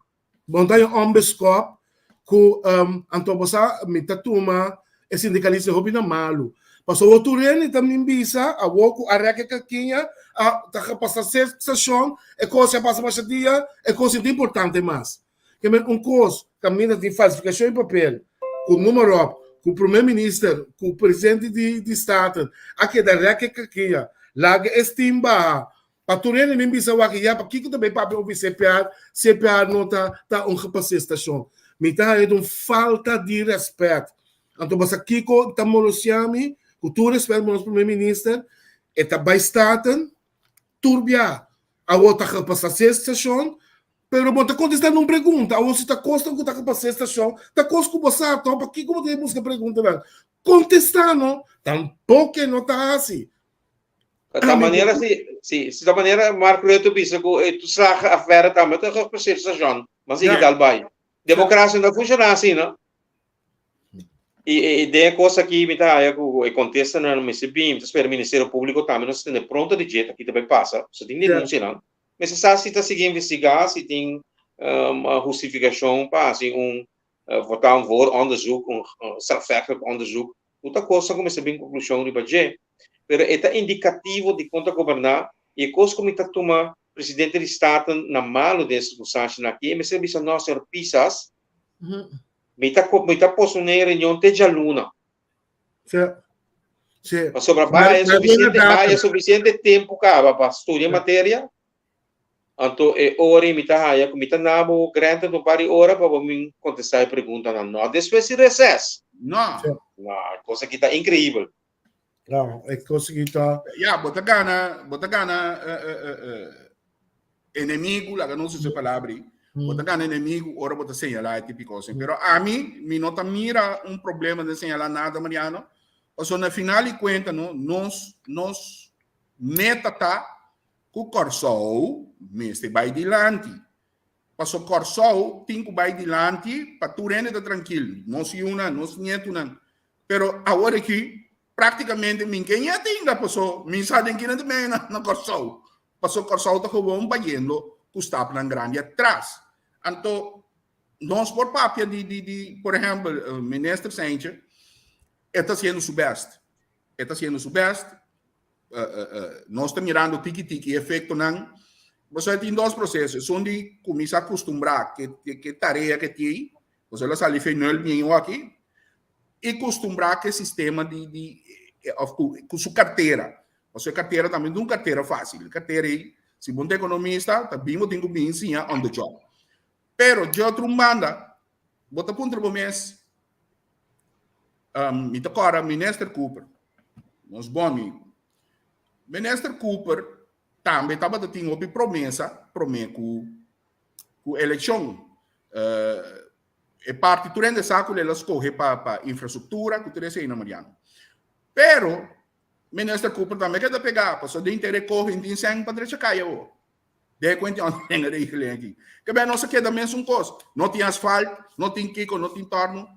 bo no ta un onbeskop ku anto bo sa mi ta tuma e sindikalista hopi na malu. Pasobra bo tur hende ta min bisa awor ku a rèk e kakiña a ta pasa ses seshon, e kos a pasa masha dia, e kos no ta importante mas. Ke men un kos kaminda tin falsifikashon di papel ku noem maar op, ku prome minister, ku presidente di di Staten a keda rèk e kakia, laga e steam baha pa tur hende bin bisa wak ya pakiko ta bay papia over CPA, CPA no ta ta un gepasé stashon. Mi ta haña un falta di rèspèt. Anto basa kiko ta molostia mi, ku tur rèspèt pa nos prome minister, e ta bay Staten tur bia awor ta gepasá stashon, Pero bo ta kontestá nun pregunta. Awor si ta kosnan ku ta kapasé stashon, ta kos ku bo sa tò, pakiko bo ta buska preguntanan? Kontestá no, tampoko e no ta hasi. Ta manera si, si, si ta manera Mark Rutte bisa ku e toeslagenaffaire tambe ta gepasé stashon, mas sigui dal bai. Demokrasia no ta funshoná asina. I den e kos aki mi ta haya ku e kontestanan mester bin, mi ta spera Ministerio Públiko tambe nos tene pronto di dje ta kita bai pasa, pasobra tin denunsianan. Mester sa si ta sigui investigá, si tin hustifikashon pa hasi un votá un vooronderzoek, un strafrechtelijk onderzoek. Tur ta kosnan ku mester bin konklushon riba dje. Pero e ta indikativo di kon ta goberná i e kos ku mi ta tuma presidente di Staten na malu den e sirkunstanshanan aki, e mester bisa no, señor Pisas, mi ta mi ta posponé e reunion te djaluna. Sí. Sí. Pasobra baya suficiente, baya suficiente tempo caba pa studia materia. Anto e ora mi ta haya ku mi ta nabo granta un par di ora pa bo min contesta e preguntanan. No despues di reces. No. Sí. No, cosa ki ta increíbel. No, e cosa ki ta. Ja, bo ta gana, bo ta gana uh, uh, uh, uh, enemigo, laga nos usa e palabra ei. Bo ta gana enemigo ora bo ta señalá e tipo kos. Pero ami, mi no ta mira un problema den señalá nada, Mariano. Pasobra na final di kuenta, no, nos, nos meta ta ku Kòrsou mester bai dilanti. Pasobra Kòrsou tin ku bai dilanti pa tur hende ta trankil, nos yunan, nos nietunan. Pero awor aki, práktikamente mi ke ña tinga paso mi sa den kina ta bini na Kòrsou. Paso Kòrsou ta gewoon bayendo ku stapnan grandi atras. Anto nos por papia di di di por ehèmpel minister Seintje e ta hasiendo su bèst. E ta hasiendo su bèst. Nos ta mirando tiki tiki e efektonan. Pasobra tin dos proseso. Esun di kuminsá kustumbrá ke ke tarea ke tin. Pasobra el a sali fe nul bien aki. I kustumbrá ke sistema di di òf ku ku su kartera. Pasobra e kartera tambe no ta un kartera fásil. E kartera ei, si bo ta ekonomista, ta bin bo tin ku bin siña on the job. Pero dje otro un banda, bo ta puntra bo mes, mi ta kòrda Minister Cooper, nos bon amigu. Minister Cooper tambe tabata tin hopi promesa promé ku ku elekshon. E parti tur hende sa ku el a skohe pa pa infrastruktura ku tur esei na Mariano. Pero Minister Cooper tambe keda pegá pasobra den ta rekohe tin sèn pa drecha kaya awor. De kuenta on den regeling aki. Ke ben nos a keda mesun kos. No tin asfalt, no tin kiko, no tin torno.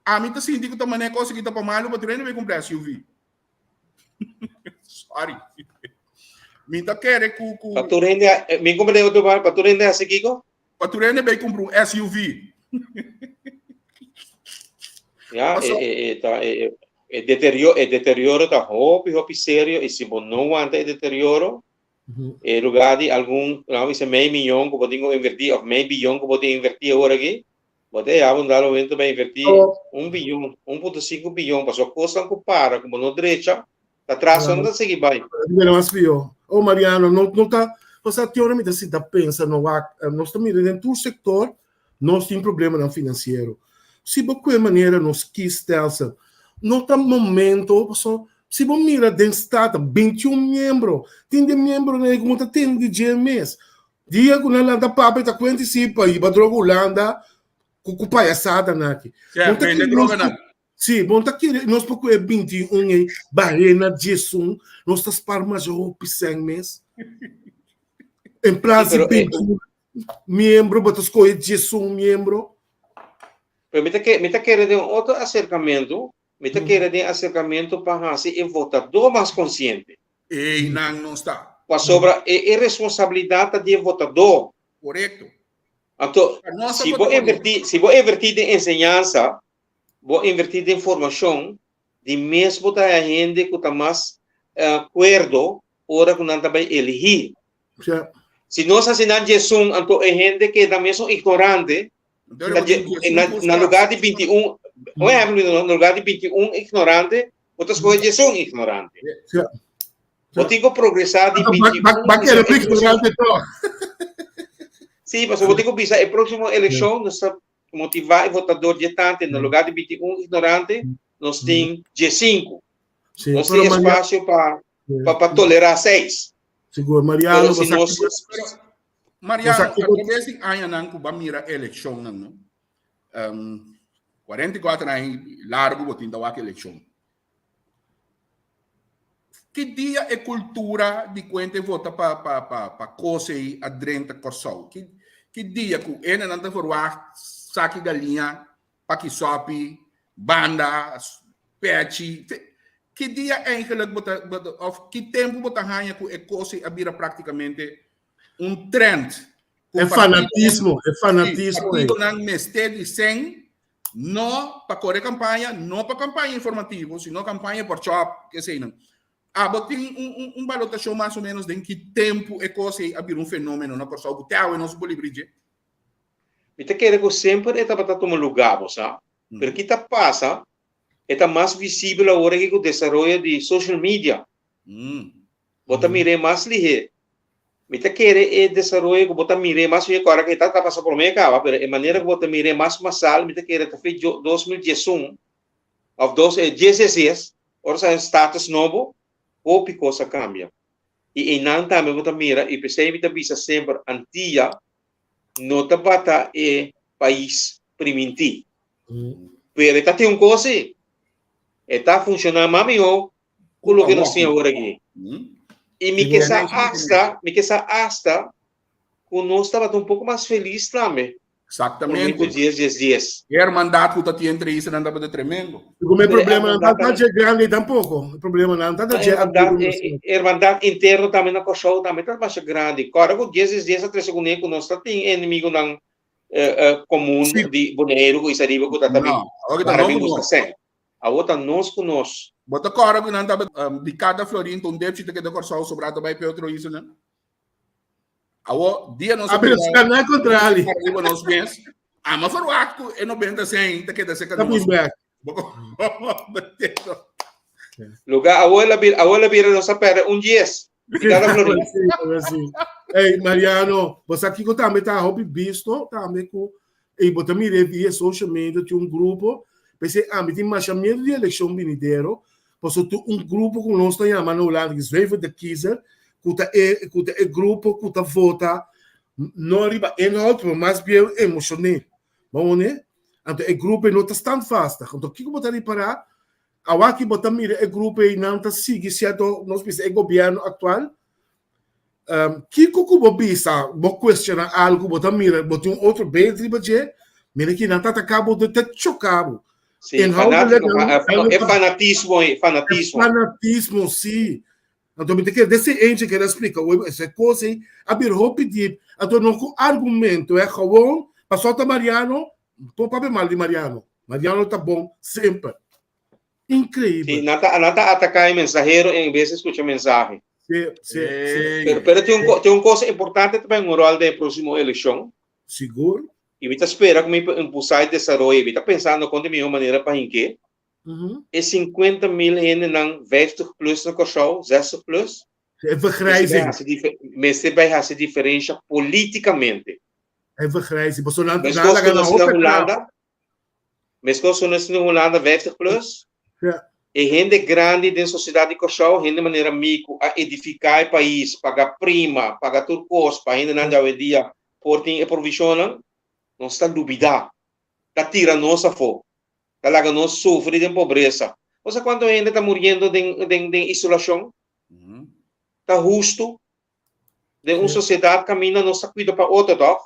Ami ta sinti ku ta manera kos aki ta pa malu pa tur hende bai kumpra SUV. Sorry. Mi ta kere ku ku Pa tur hende, mi kumpra den otro pa tur hende hasi kiko? Pa tur hende bai kumpra un SUV. Ja, e, e, e, ta, e, e. E deterioro, e deterioro ta hopi, hopi serio y si bo no wanta e deterioro, e lugar di algun, laga bisa mei miyon ku bo tin ku invertí of mei biyon ku bo tin invertí awor aki, bo ta yaba un dado momento pa invertí un biyon, 1.5 biyon, pasobra kosnan ku para ku bo no drecha, ta atraso no ta sigui bai. Bira mas pió. Oh Mariano, no, no ta, pasá te ora mi ta sinta pensa no wak, nos ta mira den tur sektor Nos tin problemanan finansiero. Si bo kue manera nos kiesstelsel no ta momento paso si bo mira den Staten 21 miembro tin den miembronan ei ku bo ta tende di dje mes. Dia ku nan lanta papia ta kuenti si pa hiba droga Hulanda ku ku payasadanan aki. Sè, Bo ta bende kere nos droganan. Si, bo no ta kere nos por kohe 21 ei bah'é na 11, nos ta spar masha hopi sèn mes. En Sí, plas di pero eh, 21 miembro, bo ta skohe 11 miembro. Pero mi ta ke, mi ta kere den otro aserkamentu, mi ta kere den aserkamentu pa hasi e votadó mas konsiente. Einan nos ta. Pasobra e e responsabilidat ta di e votadó. Korekto. Anto, Pa nos ta si bo votadó. invertí, si bo invertí den enseñansa, bo invertí den formashon, di mes bo ta haya hende ku ta mas kuerdo ora ku nan ta bai eligí. Si nos hasi nan djesun, anto e hende keda mesun ignorante, na lugar di 21, un ehempel, na lugar di 21 ignorante, bo ta skohe djesun ignorante. Bo tin ku progresá di 21. Ba kere ignorante toch. Sí, pasobra bo tin ku bisa e próksimo elekshon nos ta motivá e votador dje tante, na lugar di 21 ignorante, nos tin dje sinku. Sí, Nos tin pero Maria, espacio pa, pa, pa tolerá seis. sigur, Mariano, Pero si basta nos, Pero, Mariano, Basta a través di añanan ku ba mira elekshonnan, no? 44 aña largu bo tin ta wak elekshon. Ki dia e kultura di kuenta e vota pa pa pa pa kos ei a drenta Kòrsou? Ki ki dia ku hendenan ta verwagt saki galiña, paki sòpi, banda, pèchi? Ki dia eigenlijk bo ta bo ta òf ki tempu bo ta haña ku e kos ei a bira praktikamente un trend? Ku E partidonan fanatismo, e sí, fanatismo ei. partidonan mester di sèn No pa kore kampaña, no pa kampaña informativo, sino kampaña por chòp, eseinan. Abo tin un, un, un balotashon mas o menos den ki tempu e kos ei a bira un fenómeno na Kòrsou ku te awe nos por libri dje? Mi ta kere ku semper e tabata tuma lugá, bo sa. Pero ki ta pasa, e ta mas visibel awor aki ku desaroyo di social media. Bo ta mir'é mas lihé. Mi ta kere e desaroyo ku bo ta mir'é mas lihé, kòrda ku e tabata pasa promé kaba, pero e manera ku bo ta mir'é mas masal, mi ta kere ta fe 2011 òf dos e diesesies, ora sa un status nobo, hopi kos a kambia. I einan tambe bo ta mira, i p'esei mi ta bisa semper, Antia no tabata e pais primintí. Pero e ta tin un kos sí, e ta funshoná mas mihó ku loke nos tin awor aki. I mi ke sa asta, mi ke sa asta ku nos tabata un poko mas felis tambe. Exactamente. Ku dies dies dies. E hermandad ku ta tin entre isla nan tabata tremendo. Ku e problema nan ta dje grandi tampoko. E problema nan ta dje E hermandad interno tambe na Kòrsou tambe ta masha grandi. Kòrda ku dies dies dies a trese kuné ku nos ta tin enemigunan komun di Boneiru ku Isariba ku ta ta bin para bin buska sèn. Awor ta nos ku nos. Bo ta kòrda ku nan tabata di kada florin ta un depchi ta keda Kòrsou, sobrá ta bai p'e otro islanan? Awor, dia nos a bira na kontrali. Riba nos mes, ama verwagt ku e 90 sen ta keda serka Ta nos. bin bèk. Lugar awor el a bira, awor el a bira nos a pèrdè un dies di kada florin. Sí, sí. Ey, Mariano, bo sa kiko tambe ta hopi bisto tambe ku I bo ta mira e via social media tin un grupo, p'esei ami tin masha miedu di elekshon binidero, pasobra tin un grupo ku nos ta yama na Hulanda gezweverde kiezer, ku ta e ku ta e grupo ku ta vota no riba inhoud pero mas bien emoshoneel. Bo a wone? Anto e grupo ei no ta standvastig. Anto kiko bo ta ripará? Awaki bo ta mira e grupo ei nan ta sigui sierto, nos bisa e gobièrnu aktual, Kiko ku bo bisa, bo kuestioná algu, bo ta mira, bo tin un otro beeld riba dje, mira ki nan ta ataká bo, ta choká bo. Sí, Inhoudelijk, fanático, e fanatismo, e fanatismo. E fanatismo, sí. Anto mi ta kere, desi eentje kere splika, ese kos ei a bira hopi diep. Anto no ku argumento, eh, gewoon, pasobra ta Mariano, por papia mal di Mariano. Mariano ta bon semper. Increíble. Sí, nan ta, nan ta ataká e mensahero en bes di skucha mensahe. Sí, sí, sí. Pero, pero tin un, tin un cosa importante también un rol den e próximo eleccion. Sigur. Y mi ta spera cu mi por impulsa e desaroyo. Mi ta pensando con di mihor manera pa hinke. E 50 mil hendenan 50 plus na Kòrsou, 60 plus, E vergrijzing. Mester bai hasi diferensha politikamente. E vergrijzing. Pasobra nan Meskos laga ku nan nos na hopi Hulanda, meskos ku nos na Hulanda 50 plus, Ja. e hende grandi den sosiedat di Kòrsou, hende manera mi ku a edifiká e pais, paga prima, paga tur kos pa hendenan di awendia por tin e provishonnan, nos ta lubidá, ta tira nos afó. Ta laga nos sufri den pobresa. Bo sa kuantu hende ta muriendo den den den isolashon? Ta hustu? Den un sosiedat kaminda nos ta kuida pa otro, tòg?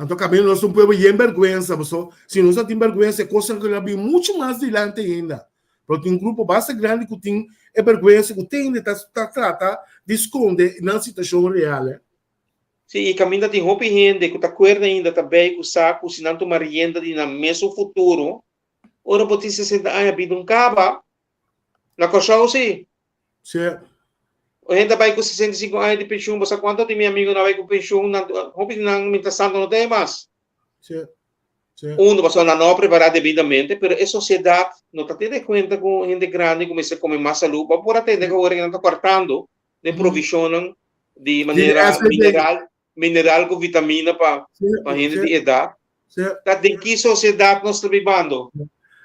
Anto kaminda nos ta un pueblo yen bèrgwensa, paso si nos a tin bèrgwensa e kosnan ku lo a bin muchu mas dilanti ainda. Pero tin un grupo basta grandi ku tin e bèrgwensa ku te hende ta ta trata di skonde nan situashon real. Eh. Sí, i kaminda tin hopi hende ku ta kuerda ainda ta bei ku sa ku si nan tuma rienda di nan mesun futuro, ora bo tin sesenta aña bida un kaba. Na Kòrsou sí. Sí. Un hende ta bai ku 65 aña di penshun, bo sa kuantu di mi amigunan a bai ku penshun, nan hopi di nan mientras tanto no ta ei mas. Sí. Sí. Uno, pasobra nan no a prepará debidamente, pero e sosiedat no ta tene kuenta ku hende grandi ku mester kome mas salú. Bo por a tende ku awor nan ta kòrtando den provishonnan di manera mineral, mineral ku vitamina pa pa hende di edat. Ta den ki sosiedat nos ta bibando?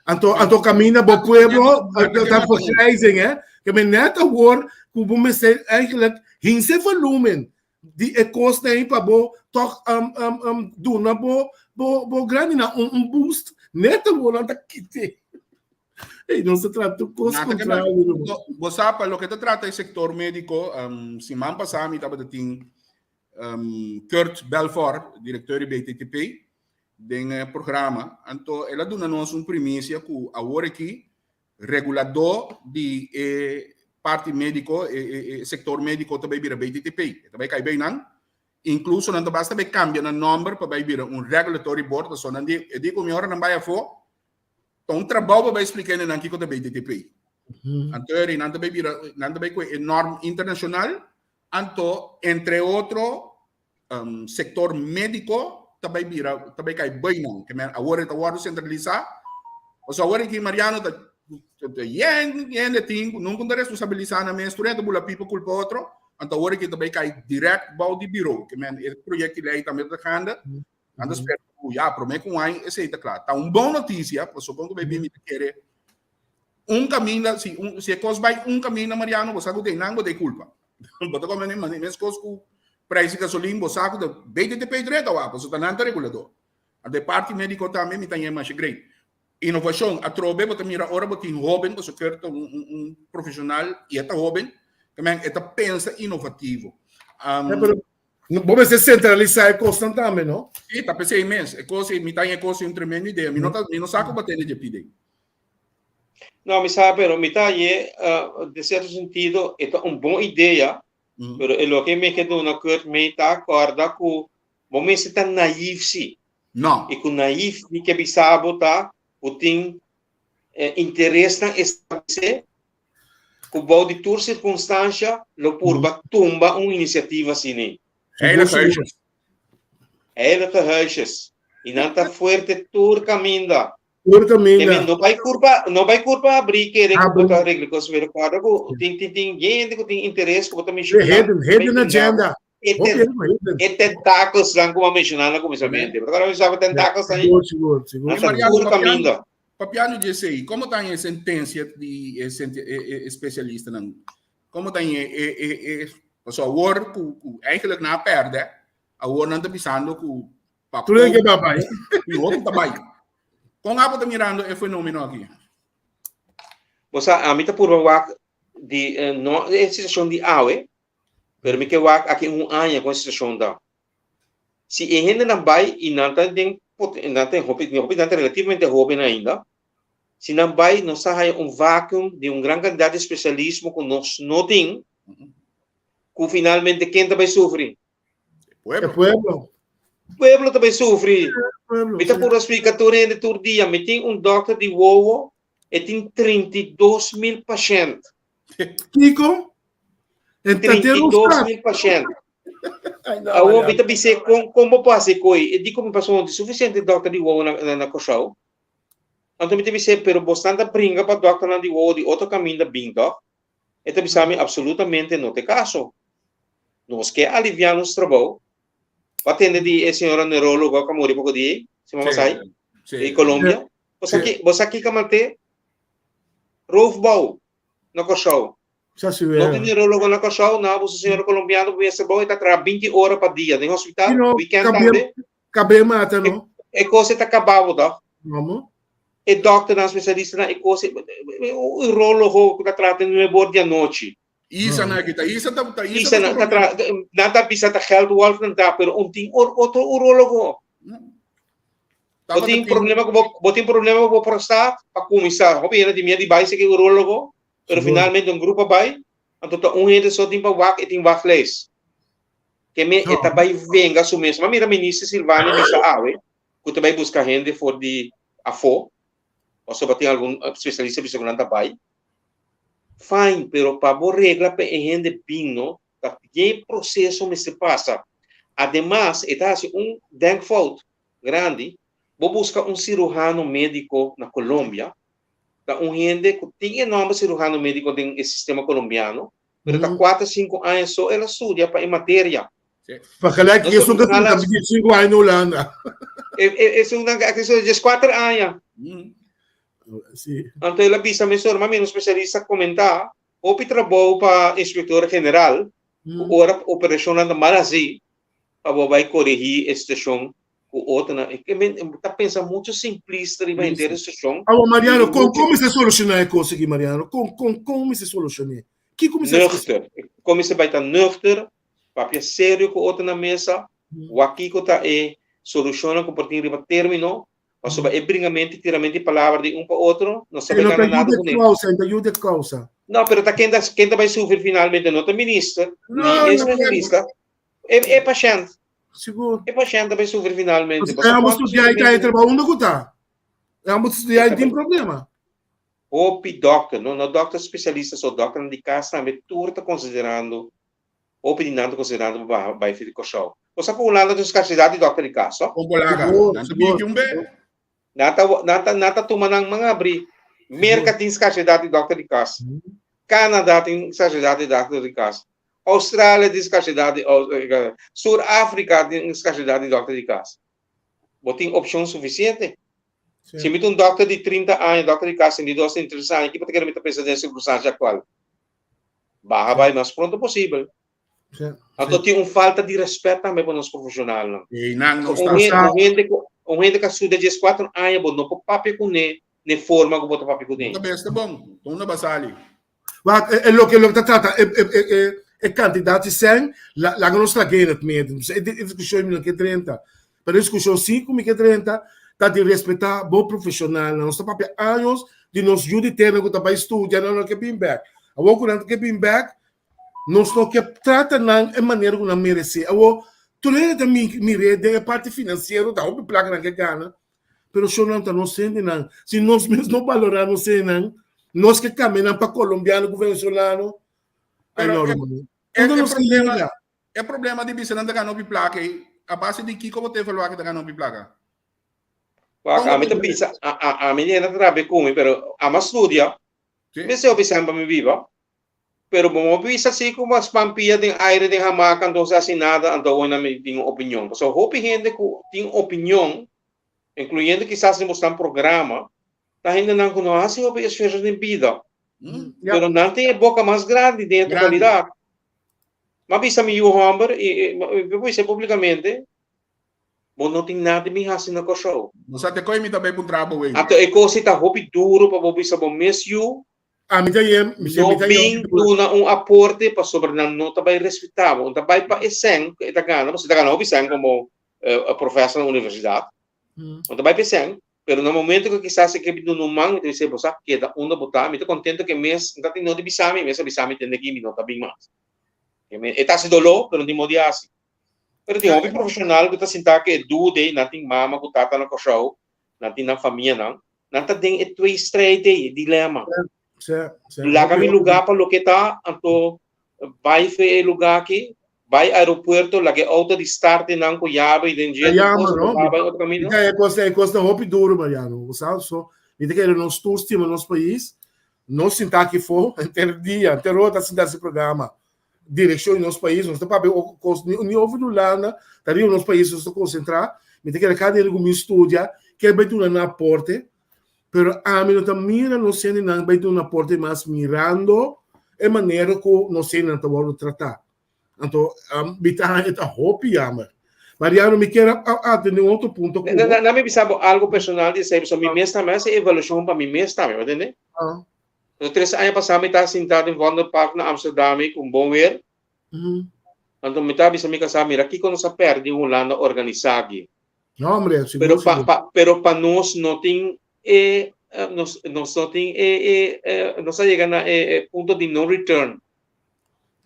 Anto, anto kaminda bo pueblo ta vergrijzing, hè? Ke men net awor ku bo mester eigenlijk hinse volumen di e kosnan ei pa bo toch um, um, um, duna bo, bo, bo grandinan un, un boost. Net awor nan ta kite. Ei, nos ta trata tur kos Nada que kontrario. no, bo sa, pa loke ta trata e sektor médiko, um, siman pasá mi tabata tin um, Kurt Belfort, direktor di BTTP, den e programa. Anto el a duna nos un primisia ku awor aki reguladó di e parti médiko, e, e, e sektor médiko ta bai bira BTTP. E ta bai kai bei nan. Inkluso nan ta basta bai kambia nan nòmber pa bai bira un regulatory board. Pasobra nan di, e di ku mi ora nan bai afó, Ta un trabou pa bai splika hende nan kiko ta BTTP. Anto eri nan ta bai bira, nan ta bai ku e norm internashonal, anto entre otro um, sektor médiko ta bai bira, ta bai kai bai nan. Ke men awor e ta wòrdu sentralisá. Pasobra awor aki Mariano ta ta yen hende tin ku nunka ta responsabilisá nan mes, tur hende ta bula pipa kulpa otro, anto awor aki ta bai kai dirèkt bou di biro. Ke men e proyekto di lei tambe ta gaande. Nan ta spera ku ya promé ku un aña esei ta kla. Ta un bon notisia, pasobra kon ku bai bin mi ta kere un kaminda, si un si e kos bai un kaminda Mariano bo sa ku den nan bo ta e kulpa. Bo ta komprende mane meskos ku preis di gasolin bo sa ku ta BTTP drenta wak pasobra ta nan ta regulador. Anto e parti médiko tambe mi ta ñe masha great. Inovashon, atrobe bo ta mira ora bo tin hóben, pasobra Kurt ta un un un profeshonal i e ta hóben, ta men e ta pensa inovativo. Ja, pero Bo mester centralisa e kosnan tambe, no? Sí, ta p'esei mes. E kos ei, mi ta haña e kos ei un tremendo idea. Mi no ta, mi no sa ku bo a tende dje pidi ei. No, mi sa, pero mi ta hañ'é, den sierto sentido, e ta un bon idea, pero e loke mi ke duna Kurt mei ta kòrda ku bo mester ta naïef sí. No. I ku naïef mi ke bisa bo ta ku tin interesnan establesé ku bou di tur sirkunstansha lo purba tumba un inisiativa asina. Heilige huisjes. Heilige huisjes. I nan ta fuerte tur kaminda. Tur kaminda. No bai kurpa, no bai kurpa abrí kere ku bo ta regla kos, pero kòrda ku tin tin tin hende ku tin interes ku bo ta menshoná. Hidden, hidden agenda. E e tentakelsnan ku bo a menshoná na kuminsamentu. Bo ta kòrda mi sa ku tentakels ta ahí? Sigur, sigur, sigur. Nan ta tur kaminda. Papiando di esei, komo ta e sentensia di e e spesialistanan? Komo ta e e e e pasobra awor ku ku eigenlijk nan a pèrdè, awor nan ta bisando ku pa Tur hende ke bai. I hopi ta bai. Kon abo ta mirando e fenomeno aki? Bo sa, ami ta purba wak di no e situashon di awe, pero mi ke wak aki un aña kon e situashon ta. Si e hendenan bai i nan ta den nan ta hopi hopi nan ta relativamente hoben ainda, si nan bai nos ta haya un vacuum di un gran kantidat di spesialismo ku nos no tin, ku finalmente ken ta bai sufri? E E pueblo. Pueblo ta bai sufri. Pueblo, Mi ta sí. purba splika tur hende tur dia, mi tin un dòkter di wowo. E tin 32.000 pashènt. Kiko? En 32.000 pashènt. Awor mi ta bis'é kon kon bo por hasi koi. E di ku mi pasobra no tin sufisiente dòkter di wowo na na Kòrsou. Anto mi ta bis'é pero bosnan ta bringa pa dòkternan di wowo di otro kaminda bin tòg? E ta bisa mi absolutamente no ta e kaso. Nos ke aliviá nos trabou. Bo a tende di e señora neurólogo ku a muri poko di ei, si mama sai, di Colombia. Bo sa ki, bo sa kiko a mat'é? Roofbouw na Kòrsou. No tin neurólogo na Kòrsou, nan a buska señora colombiano pa mester bou, e ta traha binti ora pa dia den hospital, weekend tambe. Kab'é mata no. E kos e ta kabá bo tòg. Komo? E dòkternan, spesialistanan, e kos e urólogo ku ta traha te nuebe or di anochi. Isa nan aki ta Isa ta ta Isa nan ta traha nan ta bisa ta geldwolf nan ta pero un tin otro urólogo. Bo tin problema ku bo bo tin problema ku bo prostat pa kuminsá hopi hende tin miedu di bai seki urólogo pero finalmente un grupo a bai anto ta un hende so tin pa wak e tin wachtlijst. Ke me e ta bai venga su mes. Ma mira minister Silvania bisa awe ku ta bai buska hende for di afó, pasobra tin algun spesialista bisa ku nan ta bai. Fine, pero pa bo regla pa e hende bin no, ta bien proseso mester pasa. Ademas e ta hasi un denkfout grandi, bo buska un siruhano médiko na Colombia, ta un hende ku tin e nòmber siruhano médiko den e sistema kolombiano, Pero ta kuater sinku aña so el a studia pa e materia. Vergelijk je zo'n dat die sinku aña in Holanda. E zo'n dan que so just kuater aña. Sí. Anto el a bisa mesora, ma mi un spesialista komentá, hopi trabou pa inspektor general, ku ora operashonnan ta mal hasí, pa bo bai korigí e situashon ku otronan. E ke men ta pensa mucho simplista riba henter e situashon. Awor Mariano, kon kon mester solushoná e kos aki Mariano? Kon kon kon mester solushoné? Kiko mester hasi? Nuchter. Kon mester bai ta nuchter, papia serio ku otro na mesa, wak kiko ta e solushonnan ku por tin riba término, pasobra e bringamentu i tiramentu di palabra di un pa otro no sa bai gana nada kuné. E no ta yuda e kousa. No, pero ta ken ta ken ta bai sufri finalmente? No ta minister, ni e spesialista, e e pashènt. Sigur. E pashènt ta bai sufri finalmente. Pasobra e amo studia i ta e trabou unda ku ta. E amo studia i tin problema. Hopi dòkter, no no dòkter spesialista so, dòkternan di kas tambe tur ta konsiderando, hopi di nan ta konsiderando pa baha bai for di Kòrsou. Bo sa ku Hulanda tin skarsidat di dòkter di kas, no? Kon bolaga, nan ta bini un be. Nan ta nan ta nan ta tuma nan man abri. Merka tin skarsidat di dòkter di kas. Kanada tin skarsidat di dòkter di kas. Australia tin skarsidat di Sur Afrika tin skarsidat di dòkter di kas. Bo tin opshon sufisiente. Si mi ta un dòkter di 30 aña, dòkter di kas, 32, 33 aña, ki bo ta kere mi ta pensa den sirkunstansia aktual? Baha bai mas pronto posibel. Anto tin un falta di rèspèt tambe pa nos profeshonalnan. Un hende ku un hende ku a studia 14 aña, bo no por papia kuné n'e forma ku bo ta papia kuné. Ta bes ta bon, ta unda basali. Wak, e loke loke ta trata e e e e kantidat di sèn, laga nos lag'é in het midden. Dus e diskushon mi no ke drenta. Pero e diskushon si ku mi ke drenta ta di respetá bo profeshonalnan. Nos ta papia años di nos yu di tera ku ta bai studia, nan no ke bin bèk. Awor ku nan ke bin bèk, nos no ke trata nan e manera ku nan meresé. Awor, tur hende ta mir'é den e parti finansiero, ta hopi plaka nan ke gana, Pero shownan ta nos hendenan. Si nos mes no balorá nos hendenan, nos ke kambia nan pa kolombiano ku venezolano. Ay Pero no, e, ruman. e, Unda e nos ke problema, yega? e problema di bisa nan ta gana hopi plaka ei, a base di kiko bo ta evaluá ke ta gana hopi plaka? Wak, Kon bo ami ta ta bisa, a, a, ami nena ta rabia ku mi, pero ama studia. Sí. Mi seo bisa pa mi biba. Pero bo no bisa si ku bo a span pia den aire den hamaka anto sa hasi nada anto awor nan mi tin un opinion. Pasobra hopi hende ku tin opinion, inkluyendo kisas den bosnan programa, ta hendenan ku no hasi hopi esfuerso den bida. Pero nan tin e boka mas grandi den e totalidat. Mi a bisa mi yu hòmber i mi por bisa publikamente, bo no tin nada di mi hasi na Kòrsou. No sa te koe mi ta bai puntra bo wey. Anto e kos ei ta hopi duru pa bo bisa bo mes yu Ami ta yem, mi No mi ta bin duna un aporte pasobra nan no ta bai respetá bo. Ta bai pa e sèn ku e ta gana, pasobra e ta gana hopi sèn komo profèsor na universidat. No ta bai pa e sèn, pero na momento ku kisas e ke bin duna un man, mi ta bis'é, bo sa keda unda bo ta, mi ta kontento ku e mes no ta tin no di bisa mi, e mes a bisa mi tende aki mi no ta bin mas. E ta hasi doló, pero no tin modo di hasi. Pero tin hopi profeshonal ku ta sinta ku e duda ei, nan tin mama ku tata na Kòrsou, nan tin nan famianan. Nan ta den e tweestrijd ei, e dilema. Laga mi lugá pa loke ta, anto bai fe e lugá aki, bai aeropuerto, laga e outo di start den nan ku yabe i den dje, tur kos, anto bai bai otro kaminda. E kos, e kos ta hopi duro, Mariano. Bo sa, so, mi ta kere nos tur stima nos pais, nos sinta aki fo henter dia, henter ora ta sinta hasi programa. Direkshon di nos pais, nos ta papia otro kos, ni, ni over di Hulanda, ta riba nos pais nos ta konsentrá. Mi ta kere kada hende ku mi studia, ke bai duna nan aporte, Pero ami no ta mira nos hendenan bai duna aporte mas mirando e manera ku nos hendenan ta wòrdu tratá. Anto mi ta haña ta hopi yamer. Mariano, mi kier a atende un otro punto ku bo. Na mi bisa bo algo personal di esei, pasobra mi mes tambe a hasi evaluashon pa mi mes tambe, bo a tende? Pasobra tres aña pasá mi ta sintá den Vondelpark na Amsterdam ku un bon weer. Anto mi ta bisa mi kasá, mira kiko nos a pèrdè Hulanda organisá aki. No, hombre, sigur, pero pa, pa, pero pa nos no tin e nos, nos no tin e, e, e nos a yega na e, e punto di no return.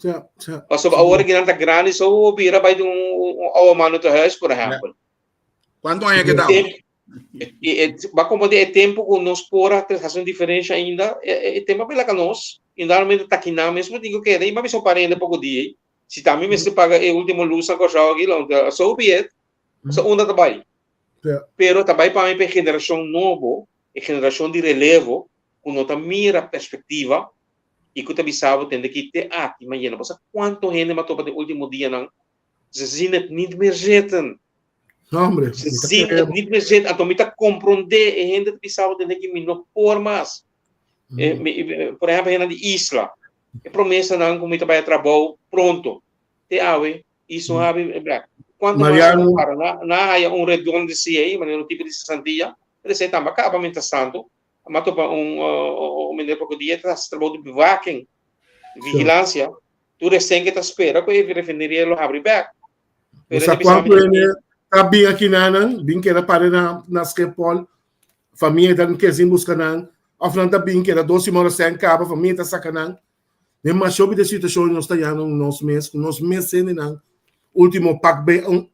Ja, ja. Pasobra awor ki nan ta grandi so bira bai di un, un oude man te huis, por ehempel. Cuánto aña que damos? E, e, ba como de e tempo ku nos por a hacer un diferencia ainda, e, e tema pela ka nos, e normalmente takinan mesmo digo que, e ma so parende poco dia, si tambe mester paga e último luz na Kòrsou aki, so be it. Pasobra unda ta bai? Pero ta bai pa mi pa e generashon nobo, e generashon di relevo, ku no ta mira perspektiva i ku ta bisa bo tende ki te aki mañana. Bo sa kuantu hende mi a topa den ultimo dianan? Ze zien het niet meer zitten. Ze zien het niet meer zitten. Anto mi ta komprondé e hende ta bisa bo tende ki mi no por mas. Por ehèmpel hende di isla, e promesanan ku mi ta bai a trabou pronto, te awe I so habi e black. Cuanto mas Mariano. para na na haya un redundancy ahí, manera un tipo di cesantía, pero esei tamba caba mientras tanto. M'a topa un un meneer poco dia ta haci trabou di bewaking, vigilancia, tur esei ke ta spera cu e refineria lo habri bek. Bo Pero sa e ta bisa cuanto mi, hende ta bin aki nanan, bin keda pare na na Schiphol, famia ta kezi busca nan, of nan ta bin keda dos siman recién caba, famia ta saca nan. Den masha hopi de situashon nos ta yanda nos mes, ku nos mes hendenan último pak be un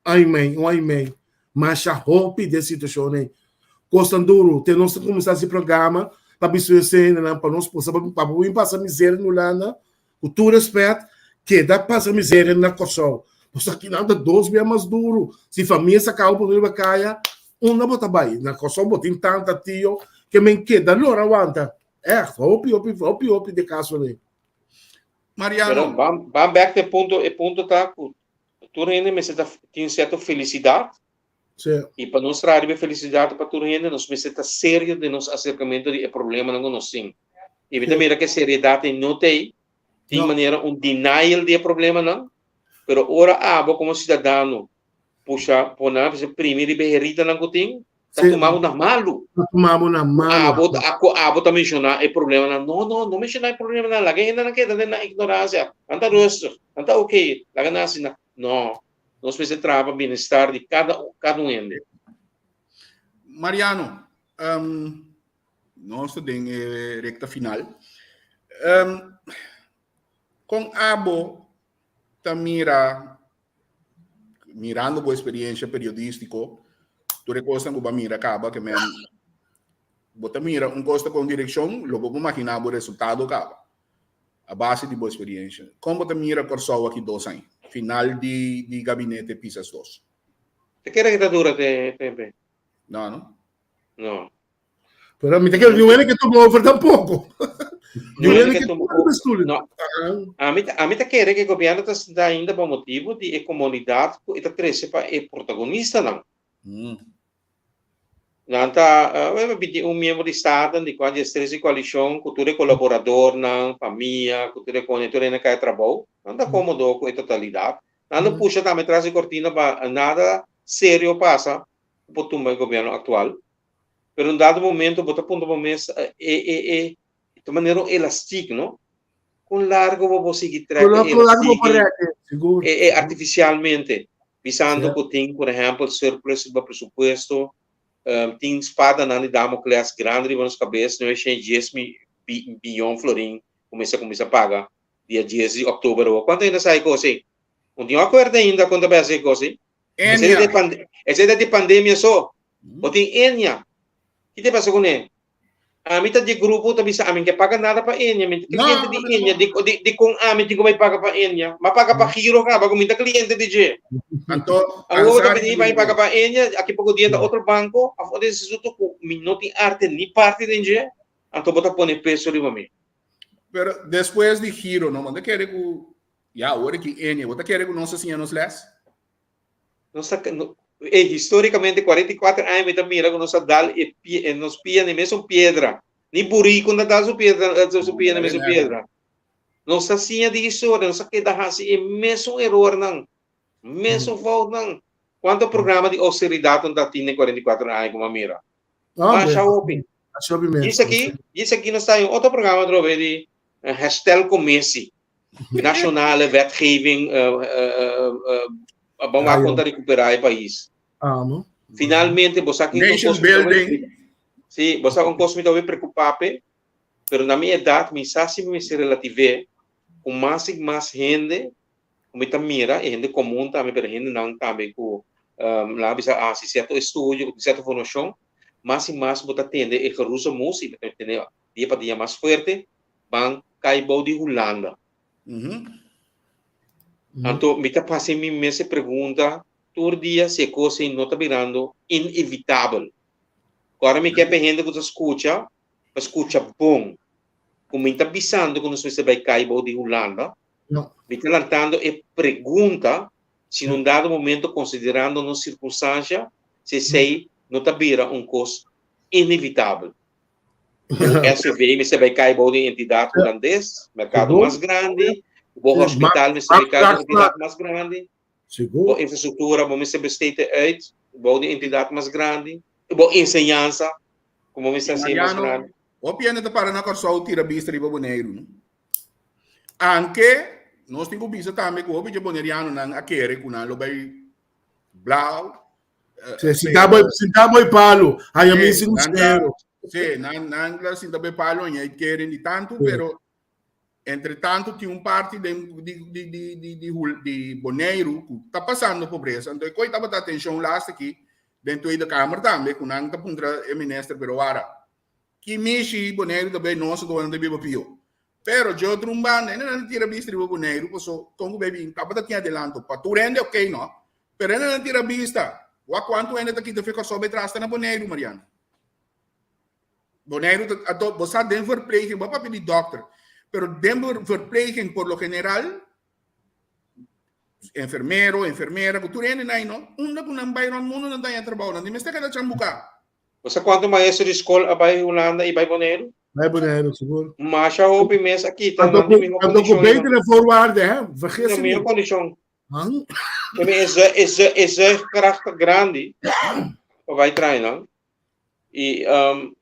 aña i mei, un aña i mei. Masha hopi de situashon ei. Kosnan duru, te nos ta kuminsá hasi programa pa bisti nos hendenan pa nos por pa bo bin pasa miseria na Hulanda, ku tur rèspèt, keda pasa miseria na Kòrsou. Pasobra akinan ta dos bia mas duru. Si famia sa kaba pone riba kaya, unda bo ta bai? Na Kòrsou bo tin tanta, tio, ke men keda lora wanta. Echt, hopi, hopi, hopi, hopi de caso ne. Mariano. Pero ban, ban back te punto, e punto ta ku tur hende mester ta tin cierto felicidad. Sí. Y pa nos traha riba e felicidad pa tur hende, nos mester ta serio den nos acercamento di e problemanan ku nos tin. Y mi ta mira ku e seriedad ei no ta ei, tin No. manera un denial di e problemanan, pero ora abo como ciudadano pusha pone primi riba e heridanan ku tin, Ta Sí. tuma bo na malu. Ta tuma bo na malu. Abo, ako abo ta menshoná e problemanan. No, no, no menshoná e problemanan. Laga e hendenan keda den nan ignoransia. Nan ta rustig, nan ta oké. Laga nan asina. No, nos mester traha pa bienestar di kada, kada un hende. Mariano, um, nos ta den e recta final. Um, kon abo ta mira mirando bo experiencia periodístico, tur e cosnan cu bo a mira caba, que men, bo ta mira un cosa con direccion, lo bo por imagina bo resultado caba, a base di bo experiencia. Con bo ta mira Corsou aki dos aña, final di, di gabinete Pisas dos? Te kere que ta dura te, Pepe? No, no. No. Pero mi ta kere niun hende ke tuma over tampoco. Niun hende ke tuma tuma over. No. Ami ta, ami ta kere ke gobierno ta sinta ainda pa motibo di e comunidad ku e ta trese pa e protagonistanan. Mm. Nan ta uh, 21 miembro di Staten, di kua 13 di koalishon, ku tur e kolaboradornan, famia, ku tur e kone, tur hende kai trabou. Nan ta komodo ku e totalidat. Nan lo pusha tambe tras di kortina pa nada serio pasa ku por tumba e gobierno aktual. Pero un dado momento bo ta puntra bo mes e e e ta manera un elastik no? Kon largo bo por sigui trek Kon e largo bo por elastik rek e, sigur. e e artificialmente bisando Sí. ku tin por ehempel surplus riba presupuesto tin spadanan di Damocles grandi riba nos kabes nueve shen i dies mi bi biyon florin ku mester kuminsá paga dia dies di oktober awor. Kuantu hende sa e kos ei? No tin akuerdo ainda kon ta bai hasi e kos ei. Enia. Esei ta di pandemia so. Bo tin Enia. Ki ta pasa kuné? Ami ta di grupo ta bisa ami ke paga nada pa Ennia, mi ta cliente di Ennia, di, di, di kon ami tin ku bai paga pa Ennia? Ma paga pa Giro kaba ku mi ta cliente di dje. Anto, Awor ta bini bai paga pa Ennia, aki poko dia ta otro banko, of otro instituto ku mi no tin arte ni parti den dje, anto bo ta pone peso riba mi. Pero despues di Giro, no, bo ta kere ku, ya, awor aki Ennia, bo ta kere ku nos a siña nos les? Nos ta, no, eh, históricamente 44 aña mi ta mira ku nos a dal e pie, eh, nos pia na e mesun piedra. Ni buriku no ta dal su piedra, eh, su pia na e mesun piedra. Nos ta siña di historia, nos a keda hasi e mesun erornan, mesun foutnan. Kuantu programa di austeridat no ta tin den 44 aña ku mi a mira? Masha hopi. Djis aki, djis aki nos ta den otro programa atrobe di herstelcommissie. Nationale wetgeving ban wak kon ta recuperá e pais. Amo. Finalmente bo sa ki Nation building. Sí, bo sa un kos mi ta hopi preokupá p'e, pero na mi edat mi sa si mi mester relativ'é ku mas i mas hende ku mi ta mira, e hende komun tambe, pero hendenan tambe ku nan a bisa a hasi sierto estudio, ku tin sierto formashon, mas i mas bo ta tende e geroezemoes i bo ta tende dia pa dia mas fuerte, ban kai bou di Hulanda. Anto mi ta pasa mi mes e pregunta tur dia si e kos ei no ta birando inevitabel. Ku ora mi ke pa e hende ku ta skucha, pa skucha bon ku mi ta bisando ku nos mester bai kai bou di Hulanda. Mi ta lantando e pregunta si na un dado momento konsiderando nos sirkunstansha si esei no ta bira un kos inevitabel. SCV mester bai kai bou di entidat hulandes, merkado mas grandi, bo hospital mester bai kai bou di entidat mas grandi, bo infrastruktura bo mester besteed uit bou di entidat mas grandi, bo enseñansa ku bo mester hasi mas grandi. Hopi hende ta para na Kòrsou tira bista riba Boneiru, no? Anke nos tin ku bisa tambe ku hopi dje bonerianonan a kere ku nan lo bai blau. Sí, sinta boy, sinta boy palo. Ay, a mí sin cero. Sí, nan, nan la sinta boy palo en ahí quieren di tanto, pero entre tanto tiene un parte de, de, de, de, de, de, de Boneiru que está pasando pobreza. Entonces, koi taba atención laatste aquí den Tweede Kamer tambe, ku nan ta puntra e minister, pero wara, ki mishi Boneiru ta bay nos to nan ta biba pio. Pero dje otro un banda, ene nan tira bista riba Boneiru, paso kon ku bay bin tabata tin adelanto. Pa tur hende ok no, Pero hende nan tira bista. Wak kuantu hende ta kita fe Kòrsou bai tras ta na Boneiru, Mariano. Boneiru ta, anto bo sa den verpleging, bo a papia di dòkter, pero den verpleging por lo general, enfermero, enfermera, ku tur hende nan no, unda ku nan bai rònt mundu nan ta haña trabou, nan di mester keda chambuká. Bo sa kuantu maestro di skol a bai Hulanda i bai Boneiru? Bai Boneiru, sigur. Masha hopi mes a kita nan di mihó kondishon. Anto ku betere voorwaarden, hè? Vergis je niet. Mihó kondishon. E e zuigkracht ta grandi pa bai traha nan. I um,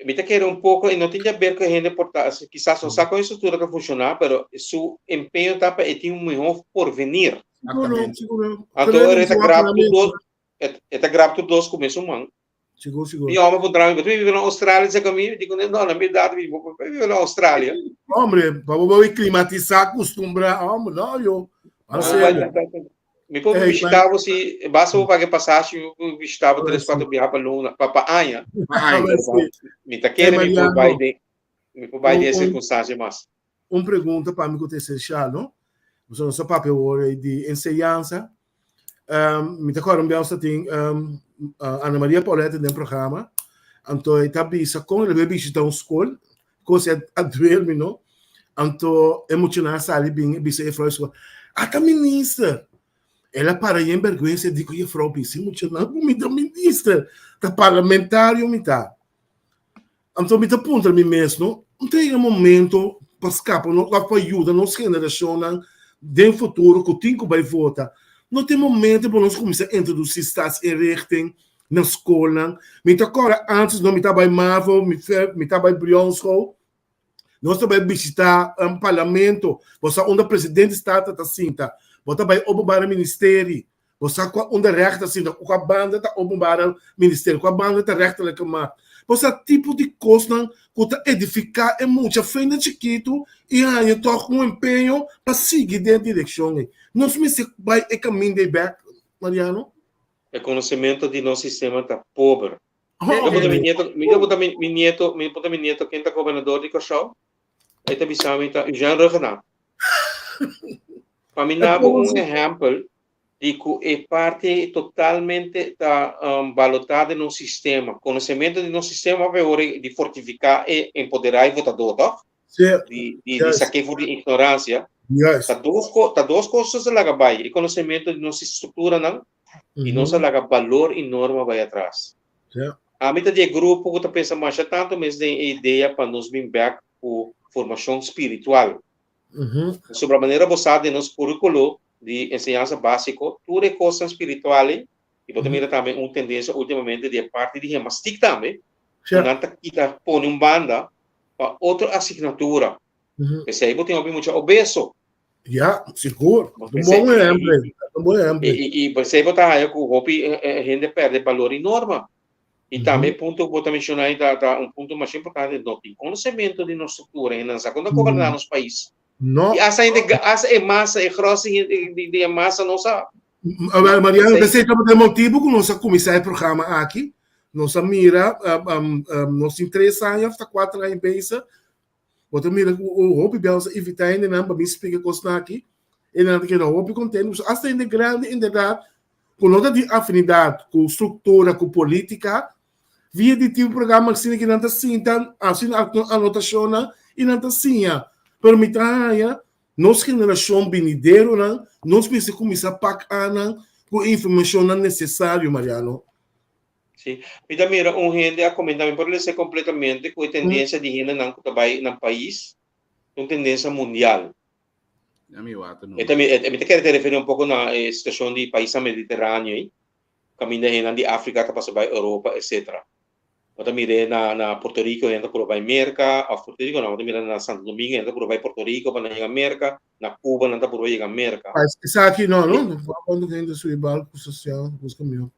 mi ta kere un poko, e no tin di haber ku hende por ta, kisas no sa kon e struktura ta funshoná, pero su empeño ta pa e tin un mihó porvenir. Anto e ta grab tur dos, e ta grab tur dos ku mesun man. Sigur, sigur. Mi hombre puntra mi, "Bo ta biba na Australia?" Dice mi, digo, "No, na mi edad mi bo biba na Australia." Hombre, pa bo bai climatizar, acostumbrar, hombre, no, yo. Ah, serio. Mi por visitá bo si basta bo paga pasashi, mi por visitá bo tres, cuatro biaha pa luna, pa pa aña. Mi ta kere mi por bai den, mi por bai den circunstancia mas. Un pregunta pa mi ku ta esensial, no? Nos nos a papia awor di enseñansa. Um, mi ta kòrda un bia nos ta tin um, uh, Ana Maria Paulette den programa. Anto e ta bisa kon el a bishita un skol, kos a, a duel mi, no? Anto e muchanan a sali bin e bisa juffrouw skol, ata minister! El a para yen bergwensa e di ku juffrouw bisa e muchanan ku mi ta minister, ta parlamentario mi ta. Anto mi ta puntra mi mes, no, no ta yega momento pa skapa no òf pa yuda nos generashonnan den futuro ku tin ku bai vota? No ta e momento pa nos kuminsá introdusí staatsinrichting na skolnan? Mi ta kòrda ántes no mi ta bai mavo, mi mi ta bai Brionschool, nos ta bai bishitá parlamento, bo sa unda presidente Staten ta sinta, bo ta bai openbare ministerie, Bo sa kua unda rechter sinta, kua banda ta openbare ministerio, kua banda ta rechterlijke macht. Bo sa tipo di kosnan ku ta edifiká e mucha fende chikitu i haña tòg un empeño pa sigui den e direkshon ei. Nos mester bai e kaminda ei bèk, Mariano. E konosementu di nos sistema ta pober. Mi punta mi nieto, mi punta mi, mi nieto, mi punta mi nieto ken ta gobernador di Kòrsou. E ta bisa mi ta Eugène Rhuggenaath. Pa mi nabo un ehèmpel di ku e parti totalmente ta um, balotá den nos sistema. Konosementu di nos sistema pa ora di fortifiká e empoderá e votadó, tòg? Sí. Di, di, di sak'é for di ignoransia. Ta dos, ta dos kos nos a laga bai. E konosementu di nos strukturanan i nos a laga balor i norma bai atras. Ami ta di e grupo ku ta pensa masha tantu mes den e idea pa nos bin bèk ku formashon spiritual. Pasobra manera bo sa den nos kurikulo di enseñansa básiko tur e kosnan spiritual ei, i bo ta mira tambe un tendensia últimamente di e parti di gemastik tambe, ku nan ta kita pone un banda pa otro asignatura. P'esei bo tin hopi mucha obeso. Ja, sigur. Un bon ehempel. Un bon ehempel. I p'esei bo ta haya ku hopi hende pèrdè balor i norma. I tambe e punto ku bo ta menshoná ei ta un punto masha importante, no tin konosementu di nos struktura, hende nan sa kon ta goberná nos pais. No. I asta hende, asta e masa, e gròsi hende di e masa no sa. Mariano, p'esei tabata e motibu ku nos a kuminsá e programa aki. Nos a mira, nos tin tres aña òf ta kuater aña bezig. Bo ta mira ku hopi bia nos a invitá hendenan pa bin splika kosnan aki. Hendenan ta keda hopi kontentu. Pasobra asta hende grandi inderdat ku no ta di afinidat ku struktura, ku polítika, via di tipo programa asina ki nan ta sinta hasi anotashonnan i nan ta siña. Pero mi ta haña nos generashon binideronan nos mester kuminsá pak anan ku e informashonnan nesesario, Mariano. Sí. Mi ta mira un hende a comenta, mi por lese completamente, cu e tendencia di hendenan cu ta bay nan pais ta un tendencia mundial. Ya mi wata no. E ta mi, e, mi ta kere te referi un poco na e situacion di paisnan mediterraneo ei, caminda hendenan di Africa ta pasa bay Europa, etcetera. Bo ta mir'é na, na Puerto Rico hende ta purba bay Merca, of Puerto Rico no, bo ta mira na Santo Domingo hende ta purba bay Puerto Rico pa nan yega Merca, na Cuba nan ta purba yega Merca. Esaki no, no, cuando hende subi barco social, busca mihor.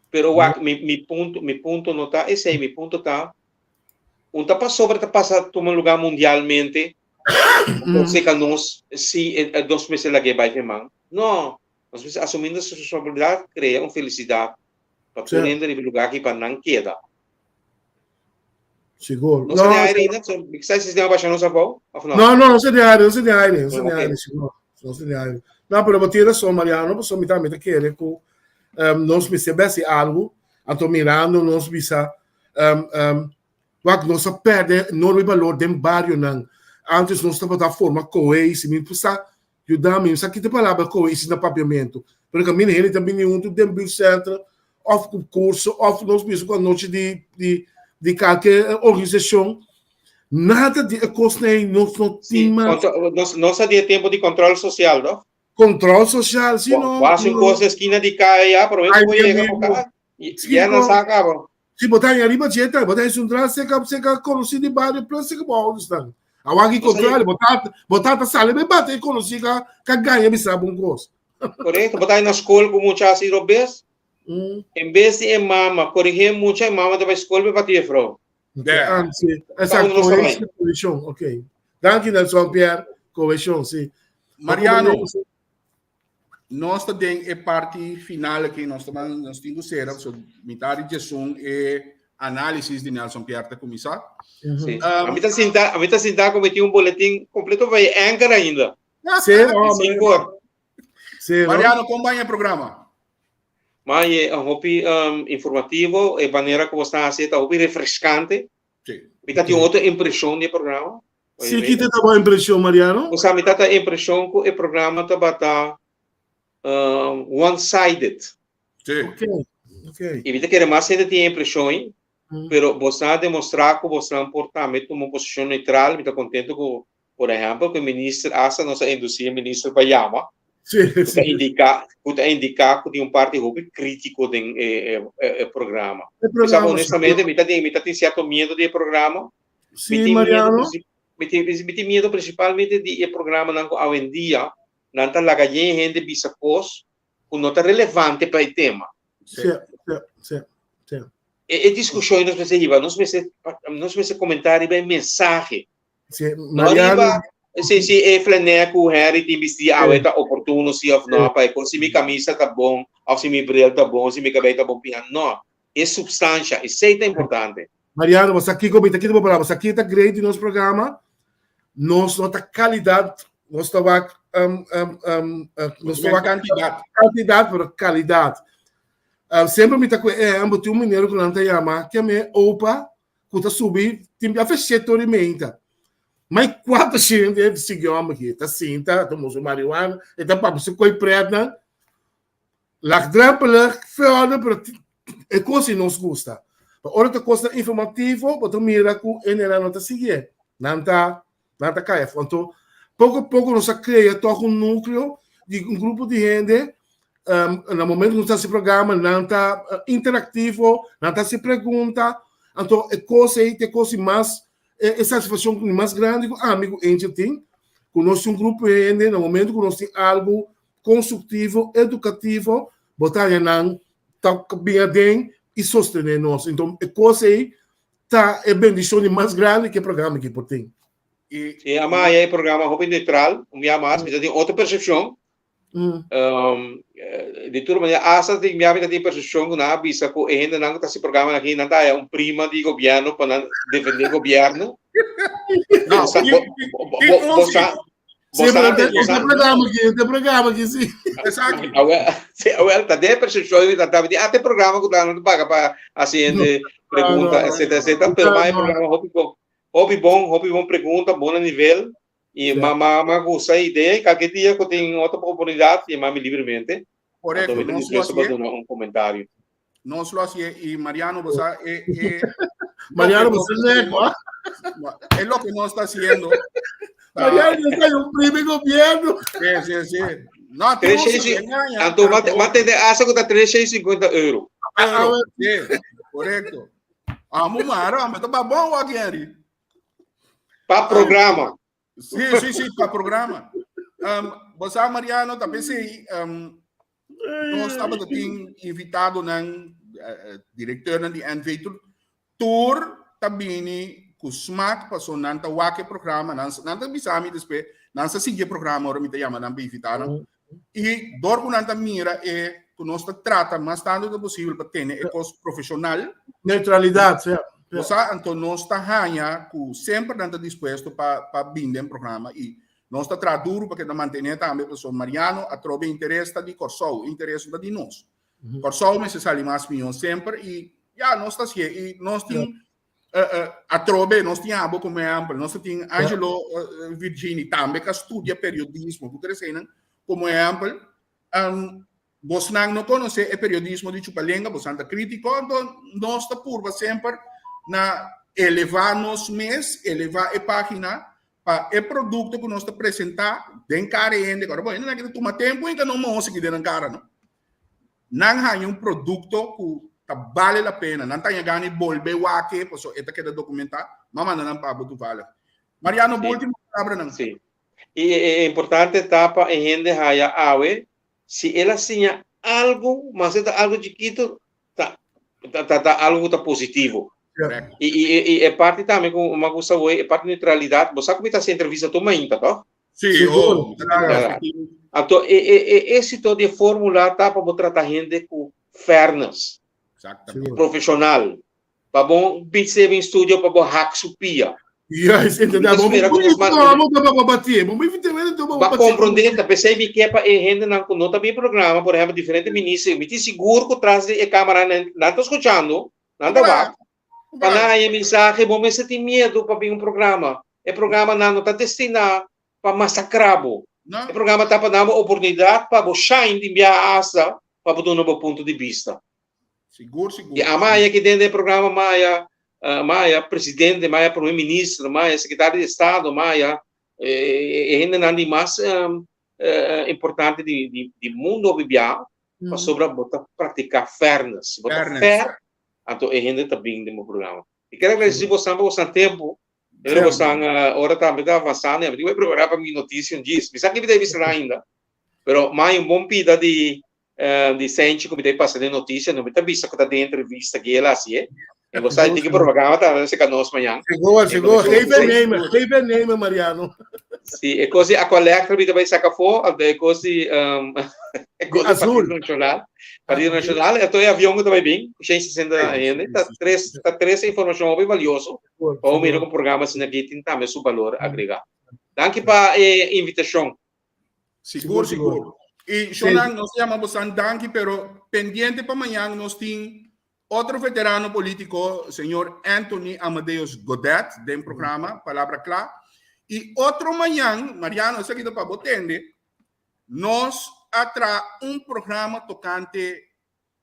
Pero wak, mi, mi punto, mi punto no ta esei, mi punto ta, un ta pasobra ta pasa tuma lugar mundialmente, mm. seca nos, si eh, eh, nos mester lag'é bai man. No, nos mester asumir nos responsabilidad, crea un felicidad pa tur hende riba lugar aki pa nan keda. Sigur. No, no de aire ainda, so, sa sistema basha nos abou, of no? No, no, no se de aire, no se de aire, no se de aire, sigur. No se de aire. No, pero bo tin razón, Mariano, pasobra mi tambe ta kere ku um, nos mester besi algu, anto mirando nos bisa, um, um, wak nos a perde enorme balor den barionan. Antes nos tabata forma cohesie, mi sa Yuda mi, mi sa kita palabra cohesie na papiamentu, pero kaminda hende ta bini huntu den buurtcentrum of ku kurso of nos bisa ku anochi di di di kalke organisashon, nada di e kosnan ei nos no Sí, tin mas. nos, nos a di e tempo di control social, no? Control social, sí, no. Bo hasi un kos eskina di kaya ya, promé ku Ay, bo Dios yega bo mío. ka, Sí, ya nan no. sa kaba. Si bo ta ahí arriba djeta, bo ta ahí sundra seca seca conocí di barrio plus seca bo ouders dan. Awor aki contrario, bo tata, bo tata sale be bate e conocí ka ka gaña bisa bon cos. Correcto, bo ta na school ku mucha así robes. En vez di e mama corrigir mucha, e mama ta bai school be bati juffrouw. Yeah. Ah, sí. Exacto, cohesion, cohesion, ok. Danki Nelson Pierre, cohesion, sí. Mariano, Nos ta den e parti final aki, nos ta ban, nos tin ku sera, so mitad di djesun e análisis di Nelson Pierre ta kuminsá. Sí. A mi ta sinta, a mi ta sinta ku mi tin un boletin kompleto pa e anchor ainda. Sí, oh, Sin kor. Sí, no? Mariano, kon bai e programa? Ma e hopi informativo, e manera ku bo sta hasi ta hopi refreskante. Sí. Mi ta tin otro impreshon di e programa. Sí, ki ta bo impreshon, Mariano? Osea, mi ta ta impreshon ku e programa tabata one-sided. Sí. Ok, ok. I mi ta kere mas hende tin e impreshon ei, pero boso a demostrá ku bosonan por tambe tuma un posishon neutral. Mi ta kontentu ku, por ehèmpel, ku e minister asta nos a indusí e minister pa yama, Sí, ku ta sí. indiká, ku ta indiká ku tin un parti hopi krítiko den e e programa. E Mi sa programa, sí. honestamente mi ta tin mi ta tin sierto miedu di e programa, Sí, Mi tin miedo, Mariano. mi tin, mi tin miedo principalmente di e programanan ku awendia nan ta laga yen hende bisa kos ku no ta relevante pa e tema. Sí, sí, sí, sí. E, e diskushon nos mester hiba, nos mester, nos mester komentá riba e mensahe. Sí, No Mariano. riba si, si e flanè ku Henry tin bistí awe ta oportuno si òf no pa e kos, si mi kamisa ta bon, òf si mi bril ta bon, si mi kabei ta bon piha. No. E substansha, esei ta importante. Mariano, bo sa kiko mi ta kita bo palabra. Bo sa ki ta great di nos programa? Nos no ta kalidat, nos ta wak um, um, um, uh, nos ta wak kantidat. Kantidat, pero kalidat. Semper mi ta ku e ehempel, tin un minero ku nan ta yama, ke me opa, ku ta subi, tin bia fe shete ora i meinta. Mai kuater shente e sigui hòmber aki, e ta sinta, e ta musa marihuana, e ta papia su koi pretnan. Laagdrempelig, verder, pero e kos si nos gusta. Pa ora ta kosnan informativo, bo ta mira ku e nenan no ta siguié. Nan ta, nan ta kai afó. Anto, poko poko nos a krea tòg un núkleo di un grupo di hende, na momento ku nos ta hasi programa, nan ta interaktivo, nan ta hasi pregunta. Anto, e kos ei ta e kos di mas, e satisfakshon di mas grandi ku ami ku Angel tin, ku nos tin un grupo di hende, na momento ku nos tin algu konstruktivo, edukativo, bo ta haña nan ta bin aden i sostené nos. Enton e kos ei ta e bendishon di mas grandi ku e programa aki por tin. I a maya e programa hopi neutral, un bia mas, mi ta tin otro persepshon. Di tur manera, asta tin bia mi ta tin persepshon ku nan a bisa ku e hendenan ku ta hasi programanan aki, nan ta haya un prima di gobièrnu pa nan defendé gobièrnu. No, Bo sa, Sí, pero te, te programa aquí, te programa aquí, sí. Exacto. Sí, awel, ta de percepción y ta di ah, te programa ku ta paga pa haciendo pregunta, etcétera, etcétera. Pero ma programa hopi bon, hopi bon, hopi bon pregunta, bon nivel. Y ma ma ma gusta idea y cualquier día que tengo otra oportunidad, llamame libremente. Correcto. Nos lo hacía. Un comentario. Nos lo hacía y Mariano, o sea, Mariano, você é Es lo que no está haciendo. Mariano, está un primer gobierno. Sí, sí, sí. No, tú Anto, mate de asa que está 350 euro. Ah, sí, correcto. Amo, maro, amo, está bom aqui, Henry. Pa programa. Sí, sí, sí, pa programa. Um, bo sa, Mariano, ta pensei, um, nos tabata tin invitadonan, eh, directeurnan di NV tur, tur ta bini ku smak paso nan ta wak e programa, nan, nan ta bisa mi despues, nan sa sigui e programa ora mi ta yama nan pa invita nan. I dor ku nan ta mira e ku nos ta trata mas tantu ta posibel pa tene e kos profesional. Neutralidad, ja. Bo sa, anto nos ta haña ku semper nan ta dispuesto pa pa bin den programa i nos ta traha duru pa keda mantené tambe pasobra Mariano atrobe interes ta di Kòrsou, interes no ta di nos. Kòrsou mester sali mas mihó semper i ya nos ta hasié i nos tin atrobe nos tin abo komo ehèmpel, nos ta tin Angelo Virgini tambe ku a studia periodismo ku tur eseinan komo ehèmpel. Bosnan no konosé e periodismo di chupalenga, bosnan ta krítiko, anto nos ta purba semper na elevá nos mes, elevá e página pa e produkto ku nos ta presentá den kara e hende. Ora bo hendenan ki ta tuma tempu i ka no mosa ki den nan kara no. Nan haña un produkto ku ta bale la pena, nan ta haña gana di bolbe wak e pasobra e ta keda dokumentá, m'a manda nan pa bo toevallig. Mariano, bo último palabranan. Sí. I e importante ta pa e hende haya awe Si el a siña algu, maske ta algu chikitu, ta ta ta algu ku ta positivo. I i i e parti tambe ku mi a gusta hoy, e parti neutralidat, bo sa ku mi ta hasi entrevista tur mainta, tòg? Sí, oh. Anto e e e éksito di e fórmula ta pa bo trata hende ku fairness, profeshonal, Pa bo bin sebe in studio pa bo hak su pia. Juist, inderdaad. Mi ta spera ku nos man- Bo ta pa batie. Bo mi bo Ba komprondé, ta p'esei mi ke pa e hendenan ku no ta bin programa, por ehèmpel diferente minister, mi tin sigur ku tras di e kamera nan nan ta skuchando, nan ta wak, pa nan haña e mensahe, bo mester tin miedu pa bin un programa. E programanan no ta destiná pa masakrá bo. No. E programa ta pa nan bo oportunidat pa bo shine tin biaha asta pa bo duna bo punto di bista. Sigur, sigur. Y a maya ki den den programa maya, uh, maya presidente, maya primer ministro, maya secretario de estado, maya eh, e hendenan di mas um, eh, importante di, di, di mundo bibia, mm. pasobra bo ta practica fairness. Bo ta fair, anto e hende ta bin den bo programa. Y quiero agradecer mm. bo bo san tempo. Pero bo san uh, ora tambe ta avanzando, y mi prepara pa mi noticia un gis. Mi sa ki mi ta bisa ainda. Pero maya un bon pida di di Senchi ku mi ta pasa den notisia, no mi ta bisa ku ta den entrevista ku el a hasi e. En bo sa tin ki propaganda ta seka nos mañan. Sigur, sigur. Geef en nemen, geef en nemen, Mariano. Si, e kos di Aqualectra mi ta bai saka afó, anto e kos di um, e kos di Azul. Partido Nacional, Partido Nacional, anto e avion ku ta bai bin, ku 160 hende, ta tres, ta tres informashon hopi valioso, pa bo mira ku programa asina aki tin tambe su balor agregá. Danki pa e invitashon. Sigur, sigur. I Shonan, nos yama bosan danki, pero pendiente pa mañan nos tin otro veterano polítiko, señor Anthony Amadeus Godet, den programa Palabra Kla. I otro mañan, Mariano, esaki ta pa bo tende, nos a traha un programa tokante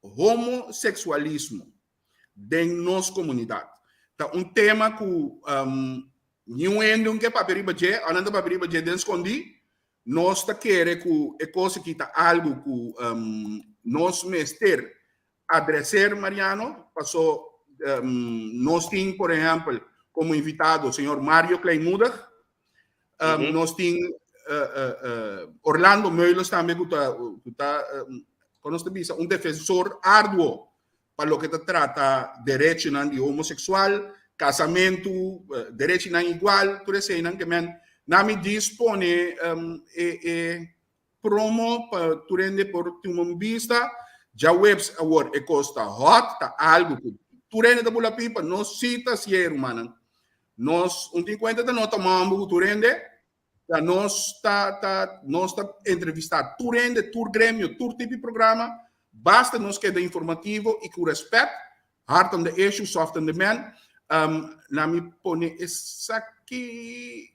homosexualismo den nos komunidat. Ta un tema ku niun hende un ke papia riba dje, òf nan ta papia riba dje den skondí. Nos ta kere ku e kos aki ta algu ku nos mester adreser, Mariano, paso nos tin, por ehèmpel, komo invitado señor Mario Kleinmoedig, nos tin Orlando Meulens tambe ku ta, ku ta, kon nos ta bisa, un defensor arduo pa loke ta trata derechonan di homosexual, kasamentu, derechinan igual, tur eseinan ke men nan mi dispone e e promo pa tur hende por tuma un bista. Djaweps awor e kos ta hot, ta algu ku tur hende ta bula pipa, nos si ta hasié rumannan. Nos un tin kuenta ta nota mambo ku tur hende, ta nos ta ta nos ta entrevistá tur hende, tur gremio, tur tipo di programa, basta nos keda informativo i ku rèspèt, hard on the issue, soft on the man. Laat mi pone esaki.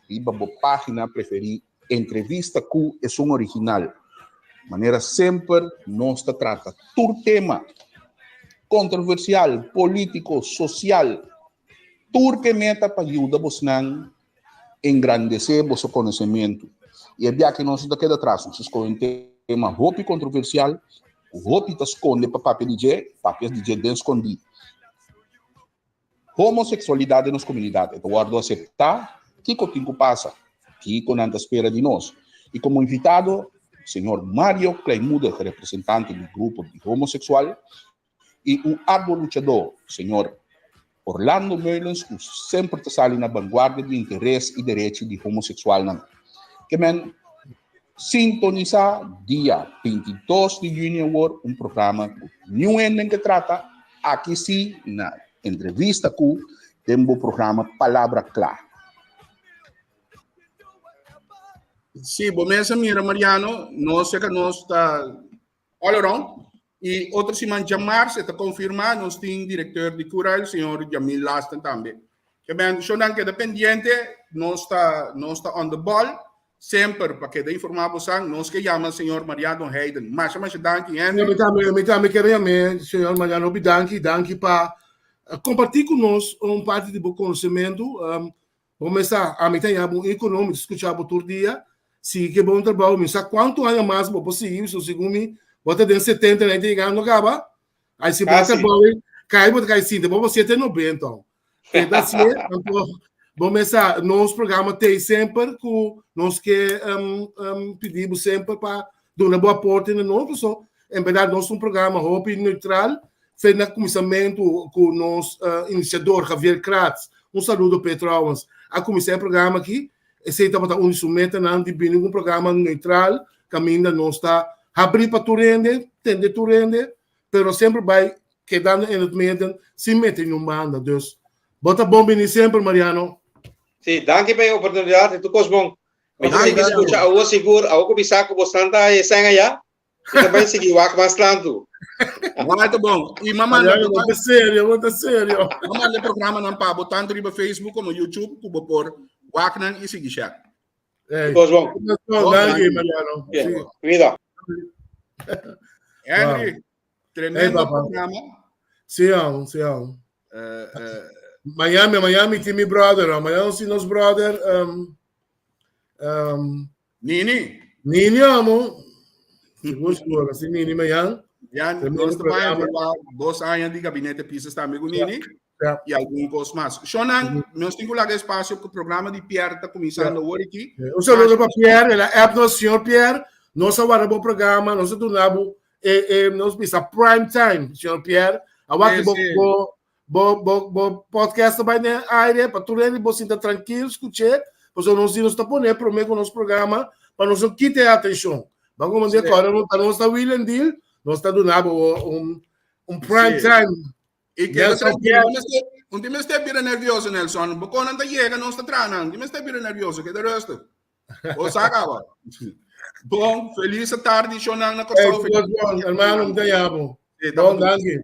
Riba bo página preferí Entrevista ku esun original. Manera semper nos ta trata tur tema kontroversial, polítiko, sosial, tur ke meta pa yuda bosnan engrandesé boso konosementu. I e biaha nos no ta keda atras, nos a skohe un tema hopi kontroversial, ku hopi ta skonde pa papia di dje, papia di dje den skondí. Homoseksualidat den nos komunidat e ta wòrdu aseptá? Kiko tin ku pasa? Kiko nan ta spera di nos? I komo invitado, señor Mario Kleinmoedig, representante di grupo di homoseksual, I un arduo luchadó, señor Orlando Meulens, ku semper ta sali na banguardia di interes i derechi di homoseksualnan. Ke men sintonisá dia 22 di yüni awor un programa ku niun hende ke trata aki sí na entrevista ku den bo programa Palabra Kla. Sí, bo mes a mira Mariano, nos seka nos ta All around. Y otro siman djamars e ta confirma nos tin directeur di Curail, señor Jamil Lasten tambe. Ke men shownan keda pendiente, nos ta nos ta on the ball semper pa keda informa bosan. Nos ke yama señor Mariano Heiden. Masha masha danki Henry. Mi tambe mi tambe kere yam'é señor Mariano hopi danki, danki pa comparti cu nos un parti di bo conocemento. Bo mester, ami ta yabu un ikono, mi ta skucha bo tur dia, sigui ke bon trabou, mi sa kuantu aña mas bo por sigui, so segun mi bo ta den setenta na yegando kaba, ai si bo trabou ei kai bo ta kai sinti bo por siete nobenta, keda asie, anto bo mester nos programa t'ei semper ku nos ke pidi bo semper pa duna bo aporte na nos, paso en berdad nos ta un programa hopi neutral, Fe na kuminsamentu ku nos inisiador Javier Kratz, un saludo p'e trouwens, a kuminsá e programa aki, esei tabata un di su metanan di bini ku un programa neutral kaminda nos ta habrí pa tur hende, tende tur hende, pero semper bai kedando in het midden sin mete niun banda. Dus bo ta bon bini semper Mariano. Sí, danki pa e oportunidat, tur kos bon. Mi ta sigui skucha awor sigur, awor ku mi sa ku bosnan ta hesèn ayá, Mi ta bai sigui wak mas tantu. Wak ta bon. I m'a manda Mariano, bo ta serio, bo ta serio. M'a manda e programanan pa bo tantu riba Facebook komo YouTube ku bo por wak nan i sigui share. Hey. Kos bon. Bon, danki Mariano. Bien. Sí. Cuida. Henry, Hey, tremendo papa. programa. Sí, aun, sí, aun. Eh, eh, Miami, Miami tin mi brother, oh. Miami tin nos brother. Um, um, Nini. Nini amo. Sigur, sigur. Así Nini mañana. Ya, Tremendo nos ta bai programa. evaluá dos aña di gabinete Pisas tambe ku Nini. Ja. I algun kos mas. Shonan, nos tin ku laga espasio ku programa di Pierre ta kuminsando awor aki. Un saludo pa Pierre, el a app nos, señor Pierre. Nos a warda bo programa, nos a duna bo e, e, nos bisa prime time, señor Pierre. Awor ki bo, bo, bo, bo, bo podcast ta bai den aire, pa tur hende bo sinta trankil, skuch'é, pasobra nos di nos ta pone promé ku nos programa, pa nos no kita e atenshon. Ban komandé kòrda no ta nos ta wheel and deal, nos ta duna bo un, un prime time. I keda trankil, un di mester bira nervioso, Nelson. Bo konan ta yega, nos ta traha nan. Di mester bira nervioso, keda rustig. Bo sa kaba. Bon, felis tardi, shonnan na Kòrsou. Hey, hermano, mi ta yamo. Bon, danki.